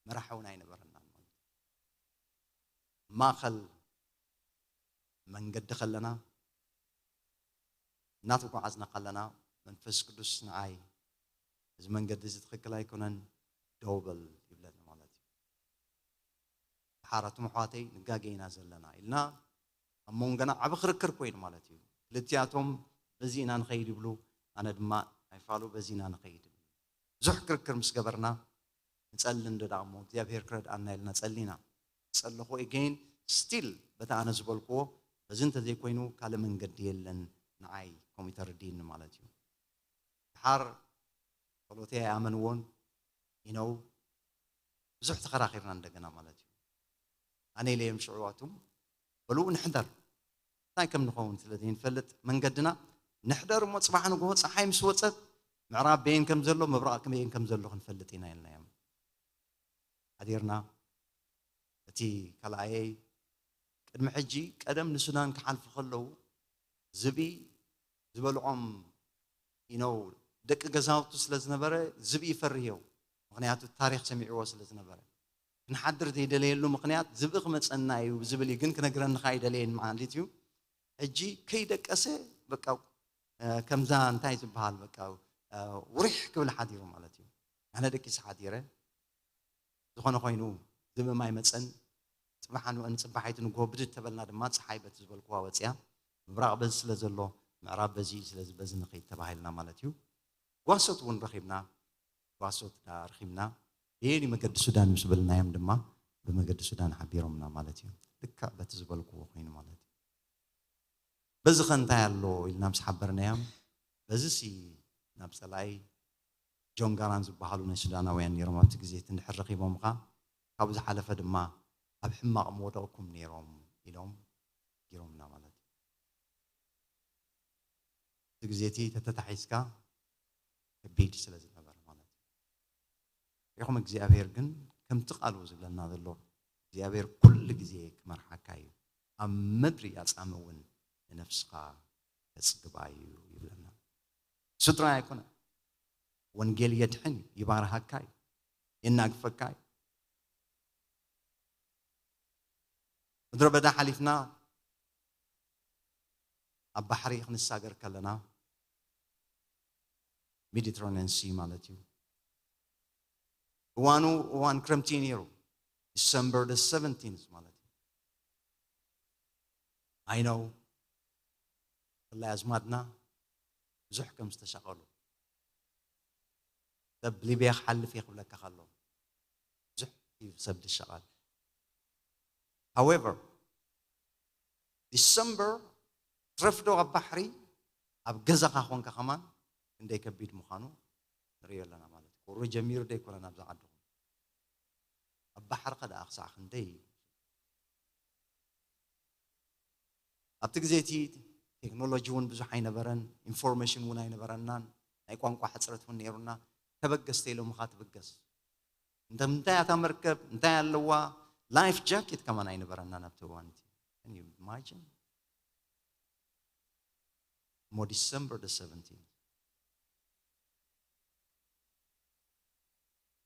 መራሒ እውን ኣይነበረናን ማለት እዩ። ማእኸል መንገዲ ከለና፣ እናተጓዓዝና ከለና፣ መንፈስ ቅዱስ ንዓይ፣ "እዚ መንገዲ እዚ ትኽክል ኣይኮነን፣ ደው በል" ይብለኒ ማለት እዩ። ድሓር፣ "ኣቱም ኣሕዋተይ፣ ንጋገ ኢና ዘለና" ኢልና፣ ኣብ መንጎና ዓቢ ክርክር ኮይኑ ማለት እዩ። ክልቲኣቶም፣ "በዚ ኢና ንኸይድ" ይብሉ፣ ኣነ ድማ፣ "ኣይፋሉ፣ በዚ ኢና ንኸይድ" ይብሉ። ብዙሕ ክርክር ምስ ገበርና፣ ንጸሊ እንዶ ደኣ እሞ እግዚኣብሔር ክረድኣና ኢልና ጸሊና። ጸለኹ፣ ኤጌን ስቲል በቲ ኣነ ዝበልክዎ፣ በዚ እንተዘይኮይኑ ካልእ መንገዲ የለን፣ ንዓይ ከምኡ ተረዲእኒ ማለት እዩ። ድሓር ጸሎተይ ኣይኣመንዎን፣ you know፣ ብዙሕ ተኸራኺርና እንደገና ማለት እዩ። ኣነ ኢለዮም ሽዑ፣ ኣቱም በሉ ንሕደር፣ እንታይ ከም ንኸውን ስለ ዘይንፈልጥ መንገድና፣ ንሕደር እሞ ጽባሕ ንግሆ ጸሓይ ምስ ወጸት ምዕራብ በየን ከም ዘሎ፣ ምብራቕ በየን ከም ዘሎ ክንፈልጥ ኢና ኢልናዮም። ሓዲርና፣ እቲ ካልኣየይ፣ ቅድሚ ሕጂ ቀደም ንሱዳን ክሓልፉ ከለዉ ዝብኢ ዝበልዖም፣ you know፣ ደቂ ገዛውቱ ስለ ዝነበረ ዝብኢ ይፈርህዮ፣ ምኽንያቱ ታሪኽ ሰሚዕዎ ስለ ዝነበረ። ክንሓድር ዘይደለየሉ ምኽንያት ዝብኢ ክመጸና እዩ ዝብል እዩ፣ ግን ክነግረኒ ከኣ ኣይደለየን ማለት እዩ። ሕጂ ከይደቀሰ በቃ፣ እ፣ ከምዛ እንታይ ዝበሃል በቃ፣ እ፣ ውሪሕ ክብል ሓዲሩ ማለት እዩ። ኣነ ደቂሰ ሓዲረ። ዝኾነ ኮይኑ ዝብኢ ኣይመጸን። ጽባሕ ንጽባሒቱ ንግሆ ብድድ ተበልና ድማ ጸሓይ በቲ ዝበልክዋ ወጽያ፣ ምብራቕ በዚ ስለ ዘሎ ምዕራብ በዚ እዩ፣ ስለዚ በዚ ንኸይድ ተባሂልና ማለት እዩ። ጓሶት እውን ረኺብና፣ ጓሶት ዳ ረኺብና፣ ይህን መገዲ ሱዳን ምስ በልናዮም ድማ ብመገዲ ሱዳን ሓቢሮምና ማለት እዩ። ልክዕ በቲ ዝበልክዎ ኮይኑ ማለት እዩ። በዚ ኸ እንታይ ኣሎ ኢልና ምስ ሓበርናዮም፣ በዚ ሲ ናብ ጸላኢ ጆን ጋራን ዝበሃሉ ናይ ሱዳናውያን ነይሮም ኣብቲ ግዜ እቲ እንድሕር ረኺቦምኻ፣ ካብኡ ዝሓለፈ ድማ ኣብ ሕማቕ ምወደቕኩም ነይሮም ኢሎም ነጊሮምና ማለት እዩ። እቲ ግዜ እቲ ተተታሒዝካ ከቢድ ስለ ዝነበረ ማለት እዩ። ይኹም እግዚኣብሔር ግን ከምቲ ቃሉ ዝብለና ዘሎ እግዚኣብሔር ኩሉ ግዜ ክመርሓካ እዩ፣ ኣብ ምድሪ ኣጻሚ እውን ንነፍስኻ ከጽግባ እዩ ይብለና። ስድራ ኣይኮነ ወንጌል የድሕን እዩ፣ ይባርሃካ እዩ፣ የናግፈካ እዩ። ምድረ በዳ ሓሊፍና ኣብ ባሕሪ ክንሳገር ከለና፣ ሜዲትራኒያን ሲ ማለት እዩ። እዋኑ እዋን ክረምቲ እዩ ነይሩ፣ ዲሰምበር the seventeenth ማለት እዩ። ኣይነው ብፍላይ ኣዝማድና ብዙሕ ከም ዝተሻቐሉ፣ ሰብ ሊብያ ክሓልፍ እየ ክብለካ ከሎ ብዙሕ እዩ ሰብ ዝሻቐል። However, ዲሰምበር ትረፍዶ ኣብ ባሕሪ፣ ኣብ ገዛኻ ኮንካ ከማን ክንደይ ከቢድ ምዃኑ ንርእዮ ኣለና ማለት እዩ። ቁሪ ጀሚሩ ዶ ኣይኮነን ኣብዛ ዓድኹም? ኣብ ባሕርኸ ደኣ ክሳዕ ክንደይ? ኣብቲ ግዜ እቲ ቴክኖሎጂ እውን ብዙሕ ኣይነበረን፣ ኢንፎርሜሽን እውን ኣይነበረናን፣ ናይ ቋንቋ ሕፅረት እውን ነይሩና። ተበገስ ተይሎምኻ ትብገስ። እንተ እንታይ እታ መርከብ እንታይ ኣለዋ፣ ላይፍ ጃኬት ከማን ኣይነበረናን ኣብቲ እዋን እቲ። Can you imagine? እሞ ዲሰምበር the seventeenth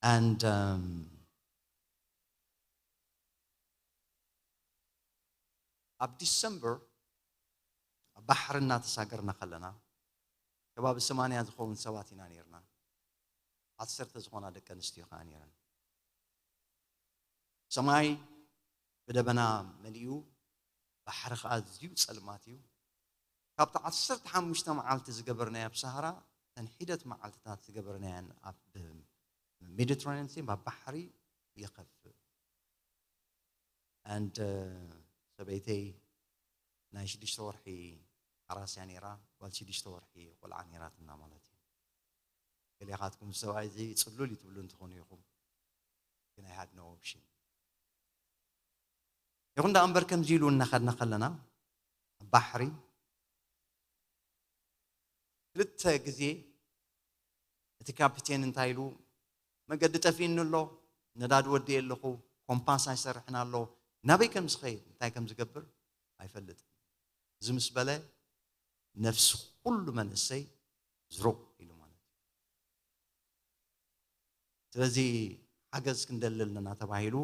and um, ኣብ ዲሰምበር ኣብ ባሕሪ እናተሳገርና ከለና ከባቢ ሰማንያ ዝኸውን ሰባት ኢና ነይርና። ዓሰርተ ዝኾና ደቂ ኣንስትዮ ከዓ ነይረን። ሰማይ ብደበና መሊኡ፣ ባሕሪ ከዓ ኣዝዩ ጸልማት እዩ። ካብቲ ዓሰርተ ሓሙሽተ መዓልቲ ዝገበርናዮ ኣብ ሰሃራ፣ እተን ሒደት መዓልትታት ዝገበርናየን ኣብ ሜዲትራኒያን ሲ ኣብ ባሕሪ ይኸፍእ። And ሰበይተይ ናይ ሽዱሽተ ወርሒ ሓራስ እያ ነይራ፣ ጓል ሽዱሽተ ወርሒ ቆልዓ ነይራትና ማለት እዩ። ገሊኻትኩም ሰብኣይ እዚ ጽሉል እዩ ትብሉ እንትኾኑ ኢኹም፣ ግን I had no option። ይኹን ደኣ እምበር ከምዚ ኢሉ እናኸድና ከለና ኣብ ባሕሪ ክልተ ግዜ እቲ ካፒቴን እንታይ ኢሉ፣ መገዲ ጠፊእኒ ኣሎ፣ ነዳዲ ወዲኤ ኣለኹ፣ ኮምፓስ ኣይሰርሕን ኣሎ፣ ናበይ ከም ዝኸይድ እንታይ ከም ዝገብር ኣይፈልጥን። እዚ ምስ በለ ነፍሲ ኩሉ መንእሰይ ዝሩቕ ኢሉ ማለት እዩ። ስለዚ ሓገዝ ክንደሊ ኣለና ተባሂሉ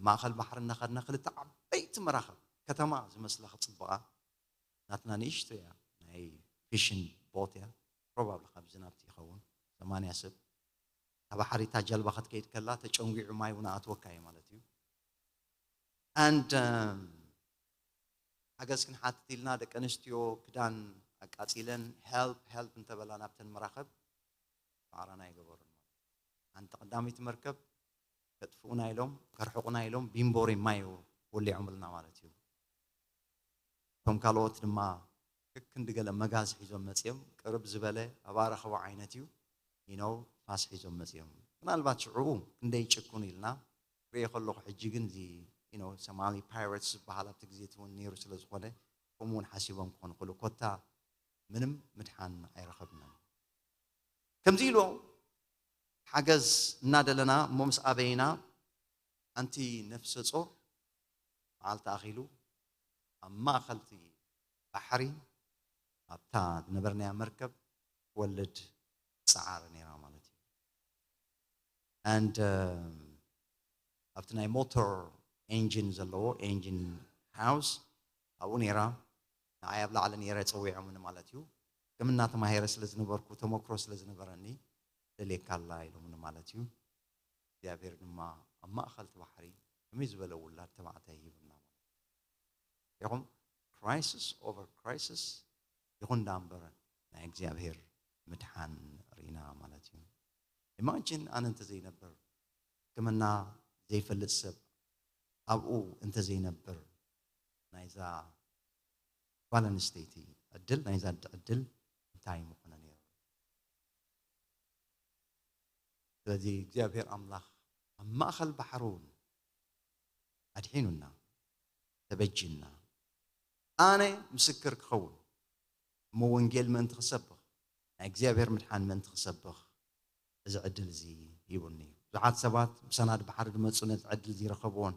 ማእኸል ባሕሪ እናኸድና ክልተ ዓበይቲ መራኽብ ከተማ ዝመስላ ክፅብቓ ናትና ንእሽቶ እያ ናይ ፊሽን ቦት እያ ፕሮባብሊ ካብ ዝናብቲ ይኸውን ሰማንያ ሰብ እታ ባሕሪ እታ ጀልባ ክትከይድ ከላ ተጨንጒዑ ማይ እውን ኣትወካ እዩ ማለት እዩ and ሓገዝ ክንሓትት ኢልና ደቂ ኣንስትዮ ክዳን ኣቃፂለን help help እንተበላ ናብተን መራኸብ ማዕራና ይገበሩን ማለት ሓንቲ ቀዳመይቲ መርከብ ከጥፍኡና ኢሎም ከርሕቁና ኢሎም ቢምቦሪ ማይ ወሊዖምልና ማለት እዩ እቶም ካልኦት ድማ ክክንዲ ገለ መጋዝ ሒዞም መፅኦም ቅርብ ዝበለ ኣባረኸቦ ዓይነት እዩ you know ፋስ ሒዞም መፅኦም ምናልባት ሽዑኡ ክንደይ ጭኩን ኢልና ሪኦ ከለኹ ሕጂ ግን እዚ you know Somali pirates ዝበሃል ኣብቲ ግዜ እቲ እውን ነይሩ ስለ ዝኾነ ከምኡ እውን ሓሲቦም ክኾኑ ክእሉ ኮታ ምንም ምድሓን ኣይረኸብናን ከምዚ ኢሉ ሓገዝ እናደለና እሞ ምስ ኣበይና ኣንቲ ነፍሰ ጾር መዓልቲ ኣኺሉ ኣብ ማእኸልቲ ባሕሪ ኣብታ ዝነበርናያ መርከብ ክወልድ ጸዓረ ነይራ ማለት እዩ and ኣብቲ ናይ ሞተር engine ዘለዎ engine house ኣብኡ ነይራ ንዓይ ኣብ ላዕሊ ነይረ ፀዊዖምኒ ማለት እዩ ሕክምና ተማሂረ ስለ ዝነበርኩ ተመክሮ ስለ ዝነበረኒ ደልየካ ኣላ ኢሎምኒ ማለት እዩ እግዚኣብሔር ድማ ኣብ ማእኸል እቲ ባሕሪ ከመይ ዝበለ ውላድ ተባዕታይ ሂብና ማለት እዩ ኢኹም crisis over crisis ይኹን ዳ እምበር ናይ እግዚኣብሔር ምድሓን ርኢና ማለት እዩ imagine ኣነ እንተዘይነብር ሕክምና ዘይፈልጥ ሰብ ኣብኡ እንተዘይነብር፣ ናይዛ ጓል ኣንስተይቲ ዕድል፣ ናይዛ ኣደ ዕድል እንታይ ምኾነ ነይሩ? ስለዚ እግዚኣብሔር ኣምላኽ ኣብ ማእኸል ባሕሪ እውን ኣድሒኑና፣ ተበጅና። ኣነ ምስክር ክኸውን፣ እሞ ወንጌል ምእንቲ ክሰብኽ፣ ናይ እግዚኣብሔር ምድሓን ምእንቲ ክሰብኽ፣ እዚ ዕድል እዚ ሂቡኒ። ብዙሓት ሰባት ብሰናድ ባሕሪ ዝመጹ ነዚ ዕድል እዚ ይረኸብዎን፣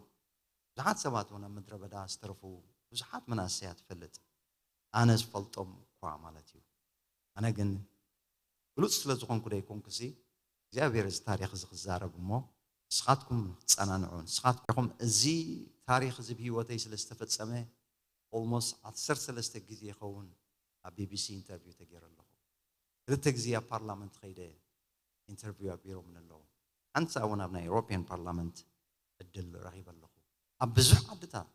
ብዙሓት ሰባት እውን ኣብ ምድረ በዳ ዝተረፉ ብዙሓት መናእሰያት እፈልጥ። ኣነ ዝፈልጦም እኳ ማለት እዩ። ኣነ ግን ብሉጽ ስለ ዝኾንኩ ዶ ኣይኮንኩሲ እግዚኣብሔር እዚ ታሪኽ እዚ ክዛረብ እሞ ንስኻትኩም ክትጸናንዑ፣ ንስኻትኩም እዚ ታሪኽ እዚ ብህይወተይ ስለ ዝተፈጸመ ኦልሞስት ዓሰርተ ሰለስተ ግዜ ይኸውን ኣብ ቢ ቢ ሲ ኢንተርቪው ተገይረ ኣለኹ። ክልተ ግዜ ኣብ ፓርላመንት ከይደ ኢንተርቪው ኣቢሮምኒ ኣለዉ። ሓንቲ ሰዓት እውን ኣብ ናይ ኤውሮፕያን ፓርላመንት ዕድል ረኺበ ኣለኹ። ኣብ ብዙሕ ዓድታት፣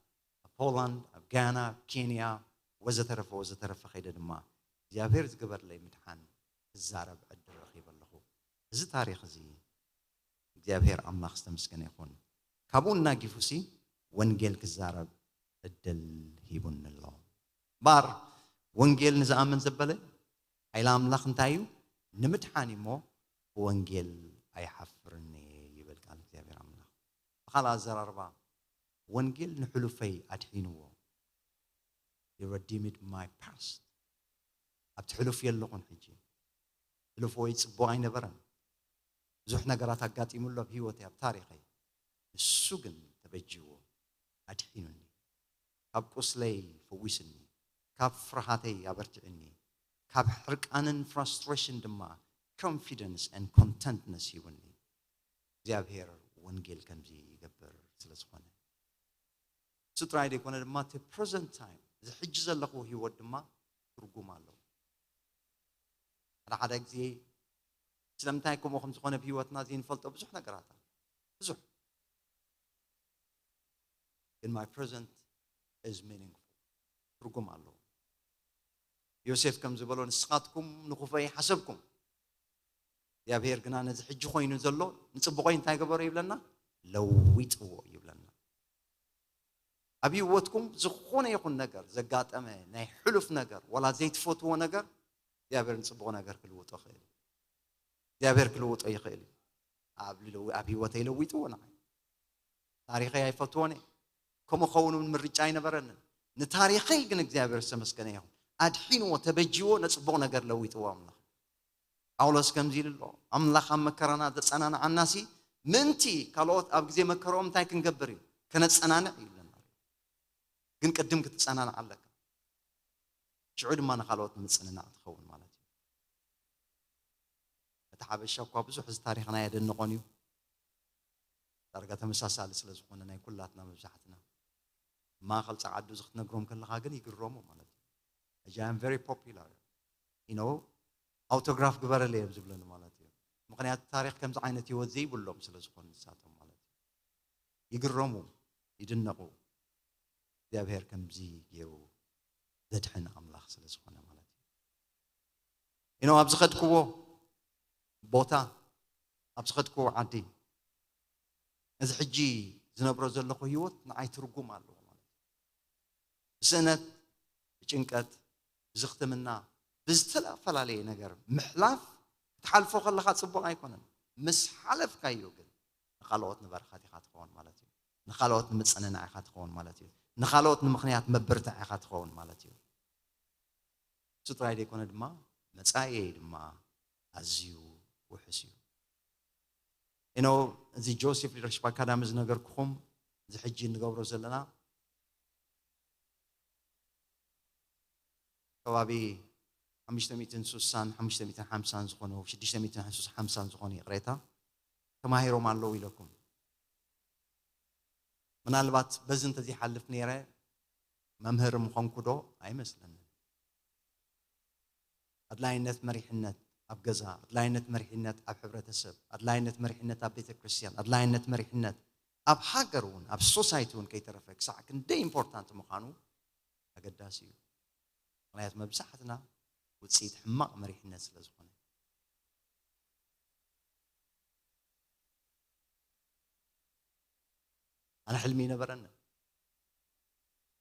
ኣብ ፖላንድ፣ ኣብ ጋና፣ ኣብ ኬንያ ወዘተረፈ ወዘተረፈ ከይደ ድማ እግዚኣብሔር ዝገበርለይ ምድሓን ክዛረብ ዕድል ረኺበ ኣለኹ። እዚ ታሪኽ እዚ እግዚኣብሔር ኣምላኽ ዝተመስገነ ይኹን። ካብኡ እናጊፉሲ ወንጌል ክዛረብ ዕድል ሂቡኒ ኣሎ። እምበኣር ወንጌል ንዝኣምን ዘበለ ሓይሊ ኣምላኽ እንታይ እዩ? ንምድሓን እዩ እሞ ብወንጌል ኣይሓፍርን እየ ይብል ቃል እግዚኣብሔር ኣምላኽ። ብኻልእ ኣዘራርባ ወንጌል ንሕሉፈይ ኣድሒንዎ። He redeemed my past። ኣብቲ ሕሉፍ የለኹን ሕጂ። ሕሉፈይ ጽቡቕ ኣይነበረን። ብዙሕ ነገራት ኣጋጢሙሉ ኣብ ህይወተይ፣ ኣብ ታሪኸይ። ንሱ ግን ተበጅዎ ኣድሒኑኒ። ካብ ቁስለይ ፈዊስኒ፣ ካብ ፍርሃተይ ኣበርቲዕኒ፣ ካብ ሕርቃንን ፍራስትሬሽን ድማ ኮንፊደንስ and ኮንተንትነስ ሂቡኒ። እግዚኣብሔር ወንጌል ከምዚ ይገብር ስለ ዝኾነ። እሱ ጥራይ ዘይኮነ ድማ እቲ ፕረዘንት ታይም፣ እዚ ሕጂ ዘለኹዎ ህይወት ድማ ትርጉም ኣለዎ። ሓደ ሓደ ግዜ ስለምንታይ ከምኡ ከም ዝኾነ ብህይወትና ዘይንፈልጦ ብዙሕ ነገራት ኣሎ። ብዙሕ። ግን my present is meaningful። ትርጉም ኣለዎ። ዮሴፍ ከም ዝበሎ ንስኻትኩም ንኹፈይ ሓሰብኩም፣ እግዚኣብሔር ግና ነዚ ሕጂ ኮይኑ ዘሎ ንጽቡቐይ እንታይ ገበሮ ይብለና? ለዊጥዎ ይብለና። ኣብ ህይወትኩም ዝኾነ ይኹን ነገር ዘጋጠመ ናይ ሕሉፍ ነገር ዋላ ዘይትፈትዎ ነገር እግዚኣብሔር ንጽቡቕ ነገር ክልውጦ ይኽእል እዩ። እግዚኣብሔር ክልውጦ ይኽእል እዩ። ኣብ ልለው- ኣብ ህይወተይ ለዊጥዎ ንዓይ። ታሪኸይ ኣይፈትዎን እየ። ከምኡ ኸውን እውን ምርጫ ኣይነበረንን። ንታሪኸይ ግን እግዚኣብሔር ዝተመስገነ ይኹን ኣድሒንዎ፣ ተበጅዎ፣ ነጽቡቕ ነገር ለዊጥዎ ኣምላኽ። ጳውሎስ ከምዚ ኢሉ ኣሎ፣ ኣምላኽ ኣብ መከራና ዘጸናንዓናሲ ምእንቲ ካልኦት ኣብ ግዜ መከርኦም እንታይ ክንገብር እዩ? ከነጸናንዕ እዩ ኢሉና። ግን ቅድም ክትጸናንዕ ኣለካ። ሽዑ ድማ ንኻልኦት ንምጽንናዕ ትኸውን ማለት እዩ። እቲ ሓበሻ እኳ ብዙሕ እዚ ታሪኽና የደንቖን እዩ። ዳርጋ ተመሳሳሊ ስለ ዝኾነ ናይ ኩላትና መብዛሕትና ማእኸል ጸዓዱ እዚ ክትነግሮም ከለኻ ግን ይግረሙ ማለት እዩ። ሕጂ I am very popular you know ኣውቶግራፍ ግበረለይ እዮም ዝብለኒ ማለት እዩ። ምኽንያቱ ታሪኽ ከምዚ ዓይነት ህይወት ዘይብሎም ስለ ዝኾኑ ንሳቶም ማለት እዩ። ይግረሙ፣ ይድነቑ። እግዚኣብሔር ከምዚ ገይሩ ዘድሕን ኣምላኽ ስለ ዝኾነ ማለት እዩ። you know ኣብ ዝኸድክዎ ቦታ፣ ኣብ ዝኸድክዎ ዓዲ፣ እዚ ሕጂ ዝነብሮ ዘለኹ ህይወት ንዓይ ትርጉም ኣለዎ ማለት እዩ። ብስእነት፣ ብጭንቀት፣ ብዝኽትምና፣ ብዝተፈላለየ ነገር ምሕላፍ ክትሓልፎ ከለኻ ጽቡቕ ኣይኮነን። ምስ ሓለፍካዮ ግን ንኻልኦት ንበረኸት ኢኻ ትኸውን ማለት እዩ። ንኻልኦት ንምጽንናዕ ኢኻ ትኸውን ማለት እዩ። ንኻልኦት ንምኽንያት መበርትዒ ኢኻ ትኸውን ማለት እዩ። እሱ ጥራይ ዘይኮነ ድማ መጻኢየይ ድማ ኣዝዩ ውሑስ እዩ። you know እዚ ጆሴፍ ሊደርሽፕ ኣካዳሚ ዝነገርኩኹም፣ እዚ ሕጂ እንገብሮ ዘለና ከባቢ ሓሙሽተ ሚእትን ስሳን ሓሙሽተ ሚእትን ሓምሳን ዝኾኑ፣ ሽዱሽተ ሚእትን ሓምሳን ዝኾኑ ይቕሬታ ተማሂሮም ኣለዉ ኢለኩም። ምናልባት በዚ እንተዘይሓልፍ ነይረ መምህር ምኾንኩ ዶ? ኣይመስለንን። ኣድላይነት መሪሕነት ኣብ ገዛ፣ ኣድላይነት መሪሕነት ኣብ ሕብረተሰብ፣ ኣድላይነት መሪሕነት ኣብ ቤተ ክርስቲያን፣ ኣድላይነት መሪሕነት ኣብ ሃገር እውን፣ ኣብ ሶሳይቲ እውን ከይተረፈ ክሳዕ ክንደይ ኢምፖርታንት ምዃኑ ኣገዳሲ እዩ። ምኽንያቱ መብዛሕትና ውፅኢት ሕማቕ መሪሕነት ስለ ዝኾነ። ሕልሚ ይነበረኒ።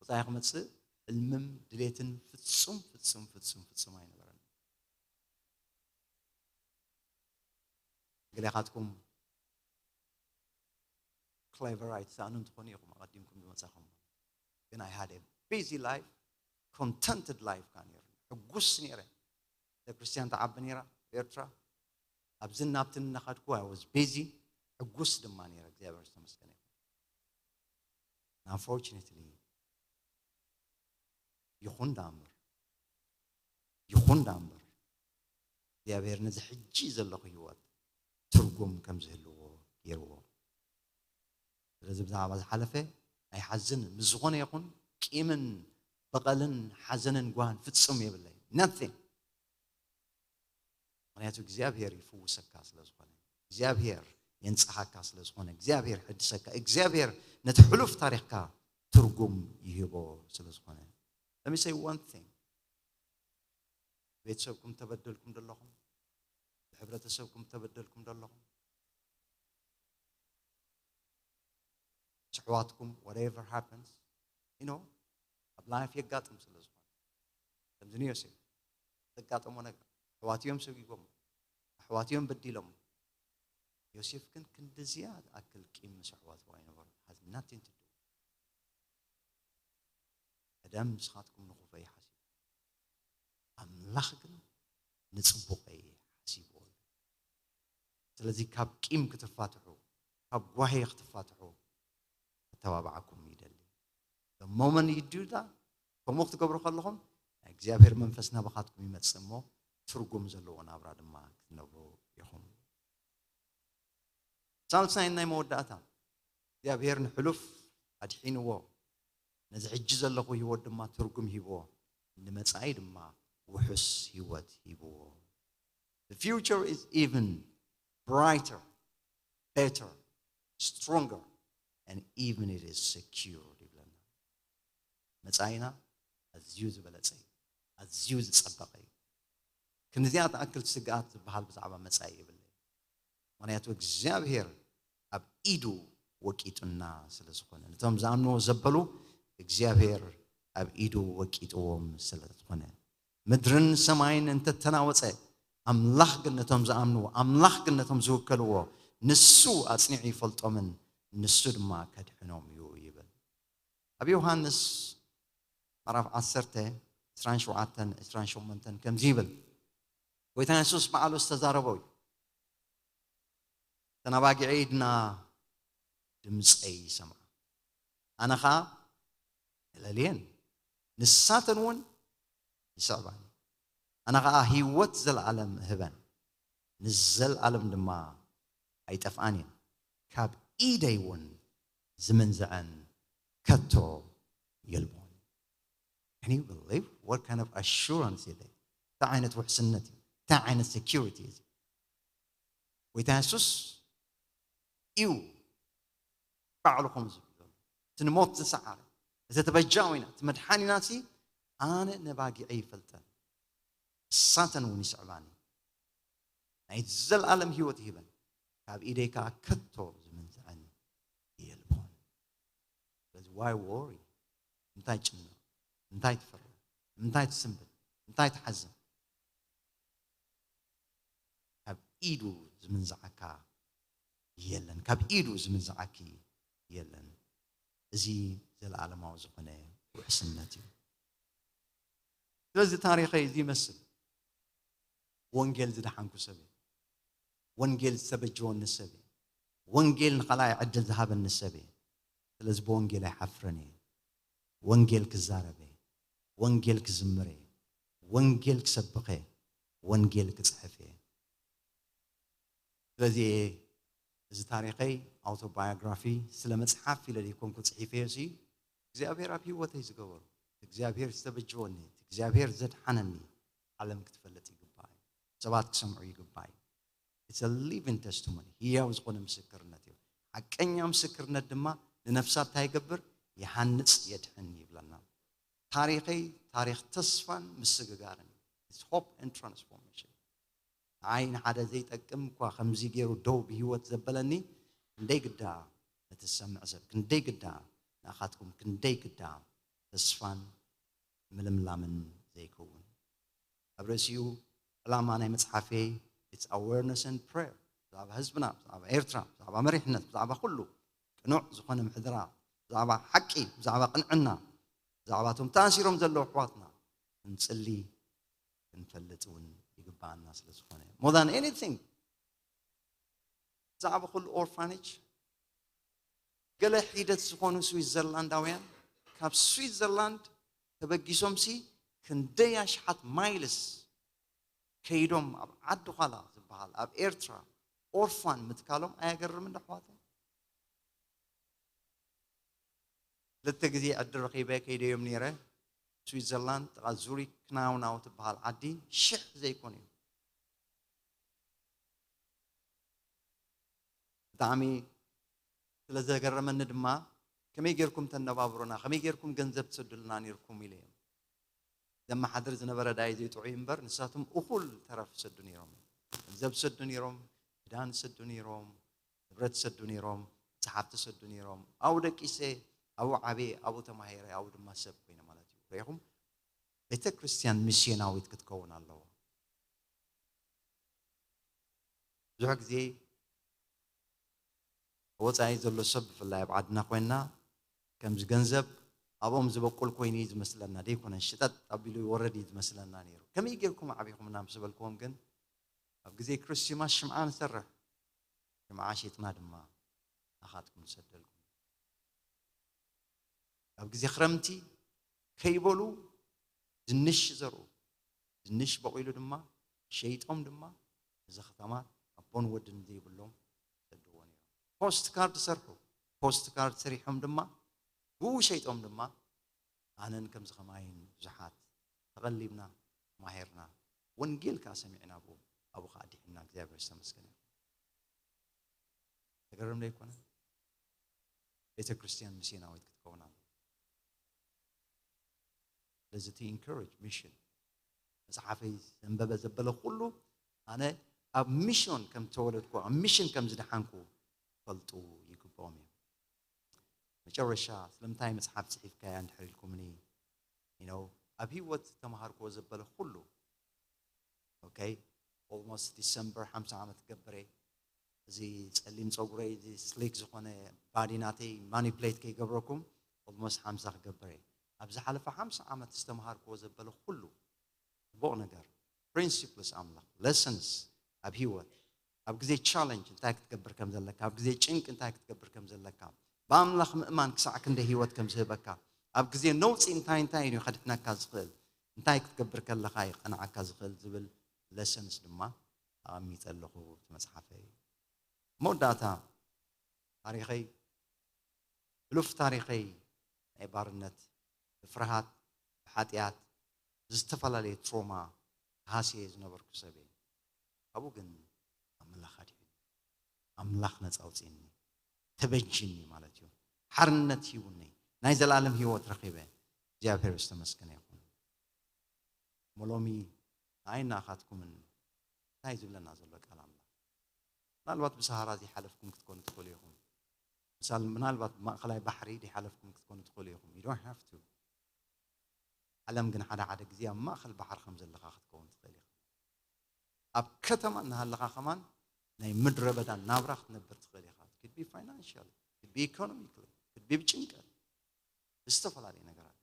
ወፃኢ ክመፅእ ሕልምም ድሌትን ፍፁም ፍፁም ፍፁም ፍፁም ኣይነበረኒ። ገሌኻትኩም ክሌቨር ኣይትሰኣኑ እንትኾኑ ኢኹም ኣቐዲምኩም ዝመፃኹም። ግን I had a busy life, contented life ከዓ ነይሩ። ሕጉስ ነይረ። ቤተክርስትያን ትዓቢ ነይራ ኤርትራ። ኣብዝን ናብትን እናኸድኩ I was busy፣ ሕጉስ ድማ ነይረ። እግዚኣብሔር ዝተመስገነ ይኹን። Unfortunately ይኹን ዳምር ይኹን ዳምር እግዚኣብሔር ነዚ ሕጂ ዘለኹ ህይወት ትርጉም ከም ዝህልዎ ገይርዎ። ስለዚ ብዛዕባ ዝሓለፈ ኣይሓዝን። ምስ ዝኾነ ይኹን ቂምን በቐልን ሓዘንን ጓህን ፍጹም የብለይ። Nothing። ምኽንያቱ እግዚኣብሔር ይፍውሰካ ስለ ዝኾነ፣ እግዚኣብሔር የንጽሃካ ስለ ዝኾነ፣ እግዚኣብሔር ሕድሰካ፣ እግዚኣብሔር ነቲ ሕሉፍ ታሪኽካ ትርጉም ይህቦ ስለ ዝኾነ። Let me say one thing። ቤተሰብኩም ተበደልኩም ደለኹም፣ ብሕብረተሰብኩም ተበደልኩም ደለኹም፣ ስሕዋትኩም፣ whatever happens, you know፣ ኣብ ላይፍ የጋጥም ስለ ዝኾነ፣ ከምዚ ንዮሴፍ ዘጋጠሞ ነገር፣ ኣሕዋት እዮም ሰጊጎም፣ ኣሕዋት እዮም በዲሎም። ዮሴፍ ግን ክንድዚያ ዝኣክል ቂም ምስ ኣሕዋቱ ኣይነበሮን። Has nothing to do። ቀደም ንስኻትኩም ንኹፈይ ሓሲቡ፣ ኣምላኽ ግን ንጽቡቐይ ሓሲብዎ። ስለዚ ካብ ቂም ክትፋትሑ፣ ካብ ጓሄ ክትፋትሑ ከተባብዓኩም ይደሊ። The moment you do that፣ ከምኡ ክትገብሩ ከለኹም ናይ እግዚኣብሔር መንፈስ ናባኻትኩም ይመጽእ እሞ ትርጉም ዘለዎ ናብራ ድማ ክትነብሩ ኢኹም። ሳልሳይን ናይ መወዳእታ እግዚኣብሔር ንሕሉፍ ኣድሒንዎ፣ ነዚ ሕጂ ዘለኹ ህይወት ድማ ትርጉም ሂብዎ፣ ንመጻኢ ድማ ውሑስ ህይወት ሂብዎ። The future is even brighter, better, stronger, and even it is secured ይብለና። መጻኢና ኣዝዩ ዝበለጸ እዩ፣ ኣዝዩ ዝጸበቐ እዩ። ክንዚኣ ትኣክል ስግኣት ዝበሃል ብዛዕባ መጻኢ የብለይ። ምኽንያቱ እግዚኣብሔር ኣብ ኢዱ ወቂጡና ስለ ዝኾነ፣ ነቶም ዝኣምንዎ ዘበሉ እግዚኣብሔር ኣብ ኢዱ ወቂጥዎም ስለ ዝኾነ፣ ምድርን ሰማይን እንተተናወጸ፣ ኣምላኽ ግን ነቶም ዝኣምንዎ፣ ኣምላኽ ግን ነቶም ዝውከልዎ፣ ንሱ ኣጽኒዑ ይፈልጦምን ንሱ ድማ ከድሕኖም እዩ ይብል። ኣብ ዮሃንስ ምዕራፍ ዓሰርተ፣ ዕስራን ሸውዓተን፣ ዕስራን ሸሞንተን ከምዚ ይብል። ጎይታ የሱስ ባዕሉ ዝተዛረቦ እዩ። "እተን ኣባጊዐይ ድና ድምፀይ ይሰምዓ፣ ኣነ ኸዓ እለልየን፣ ንሳተን እውን ይስዕባኒ። ኣነ ኸዓ ህይወት ዘለኣለም እህበን፣ ንዘለኣለም ድማ ኣይጠፍኣን እየን፣ ካብ ኢደይ እውን ዝምንዝዐን ከቶ የልቦን." Can you believe what kind of assurance is that? እንታይ ዓይነት ውሕስነት እዩ? እንታይ ዓይነት ሴኪሪቲ እዩ? ጎይታ የሱስ እዩ ባዕሉ ከም ዝብል ዘሎ፣ እቲ ንሞት ዝሰዓረ፣ እቲ ተበጃዊና፣ እቲ መድሓኒና ሲ፣ "ኣነ ነባጊዐ ይፈልጠን፣ ንሳተን እውን ይስዕባኒ፣ ናይ ዘለኣለም ህይወት ይህበን፣ ካብ ኢደይ ከዓ ከቶ ዝምንዝዐን የልቦን." ስለዚ ዋይ ወሪ? እንታይ ጭንቕ? እንታይ ትፈርሕ? እንታይ ትስንብድ? እንታይ ትሓዝን? ካብ ኢዱ ዝምንዝዓካ የለን፣ ካብ ኢዱ ዝምንዝዓኪ የለን። እዚ ዘለኣለማዊ ዝኾነ ውሕስነት እዩ። ስለዚ ታሪኸይ እዚ ይመስል። ወንጌል ዝደሓንኩ ሰብ እየ። ወንጌል ዝተበጀወኒ ሰብ እየ። ወንጌል ንኻልኣይ ዕድል ዝሃበኒ ሰብ እየ። ስለዚ ብወንጌል ኣይሓፍርን እየ። ወንጌል ክዛረብ እየ። ወንጌል ክዝምር እየ። ወንጌል ክሰብኽ እየ። ወንጌል ክጽሕፍ እየ። ስለዚ እየ እዚ ታሪኸይ ኣውቶባዮግራፊ ስለ መጽሓፍ ኢለ ዘይኮንኩ ጽሒፈዮ ሲ፣ እግዚኣብሔር ኣብ ህይወተይ ዝገበሩ፣ እግዚኣብሔር ዝተበጀወኒ፣ እግዚኣብሔር ዘድሓነኒ ዓለም ክትፈልጥ ይግባእ እዩ። ሰባት ክሰምዑ ይግባእ እዩ። It's a living testimony። ህያው ዝኾነ ምስክርነት እዩ። ሓቀኛ ምስክርነት ድማ ንነፍሳ እንታይ ይገብር? ይሃንጽ፣ የድሕን ይብለና። ታሪኸይ ታሪኽ ተስፋን ምስግጋርን እዩ። It's hope and transformation። ንዓይ ንሓደ ዘይጠቅም እኳ ከምዚ ገይሩ ደው ብህይወት ዘበለኒ፣ እንደይ ግዳ ነቲ እትሰምዕ ሰብ ክንደይ ግዳ ንኣኻትኩም ክንደይ ግዳ ተስፋን ምልምላምን ዘይከውን። ኣብ ርእሲኡ ዕላማ ናይ መጽሓፈይ it's awareness and prayer፣ ብዛዕባ ህዝብና፣ ብዛዕባ ኤርትራ፣ ብዛዕባ መሪሕነት፣ ብዛዕባ ኩሉ ቅኑዕ ዝኾነ ምሕደራ፣ ብዛዕባ ሓቂ፣ ብዛዕባ ቅንዕና፣ ብዛዕባ እቶም ተኣሲሮም ዘለዉ ኣሕዋትና ክንጽሊ ክንፈልጥ እውን ይግባኣና ስለ ዝኾነ more than anything ብዛዕባ ኩሉ ኦርፋነጅ ገለ ሒደት ዝኾኑ ስዊትዘርላንዳውያን ካብ ስዊትዘርላንድ ተበጊሶምሲ ክንደይ ኣሽሓት ማይልስ ከይዶም ኣብ ዓዲ ዃላ ዝበሃል ኣብ ኤርትራ ኦርፋን ምትካሎም ኣየገርምን ኣሕዋተይ? ክልተ ግዜ ዕድል ረኺበ ከይደዮም ነይረ ስዊትዘርላንድ ጥቓ ዙሪክ ክናውናው ትበሃል ዓዲ ሽሕ ዘይኮኑ እዮም። ብጣዕሚ ስለ ዘገረመኒ ድማ ከመይ ጌርኩም ተነባብሩና ከመይ ጌርኩም ገንዘብ ትሰዱልና ነይርኩም ኢለ እዮም። ዘመሓድር ዝነበረ ዳይ ዘይጥዑይ እምበር ንሳቶም እኹል ተረፍ ይሰዱ ነይሮም። ገንዘብ ይሰዱ ነይሮም፣ ክዳን ይሰዱ ነይሮም፣ ንብረት ይሰዱ ነይሮም፣ መፅሓፍቲ ይሰዱ ነይሮም። ኣብኡ ደቂሰ፣ ኣብኡ ዓብየ፣ ኣብኡ ተማሂረ፣ ኣብኡ ድማ ሰብ ኮይነ ማለት እዩ። ርኢኹም? ቤተ ክርስቲያን ሚስዮናዊት ክትከውን ኣለዋ። ብዙሕ ግዜ ወፃኢ ዘሎ ሰብ ብፍላይ ኣብ ዓድና ኮይንና ከምዚ ገንዘብ ኣብኦም ዝበቁል ኮይኑ እዩ ዝመስለና ደይኮነን ሽጠጥ ኣቢሉ ይወረድ እዩ ዝመስለና ነይሩ። ከመይ ጌርኩም ዓቢኹምና ምስ በልክዎም ግን ኣብ ግዜ ክርስቲማስ ሽምዓ ንሰርሕ ሽምዓ ሸጥና ድማ ናኻትኩም ንሰደልኩም። ኣብ ግዜ ክረምቲ ከይበሉ ድንሽ ይዘርኡ። ድንሽ በቑሉ ድማ ሸይጦም ድማ እዚ ከተማ ኣቦን ወድን ዘይብሎም ይሰድዎ ነይሮም። ፖስት ካርድ ሰርሑ። ፖስት ካርድ ሰሪሖም ድማ ብኡ ሸይጦም ድማ ኣነን ከምዚ ከማይን ብዙሓት ተቐሊብና ተማሂርና ወንጌል ከዓ ሰሚዕና ብኡ ኣብኡ ከዓ ኣዲሕና እግዚኣብሔር ዝተመስገነ ይኹን። ተገርም ዶ ይኮነ? ቤተ ክርስቲያን ሚስዮናዊት ክትከውን ኣለ ስለዚ እቲ ኢንካሬጅ ሚሽን መፅሓፈይ ዘንበበ ዘበለ ኩሉ ኣነ ኣብ ሚሽን ከም ተወለድኩ ኣብ ሚሽን ከም ዝደሓንኩ ፈልጡ ይግብኦም እዮም። መጨረሻ ስለምንታይ መፅሓፍ ፅሒፍካያ እንድሕር ኢልኩምኒ you know ኣብ ህይወት ተምሃርክዎ ዘበለ ኩሉ okay almost ዲሰምበር ሓምሳ ዓመት ክገብር እየ። እዚ ፀሊም ፀጉረይ እዚ ስሊክ ዝኾነ ባዲ ናተይ ማኒፕሌት ከይገብረኩም almost ሓምሳ ክገብር እየ። ኣብ ዝሓለፈ ሓምሳ ዓመት ዝተምሃርክዎ ዘበለ ኩሉ ፅቡቕ ነገር ፕሪንሲፕልስ ኣምላኽ ሌሰንስ ኣብ ህይወት ኣብ ግዜ ቻለንጅ እንታይ ክትገብር ከም ዘለካ ኣብ ግዜ ጭንቂ እንታይ ክትገብር ከም ዘለካ ብኣምላኽ ምእማን ክሳዕ ክንደይ ህይወት ከም ዝህበካ ኣብ ግዜ ነውፂ እንታይ እንታይ እዩ ከድሕነካ ዝኽእል እንታይ ክትገብር ከለኻ እዩ ቀንዓካ ዝኽእል ዝብል ሌሰንስ ድማ ኣቐሚጠ ኣለኹ እቲ መፅሓፈይ። መወዳእታ ታሪኸይ ሕሉፍ ታሪኸይ ናይ ባርነት ብፍርሃት ብሓጢኣት ዝተፈላለየ ትሮማ ተሃስየ ዝነበርኩ ሰብ እየ። ካብኡ ግን ኣምላኽ ኣድሒኑ ኣምላኽ ነፃ ኣውፅእኒ ተበጅኒ ማለት እዩ። ሓርነት ሂቡኒ ናይ ዘላለም ህይወት ረኺበ እግዚኣብሔር ዝተመስገነ ይኹን። እሞ ሎሚ ንኣይ ናኻትኩምን እንታይ ዝብለና ዘሎ ቃል ኣምላኽ? ምናልባት ብሰሃራ ዘይሓለፍኩም ክትኮኑ ትኽእሉ ኢኹም። ምሳል ምናልባት ብማእኸላይ ባሕሪ ዘይሓለፍኩም ክትኮኑ ትኽእሉ ኢኹም። You don't have to። ዓለም ግን ሓደ ሓደ ግዜ ኣብ ማእኸል ባሕሪ ከም ዘለኻ ክትከውን ትኽእል ኢኻ። ኣብ ከተማ እናሃለኻ ከማን ናይ ምድረ በዳ ናብራ ክትነብር ትኽእል ኢኻ። Could be financial, could be economically, could be ብጭንቀት ብዝተፈላለዩ ነገራት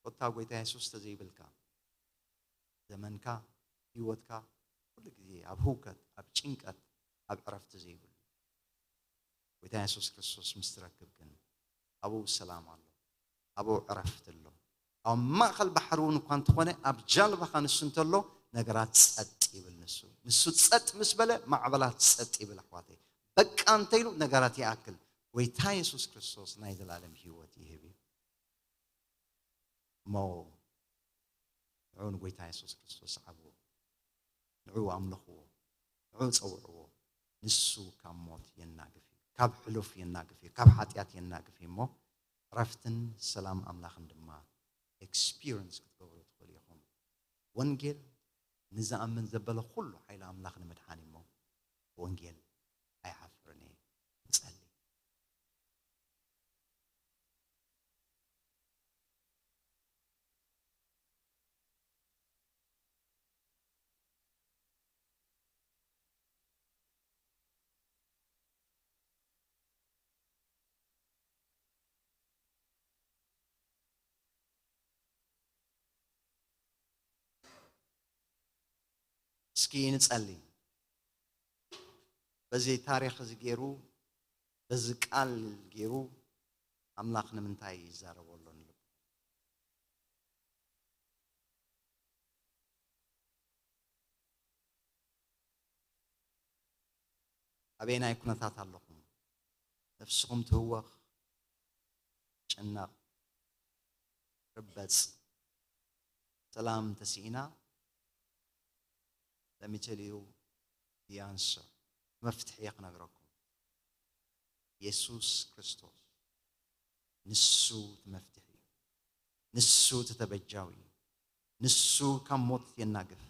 ኮታ ጎይታ የሱስ ተዘይብልካ ዘመንካ ህይወትካ ኩሉ ግዜ ኣብ ህውከት ኣብ ጭንቀት ኣብ ዕረፍቲ ዘይብሉ ጎይታ የሱስ ክርስቶስ ምስ ትረክብ ግን ኣብኡ ሰላም ኣሎ ኣብኡ ዕረፍቲ ኣሎ ኣብ ማእኸል ባሕሪ እውን እኳ እንተኾነ ኣብ ጃልባኻ ንሱ እንተሎ ነገራት ጸጥ ይብል ንሱ ንሱ ጸጥ ምስ በለ ማዕበላት ጸጥ ይብል ኣሕዋተይ በቃ እንተኢሉ ነገራት ይኣክል ጎይታ የሱስ ክርስቶስ ናይ ዘላለም ህይወት ይህብ እዩ እሞ ንዑ ንጎይታ የሱስ ክርስቶስ ስዓብዎ፣ ንዑ ኣምልኽዎ፣ ንዑ ጸውዕዎ። ንሱ ካብ ሞት የናግፍ እዩ፣ ካብ ሕሉፍ የናግፍ እዩ፣ ካብ ሓጢኣት የናግፍ እዩ እሞ ዕረፍትን ሰላም ኣምላኽን ድማ ኤክስፒሪንስ ክትገብሩ ትኽእሉ ኢኹም። ወንጌል ንዝኣምን ዘበለ ኩሉ ሓይሊ ኣምላኽ ንምድሓን እዩ እሞ ወንጌል ኣይሓፍርን እየ። ንጸሊ። እስኪ ንጸሊ። በዚ ታሪኽ እዚ ገይሩ፣ በዚ ቃል ገይሩ ኣምላኽ ንምንታይ ይዛረቦ ኣሎ ንልቡ? ኣበየናይ ኩነታት ኣለኹም? ነፍስኹም ትህወኽ፣ ጭነቕ፣ ርበጽ፣ ሰላም ተስኢና፣ let me tell you the answer. መፍትሒ እየ ክነግረኩም። የሱስ ክርስቶስ ንሱ እቲ መፍትሒ እዩ። ንሱ እቲ ተበጃዊ እዩ። ንሱ ካብ ሞት የናግፍ፣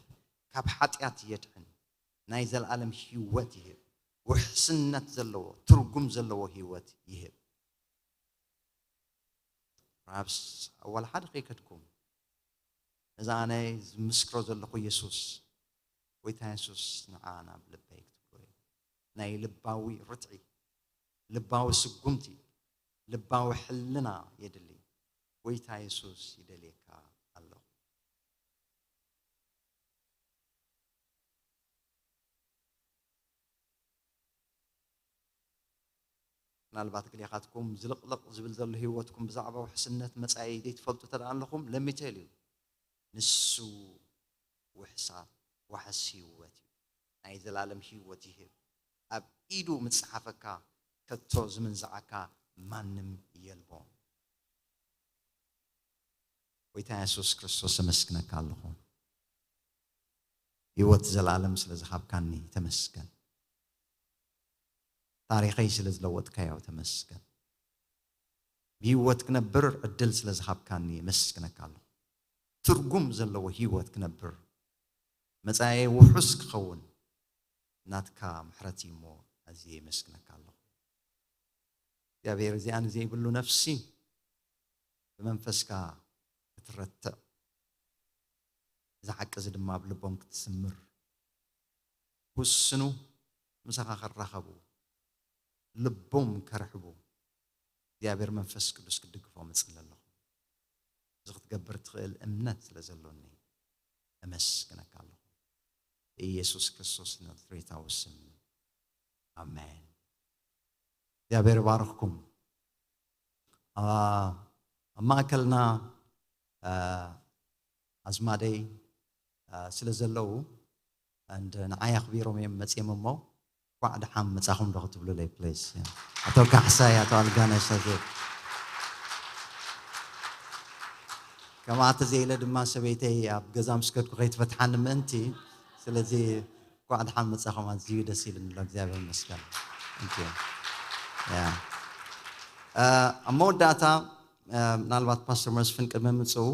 ካብ ሓጢኣት የድሕን፣ ናይ ዘለኣለም ህይወት ይህብ፣ ውሕስነት ዘለዎ፣ ትርጉም ዘለዎ ህይወት ይህብ። ራብስ ኣዋል ሓደ ከይከድኩም፣ ነዛ ኣነ ዝምስክሮ ዘለኹ የሱስ፣ ጎይታ የሱስ፣ ንዓ ናብ ልበይ ክትብሎ እዩ። ናይ ልባዊ ርትዒ፣ ልባዊ ስጉምቲ፣ ልባዊ ሕልና የድሊ። ጎይታ የሱስ ይደልየካ ኣለኹ። ምናልባት ገሊኻትኩም ዝልቕልቕ ዝብል ዘሎ ህይወትኩም ብዛዕባ ውሕስነት መጻኢ ዘይትፈልጡ እንተ ደኣ ኣለኹም፣ let me tell you፣ ንሱ ውሕሳት፣ ዋሕስ ህይወት እዩ። ናይ ዘላለም ህይወት ይህብ። ኣብ ኢዱ ምጽሓፈካ ከቶ ዝምንዝዓካ ማንም የልቦን። ጎይታ የሱስ ክርስቶስ፣ ኣመስግነካ ኣለኹ። ህይወት ዘላለም ስለ ዝሃብካኒ ተመስገን። ታሪኸይ ስለ ዝለወጥካዮ ተመስገን። ብህይወት ክነብር ዕድል ስለ ዝሃብካኒ የመስግነካ ኣለኹ። ትርጉም ዘለዎ ህይወት ክነብር፣ መጻኤ ውሑስ ክኸውን ናትካ ምሕረት እዩ እሞ ኣዝየ የመስግነካ ኣለኹ። እግዚኣብሔር፣ እዚኣን ዘይብሉ ነፍሲ ብመንፈስካ ክትረትዕ፣ እዚ ሓቂ እዚ ድማ ኣብ ልቦም ክትስምር፣ ክውስኑ፣ ምሳኻ ክራኸቡ፣ ልቦም ከርሕቡ፣ እግዚኣብሔር መንፈስ ቅዱስ ክትድግፎም እጽሊ ኣለኹ። እዚ ክትገብር ትኽእል እምነት ስለ ዘሎኒ፣ ኣመስግነካ ኣለኹ። ብኢየሱስ ክርስቶስ ናዝሬታዊ ስም፣ ኣሜን። እግዚኣብሔር ይባርኽኩም። ኣ፣ ኣብ ማእከልና፣ ኣ፣ ኣዝማደይ፣ ኣ፣ ስለ ዘለዉ፣ and ንዓይ ኣኽቢሮም እዮም መጺኦም እሞ፣ እንኳዕ ደሓን መጻኹም ዶ ክትብሉለይ፣ ፕሊዝ? ኣቶ ካሕሳይ፣ ኣቶ ኣልጋነሽ፣ ኣዜብ። ከምኣ ተዘይለ ድማ ሰበይተይ ኣብ ገዛ ምስ ከድኩ ከይትፈትሓኒ ምእንቲ፣ ስለዚ እንኳዕ ደሓን መጻኹም፣ ኣዝዩ ደስ ኢሉኒ ኣሎ፣ እግዚኣብሔር ይመስገን። Thank you። ያ። እ፣ ኣብ መወዳእታ፣ እ፣ ምናልባት ፓስተር መስፍን ቅድሚ ምጽኡ፣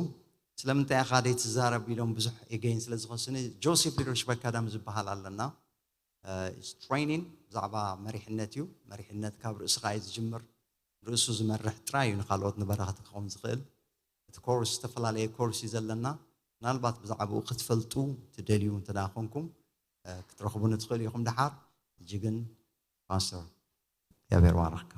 ስለምንታይ ኢኻ ዘይትዛረብ ኢሎም ብዙሕ ኤገይን ስለ ዝኸሱኒ፣ ጆሴፍ ሊደርሺፕ ኣካዳሚ ዝበሃል ኣለና። እ፣ ትሬኒንግ ብዛዕባ መሪሕነት እዩ። መሪሕነት ካብ ርእስኻ እዩ ዝጅምር። ርእሱ ዝመርሕ ጥራይ እዩ ንኻልኦት ንበረኸት ክኸውን ዝኽእል። እቲ ኮርስ፣ ዝተፈላለየ ኮርስ እዩ ዘለና። ምናልባት ብዛዕባኡ ክትፈልጡ ትደልዩ እንተ ደኣ ኾንኩም፣ እ፣ ክትረኽቡኒ ትኽእሉ ኢኹም ደሓር። ሕጂ ግን ፓስተር፣ እግዚኣብሔር ባረኽካ።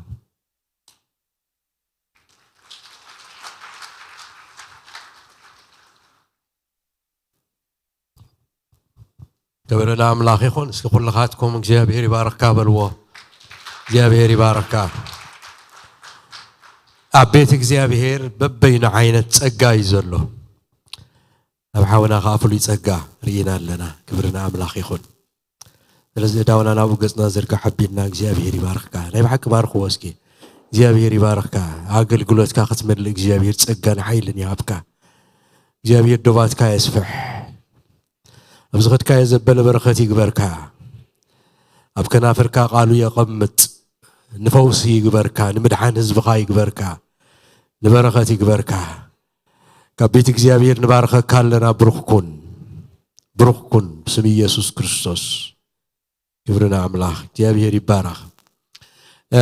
ክብሪ ንኣምላኽ ይኹን። እስኪ ኩልኻትኩም እግዚኣብሔር ይባርኽካ በልዎ። እግዚኣብሔር ይባርኽካ። ኣብ ቤት እግዚኣብሔር በበይኑ ዓይነት ጸጋ እዩ ዘሎ። ኣብ ሓውና ኸዓ ፍሉይ ጸጋ ርኢና ኣለና። ክብሪ ንኣምላኽ ይኹን። ስለዚ እዳውና ናብኡ ገጽና ዘርጋሕ ኣቢልና፣ እግዚኣብሔር ይባርኽካ። ናይ ብሓቂ ባርኽዎ እስኪ። እግዚኣብሔር ይባርኽካ። ኣገልግሎትካ ክትመልእ እግዚኣብሔር ጸጋን ሓይልን ይሃብካ። እግዚኣብሔር ዶባትካ የስፍሕ። ኣብ ዝኸድካዮ ዘበለ በረኸት ይግበርካ። ኣብ ከናፍርካ ቃሉ የቐምጥ። ንፈውሲ ይግበርካ፣ ንምድሓን ህዝብኻ ይግበርካ፣ ንበረኸት ይግበርካ። ካብ ቤት እግዚኣብሔር ንባርኸካ ኣለና። ብሩኽ ኩን፣ ብሩኽ ኩን ብስም ኢየሱስ ክርስቶስ። ክብሪ ንኣምላኽ፣ እግዚኣብሔር ይባረኽ። እ፣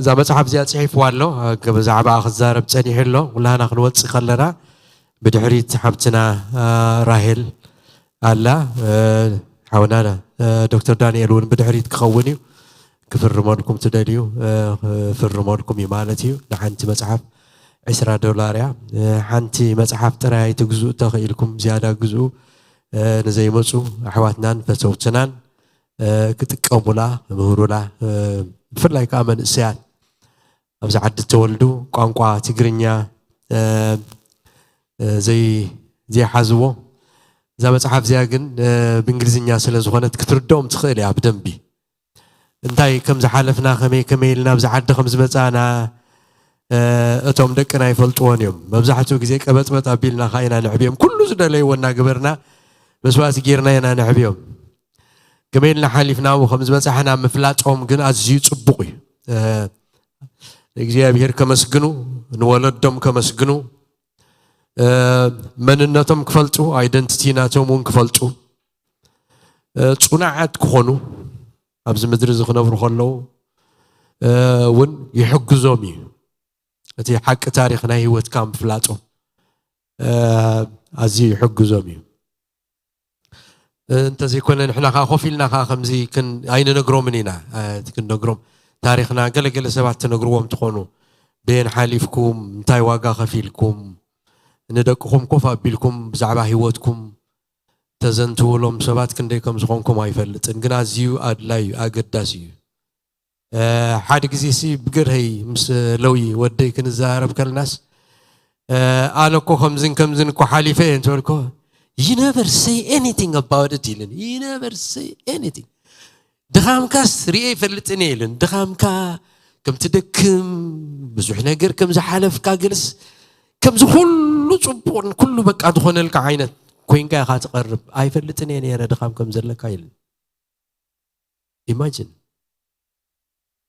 እዛ መጽሓፍ እዚኣ ጽሒፍዋ ኣሎ፣ እ፣ ብዛዕባኣ ክዛረብ ጸኒሑ ኣሎ። ኩላህና ክንወጽእ ከለና ብድሕሪት ሓብትና፣ እ፣ ራሄል ኣላ፣ እ፣ ሓውና፣ እ፣ ዶክተር ዳንኤል እውን ብድሕሪት ክኸውን እዩ። ክፍርመልኩም ትደልዩ፣ እ፣ ክፍርመልኩም እዩ ማለት እዩ። ንሓንቲ መጽሓፍ ዕስራ ዶላር እያ። እ፣ ሓንቲ መጽሓፍ ጥራይ ኣይትግዝኡ፣ ተኽኢልኩም ዝያዳ ግዝኡ። ንዘይመፁ ኣሕዋትናን ፈተውትናን ክጥቀሙላ፣ ክምህሩላ፣ ብፍላይ ከዓ መንእሰያት ኣብዚ ዓዲ ተወልዱ ቋንቋ ትግርኛ ዘይሓዝዎ፣ እዛ መፅሓፍ እዚኣ ግን ብእንግሊዝኛ ስለ ዝኾነት ክትርድኦም ትኽእል እያ ብደንቢ። እንታይ ከም ዝሓለፍና፣ ከመይ ከመይ ኢልና ኣብዚ ዓዲ ከም ዝመፃና እቶም ደቅና ይፈልጥዎን እዮም። መብዛሕትኡ ግዜ ቀበጥበጥ ኣቢልና ከዓ ኢና ንዕብዮም። ኩሉ ዝደለይዎ እናገበርና መስዋእቲ ጌርና ኢና ንዕብዮም። ከመይ ኢልና ሓሊፍናዎ ከም ዝበፃሕና ምፍላጦም ግን ኣዝዩ ፅቡቕ እዩ። እግዚኣብሔር ከመስግኑ፣ ንወለዶም ከመስግኑ፣ መንነቶም ክፈልጡ፣ ኣይደንቲቲ ናቶም እውን ክፈልጡ፣ ፅኑዓት ክኾኑ፣ ኣብዚ ምድሪ እዚ ክነብሩ ከለዉ እውን ይሕግዞም እዩ። እቲ ሓቂ ታሪኽ ናይ ህይወትካ ምፍላጦም ኣዝዩ ይሕግዞም እዩ። እንተዘይኮነ ንሕና ከዓ ኮፍ ኢልና ከዓ ከምዚ ኣይንነግሮምን ኢና። ክንነግሮም ታሪኽና ገለገለ ሰባት ትነግርዎም ትኾኑ፣ በየን ሓሊፍኩም፣ እንታይ ዋጋ ከፊልኩም፣ ንደቅኹም ኮፍ ኣቢልኩም ብዛዕባ ህይወትኩም ተዘንትውሎም ሰባት ክንደይ ከም ዝኾንኩም ኣይፈልጥን፣ ግን ኣዝዩ ኣድላይ እዩ፣ ኣገዳሲ እዩ። ሓደ ግዜ ሲ ብግርሀይ ምስ ለዊ ወደይ ክንዘራረብ ከለናስ ኣነ እኮ ከምዝን ከምዝን እኮ ሓሊፈ እየ እንተበልኮ፣ you never say anything about it ኢልን። You never say anything። ድኻምካስ ርኤ ይፈልጥን እየ ኢልን። ድኻምካ ከም ትደክም፣ ብዙሕ ነገር ከም ዝሓለፍካ፣ ግልስ ከምዚ ኩሉ ፅቡቕን ኩሉ በቃ ዝኾነልካ ዓይነት ኮይንካ ኢኻ ትቐርብ። ኣይፈልጥን እየ ነይረ ድኻም ከም ዘለካ ኢልን። ኢማጂን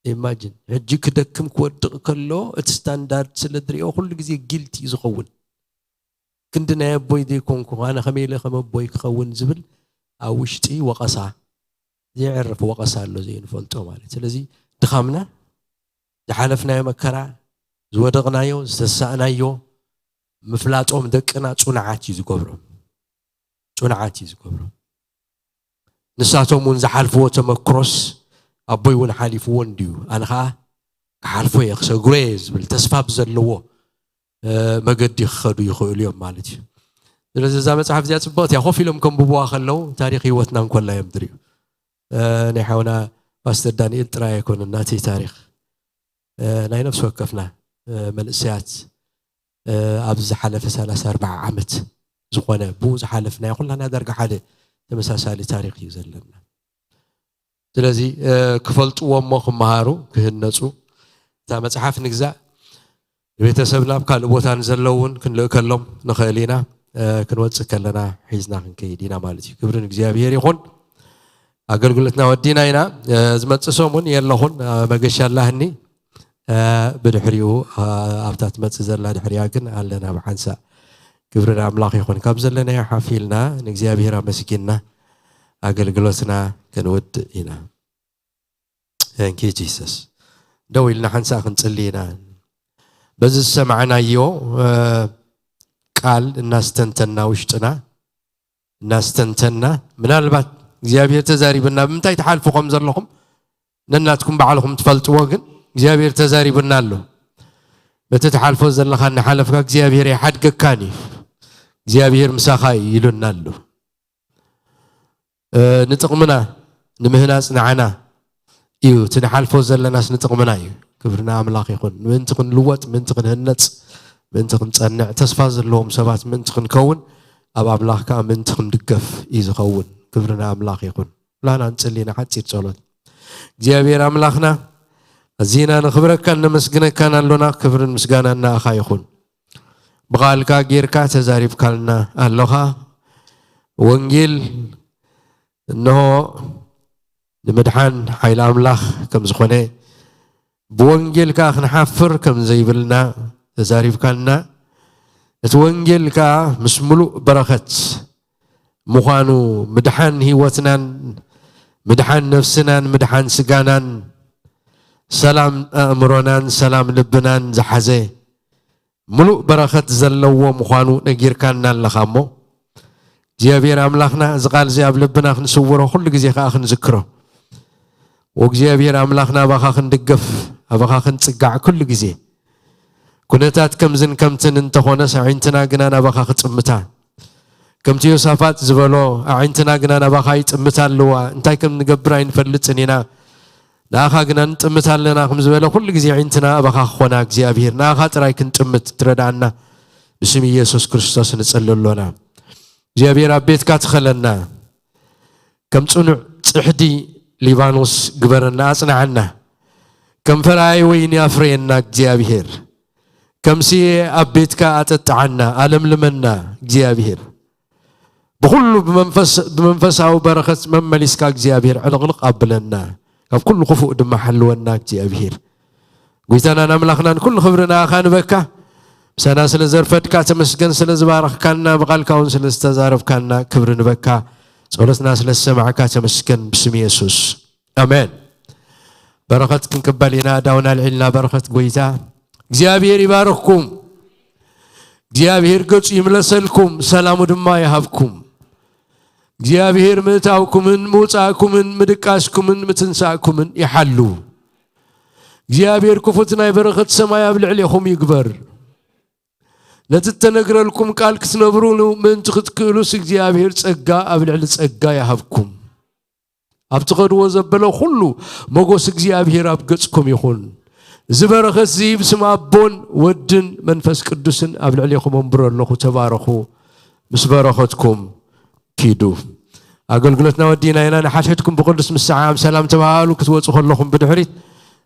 ኢማጂን ሕጂ ክደክም ክወድቕ ከሎ እቲ ስታንዳርድ ስለ ዝሪኦ ኩሉ ግዜ ጊልቲ እዩ ዝኸውን። ክንዲ ናይ ኣቦይ ዘይኮንኩ ኣነ ከመይ ኢለ ከም ኣቦይ ክኸውን ዝብል ኣብ ውሽጢ ወቐሳ፣ ዘየዕርፍ ወቐሳ ኣሎ ዘይንፈልጦ ማለት። ስለዚ ድኻምና፣ ዝሓለፍናዮ መከራ፣ ዝወደቕናዮ፣ ዝተሳእናዮ ምፍላጦም ደቅና ፅኑዓት እዩ ዝገብሮም። ፅኑዓት እዩ ዝገብሮም። ንሳቶም እውን ዝሓልፍዎ ተመክሮስ ኣቦይ እውን ሓሊፍዎ እንድዩ፣ ኣነ ከዓ ክሓልፎ እየ ክሰግሮ እየ ዝብል ተስፋ ብዘለዎ መገዲ ክኸዱ ይኽእሉ እዮም ማለት እዩ። ስለዚ እዛ መፅሓፍ እዚኣ ፅብቕቲ እያ። ኮፍ ኢሎም ከንብብዋ ከለዉ ታሪክ ህይወትና እንኮላ እዮም ዝርእዩ። ናይ ሓውና ፓስተር ዳንኤል ጥራይ ኣይኮነን ናተይ ታሪክ፣ ናይ ነፍሲ ወከፍና መንእሰያት ኣብዚ ዝሓለፈ ሰላሳ ኣርባዓ ዓመት ዝኾነ ብኡ ዝሓለፍ ናይ ኩላና ዳርጋ ሓደ ተመሳሳሊ ታሪክ እዩ ዘለና። ስለዚ ክፈልጥዎ እሞ ክመሃሩ ክህነፁ እታ መፅሓፍ ንግዛእ። ንቤተሰብና ኣብ ካልእ ቦታ ንዘለዉ እውን ክንልእከሎም ንኽእል ኢና። ክንወፅእ ከለና ሒዝና ክንከይድ ኢና ማለት እዩ። ክብሪ ንእግዚኣብሔር ይኹን። ኣገልግሎትና ወዲና ኢና። ዝመፅእ ሰሙን የለኹን፣ መገሻ ኣላህኒ። ብድሕሪኡ ኣብታ ትመፅእ ዘላ ድሕሪያ ግን ኣለና ብሓንሳእ። ክብሪ ንኣምላኽ ይኹን። ካብ ዘለናዮ ሓፍ ኢልና ንእግዚኣብሔር ኣመስጊንና ኣገልግሎትና ክንውድእ ኢና። Thank you Jesus። ደው ኢልና ሓንሳእ ክንጽሊ ኢና። በዚ ዝሰማዕናዮ ቃል እናስተንተና ውሽጥና እናስተንተና፣ ምናልባት እግዚኣብሔር ተዛሪብና ብምንታይ ትሓልፉ ከም ዘለኹም ነናትኩም ባዕልኹም ትፈልጥዎ፣ ግን እግዚኣብሔር ተዛሪብና ኣሎ። በቲ ትሓልፎ ዘለኻ እናሓለፍካ እግዚኣብሔር ኣይሓድገካን እዩ፣ እግዚኣብሔር ምሳኻ እዩ ኢሉና ኣሎ። ንጥቕምና ንምህናፅ ንዓና እዩ፣ እቲ ንሓልፎ ዘለናስ ንጥቕምና እዩ። ክብሪ ንኣምላኽ ይኹን። ምእንቲ ክንልወጥ፣ ምእንቲ ክንህነፅ፣ ምእንቲ ክንፀንዕ፣ ተስፋ ዘለዎም ሰባት ምእንቲ ክንከውን፣ ኣብ ኣምላኽ ከዓ ምእንቲ ክንድገፍ እዩ ዝኸውን። ክብሪ ንኣምላኽ ይኹን። ላና ንፅሊ ኢና ሓፂር ፀሎት። እግዚኣብሔር ኣምላኽና፣ ኣዚና ነኽብረካን ነመስግነካን ኣሎና። ክብርን ምስጋናን ንኣኻ ይኹን። ብቓልካ ጌርካ ተዛሪብካልና ኣለኻ። ወንጌል እንሆ ንምድሓን ሓይሊ ኣምላኽ ከም ዝኾነ፣ ብወንጌል ከኣ ክንሓፍር ከም ዘይብልና ተዛሪብካልና። እቲ ወንጌል ከኣ ምስ ምሉእ በረኸት ምዃኑ፣ ምድሓን ህይወትናን ምድሓን ነፍስናን ምድሓን ስጋናን ሰላም ኣእምሮናን ሰላም ልብናን ዝሓዘ ምሉእ በረኸት ዘለዎ ምዃኑ ነጊርካና ኣለኻ እሞ፣ እግዚኣብሔር ኣምላኽና፣ እዚ ቃል እዚ ኣብ ልብና ክንስውሮ፣ ኩሉ ግዜ ከኣ ክንዝክሮ። ወእግዚኣብሔር ኣምላኽና፣ ኣባኻ ክንድገፍ፣ ኣባኻ ክንጽጋዕ ኩሉ ግዜ። ኩነታት ከምዝን ከምትን እንተኾነስ፣ ኣዒንትና ግና ናባኻ ክጥምታ፣ ከምቲ ዮሳፋጥ ዝበሎ፣ ኣዒንትና ግና ናባኻ ይጥምታ ኣለዋ፣ እንታይ ከም ንገብር ኣይንፈልጥን ኢና፣ ንኣኻ ግና ንጥምት ኣለና ከም ዝበለ፣ ኩሉ ግዜ ኣዒንትና ኣባኻ ክኾና እግዚኣብሔር፣ ንኣኻ ጥራይ ክንጥምት ትረድኣና ብስም ኢየሱስ ክርስቶስ ንጸሊ ኣሎና። እግዚኣብሔር ኣብ ቤትካ ትኸለና፣ ከም ጽኑዕ ጽሕዲ ሊባኖስ ግበረና፣ ኣጽንዓና። ከም ፈራይ ወይኒ ኣፍረየና እግዚኣብሔር። ከም ስየ ኣብ ቤትካ ኣጠጥዓና፣ ኣለምልመና እግዚኣብሔር። ብኹሉ ብመንፈስ-፣ ብመንፈሳዊ በረኸት መመሊስካ እግዚኣብሔር ዕልቕልቕ ኣብለና። ካብ ኩሉ ክፉእ ድማ ሓልወና እግዚኣብሔር። ጎይታናን ኣምላኽናን ኩሉ ክብሪ ንኣኻ ንበካ። ምሳና ስለ ዘርፈድካ ተመስገን፣ ስለ ዝባረኽካና፣ ብቓልካ እውን ስለ ዝተዛረብካና ክብሪ ንበካ። ጸሎትና ስለ ዝሰማዕካ ተመስገን ብስም የሱስ። ኣሜን። በረኸት ክንቅበል ኢና። ዳውን ኣልዒልና በረኸት ጎይታ። እግዚኣብሔር ይባርኽኩም። እግዚኣብሔር ገጹ ይምለሰልኩም፣ ሰላሙ ድማ ይሃብኩም። እግዚኣብሔር ምእታውኩምን ምውጻእኩምን ምድቃስኩምን ምትንሳእኩምን ይሓሉ። እግዚኣብሔር ክፉት ናይ በረኸት ሰማይ ኣብ ልዕሌኹም ይግበር። ነቲ እተነግረልኩም ቃል ክትነብሩሉ ምእንቲ ክትክእሉስ እግዚኣብሔር ጸጋ ኣብ ልዕሊ ጸጋ ይሃብኩም። ኣብ ትኸድዎ ዘበለ ኩሉ ሞጎስ እግዚኣብሔር ኣብ ገጽኩም ይኹን። እዚ በረኸት እዚ ብስም ኣቦን ወድን መንፈስ ቅዱስን ኣብ ልዕሌኹም ኣንብሮ ኣለኹ። ተባረኹ። ምስ በረኸትኩም ኪዱ። ኣገልግሎትና ወዲና ኢና። ንሓድሕድኩም ብቅዱስ ምሰዓዓም ሰላም ተባሃሉ። ክትወጹ ከለኹም ብድሕሪት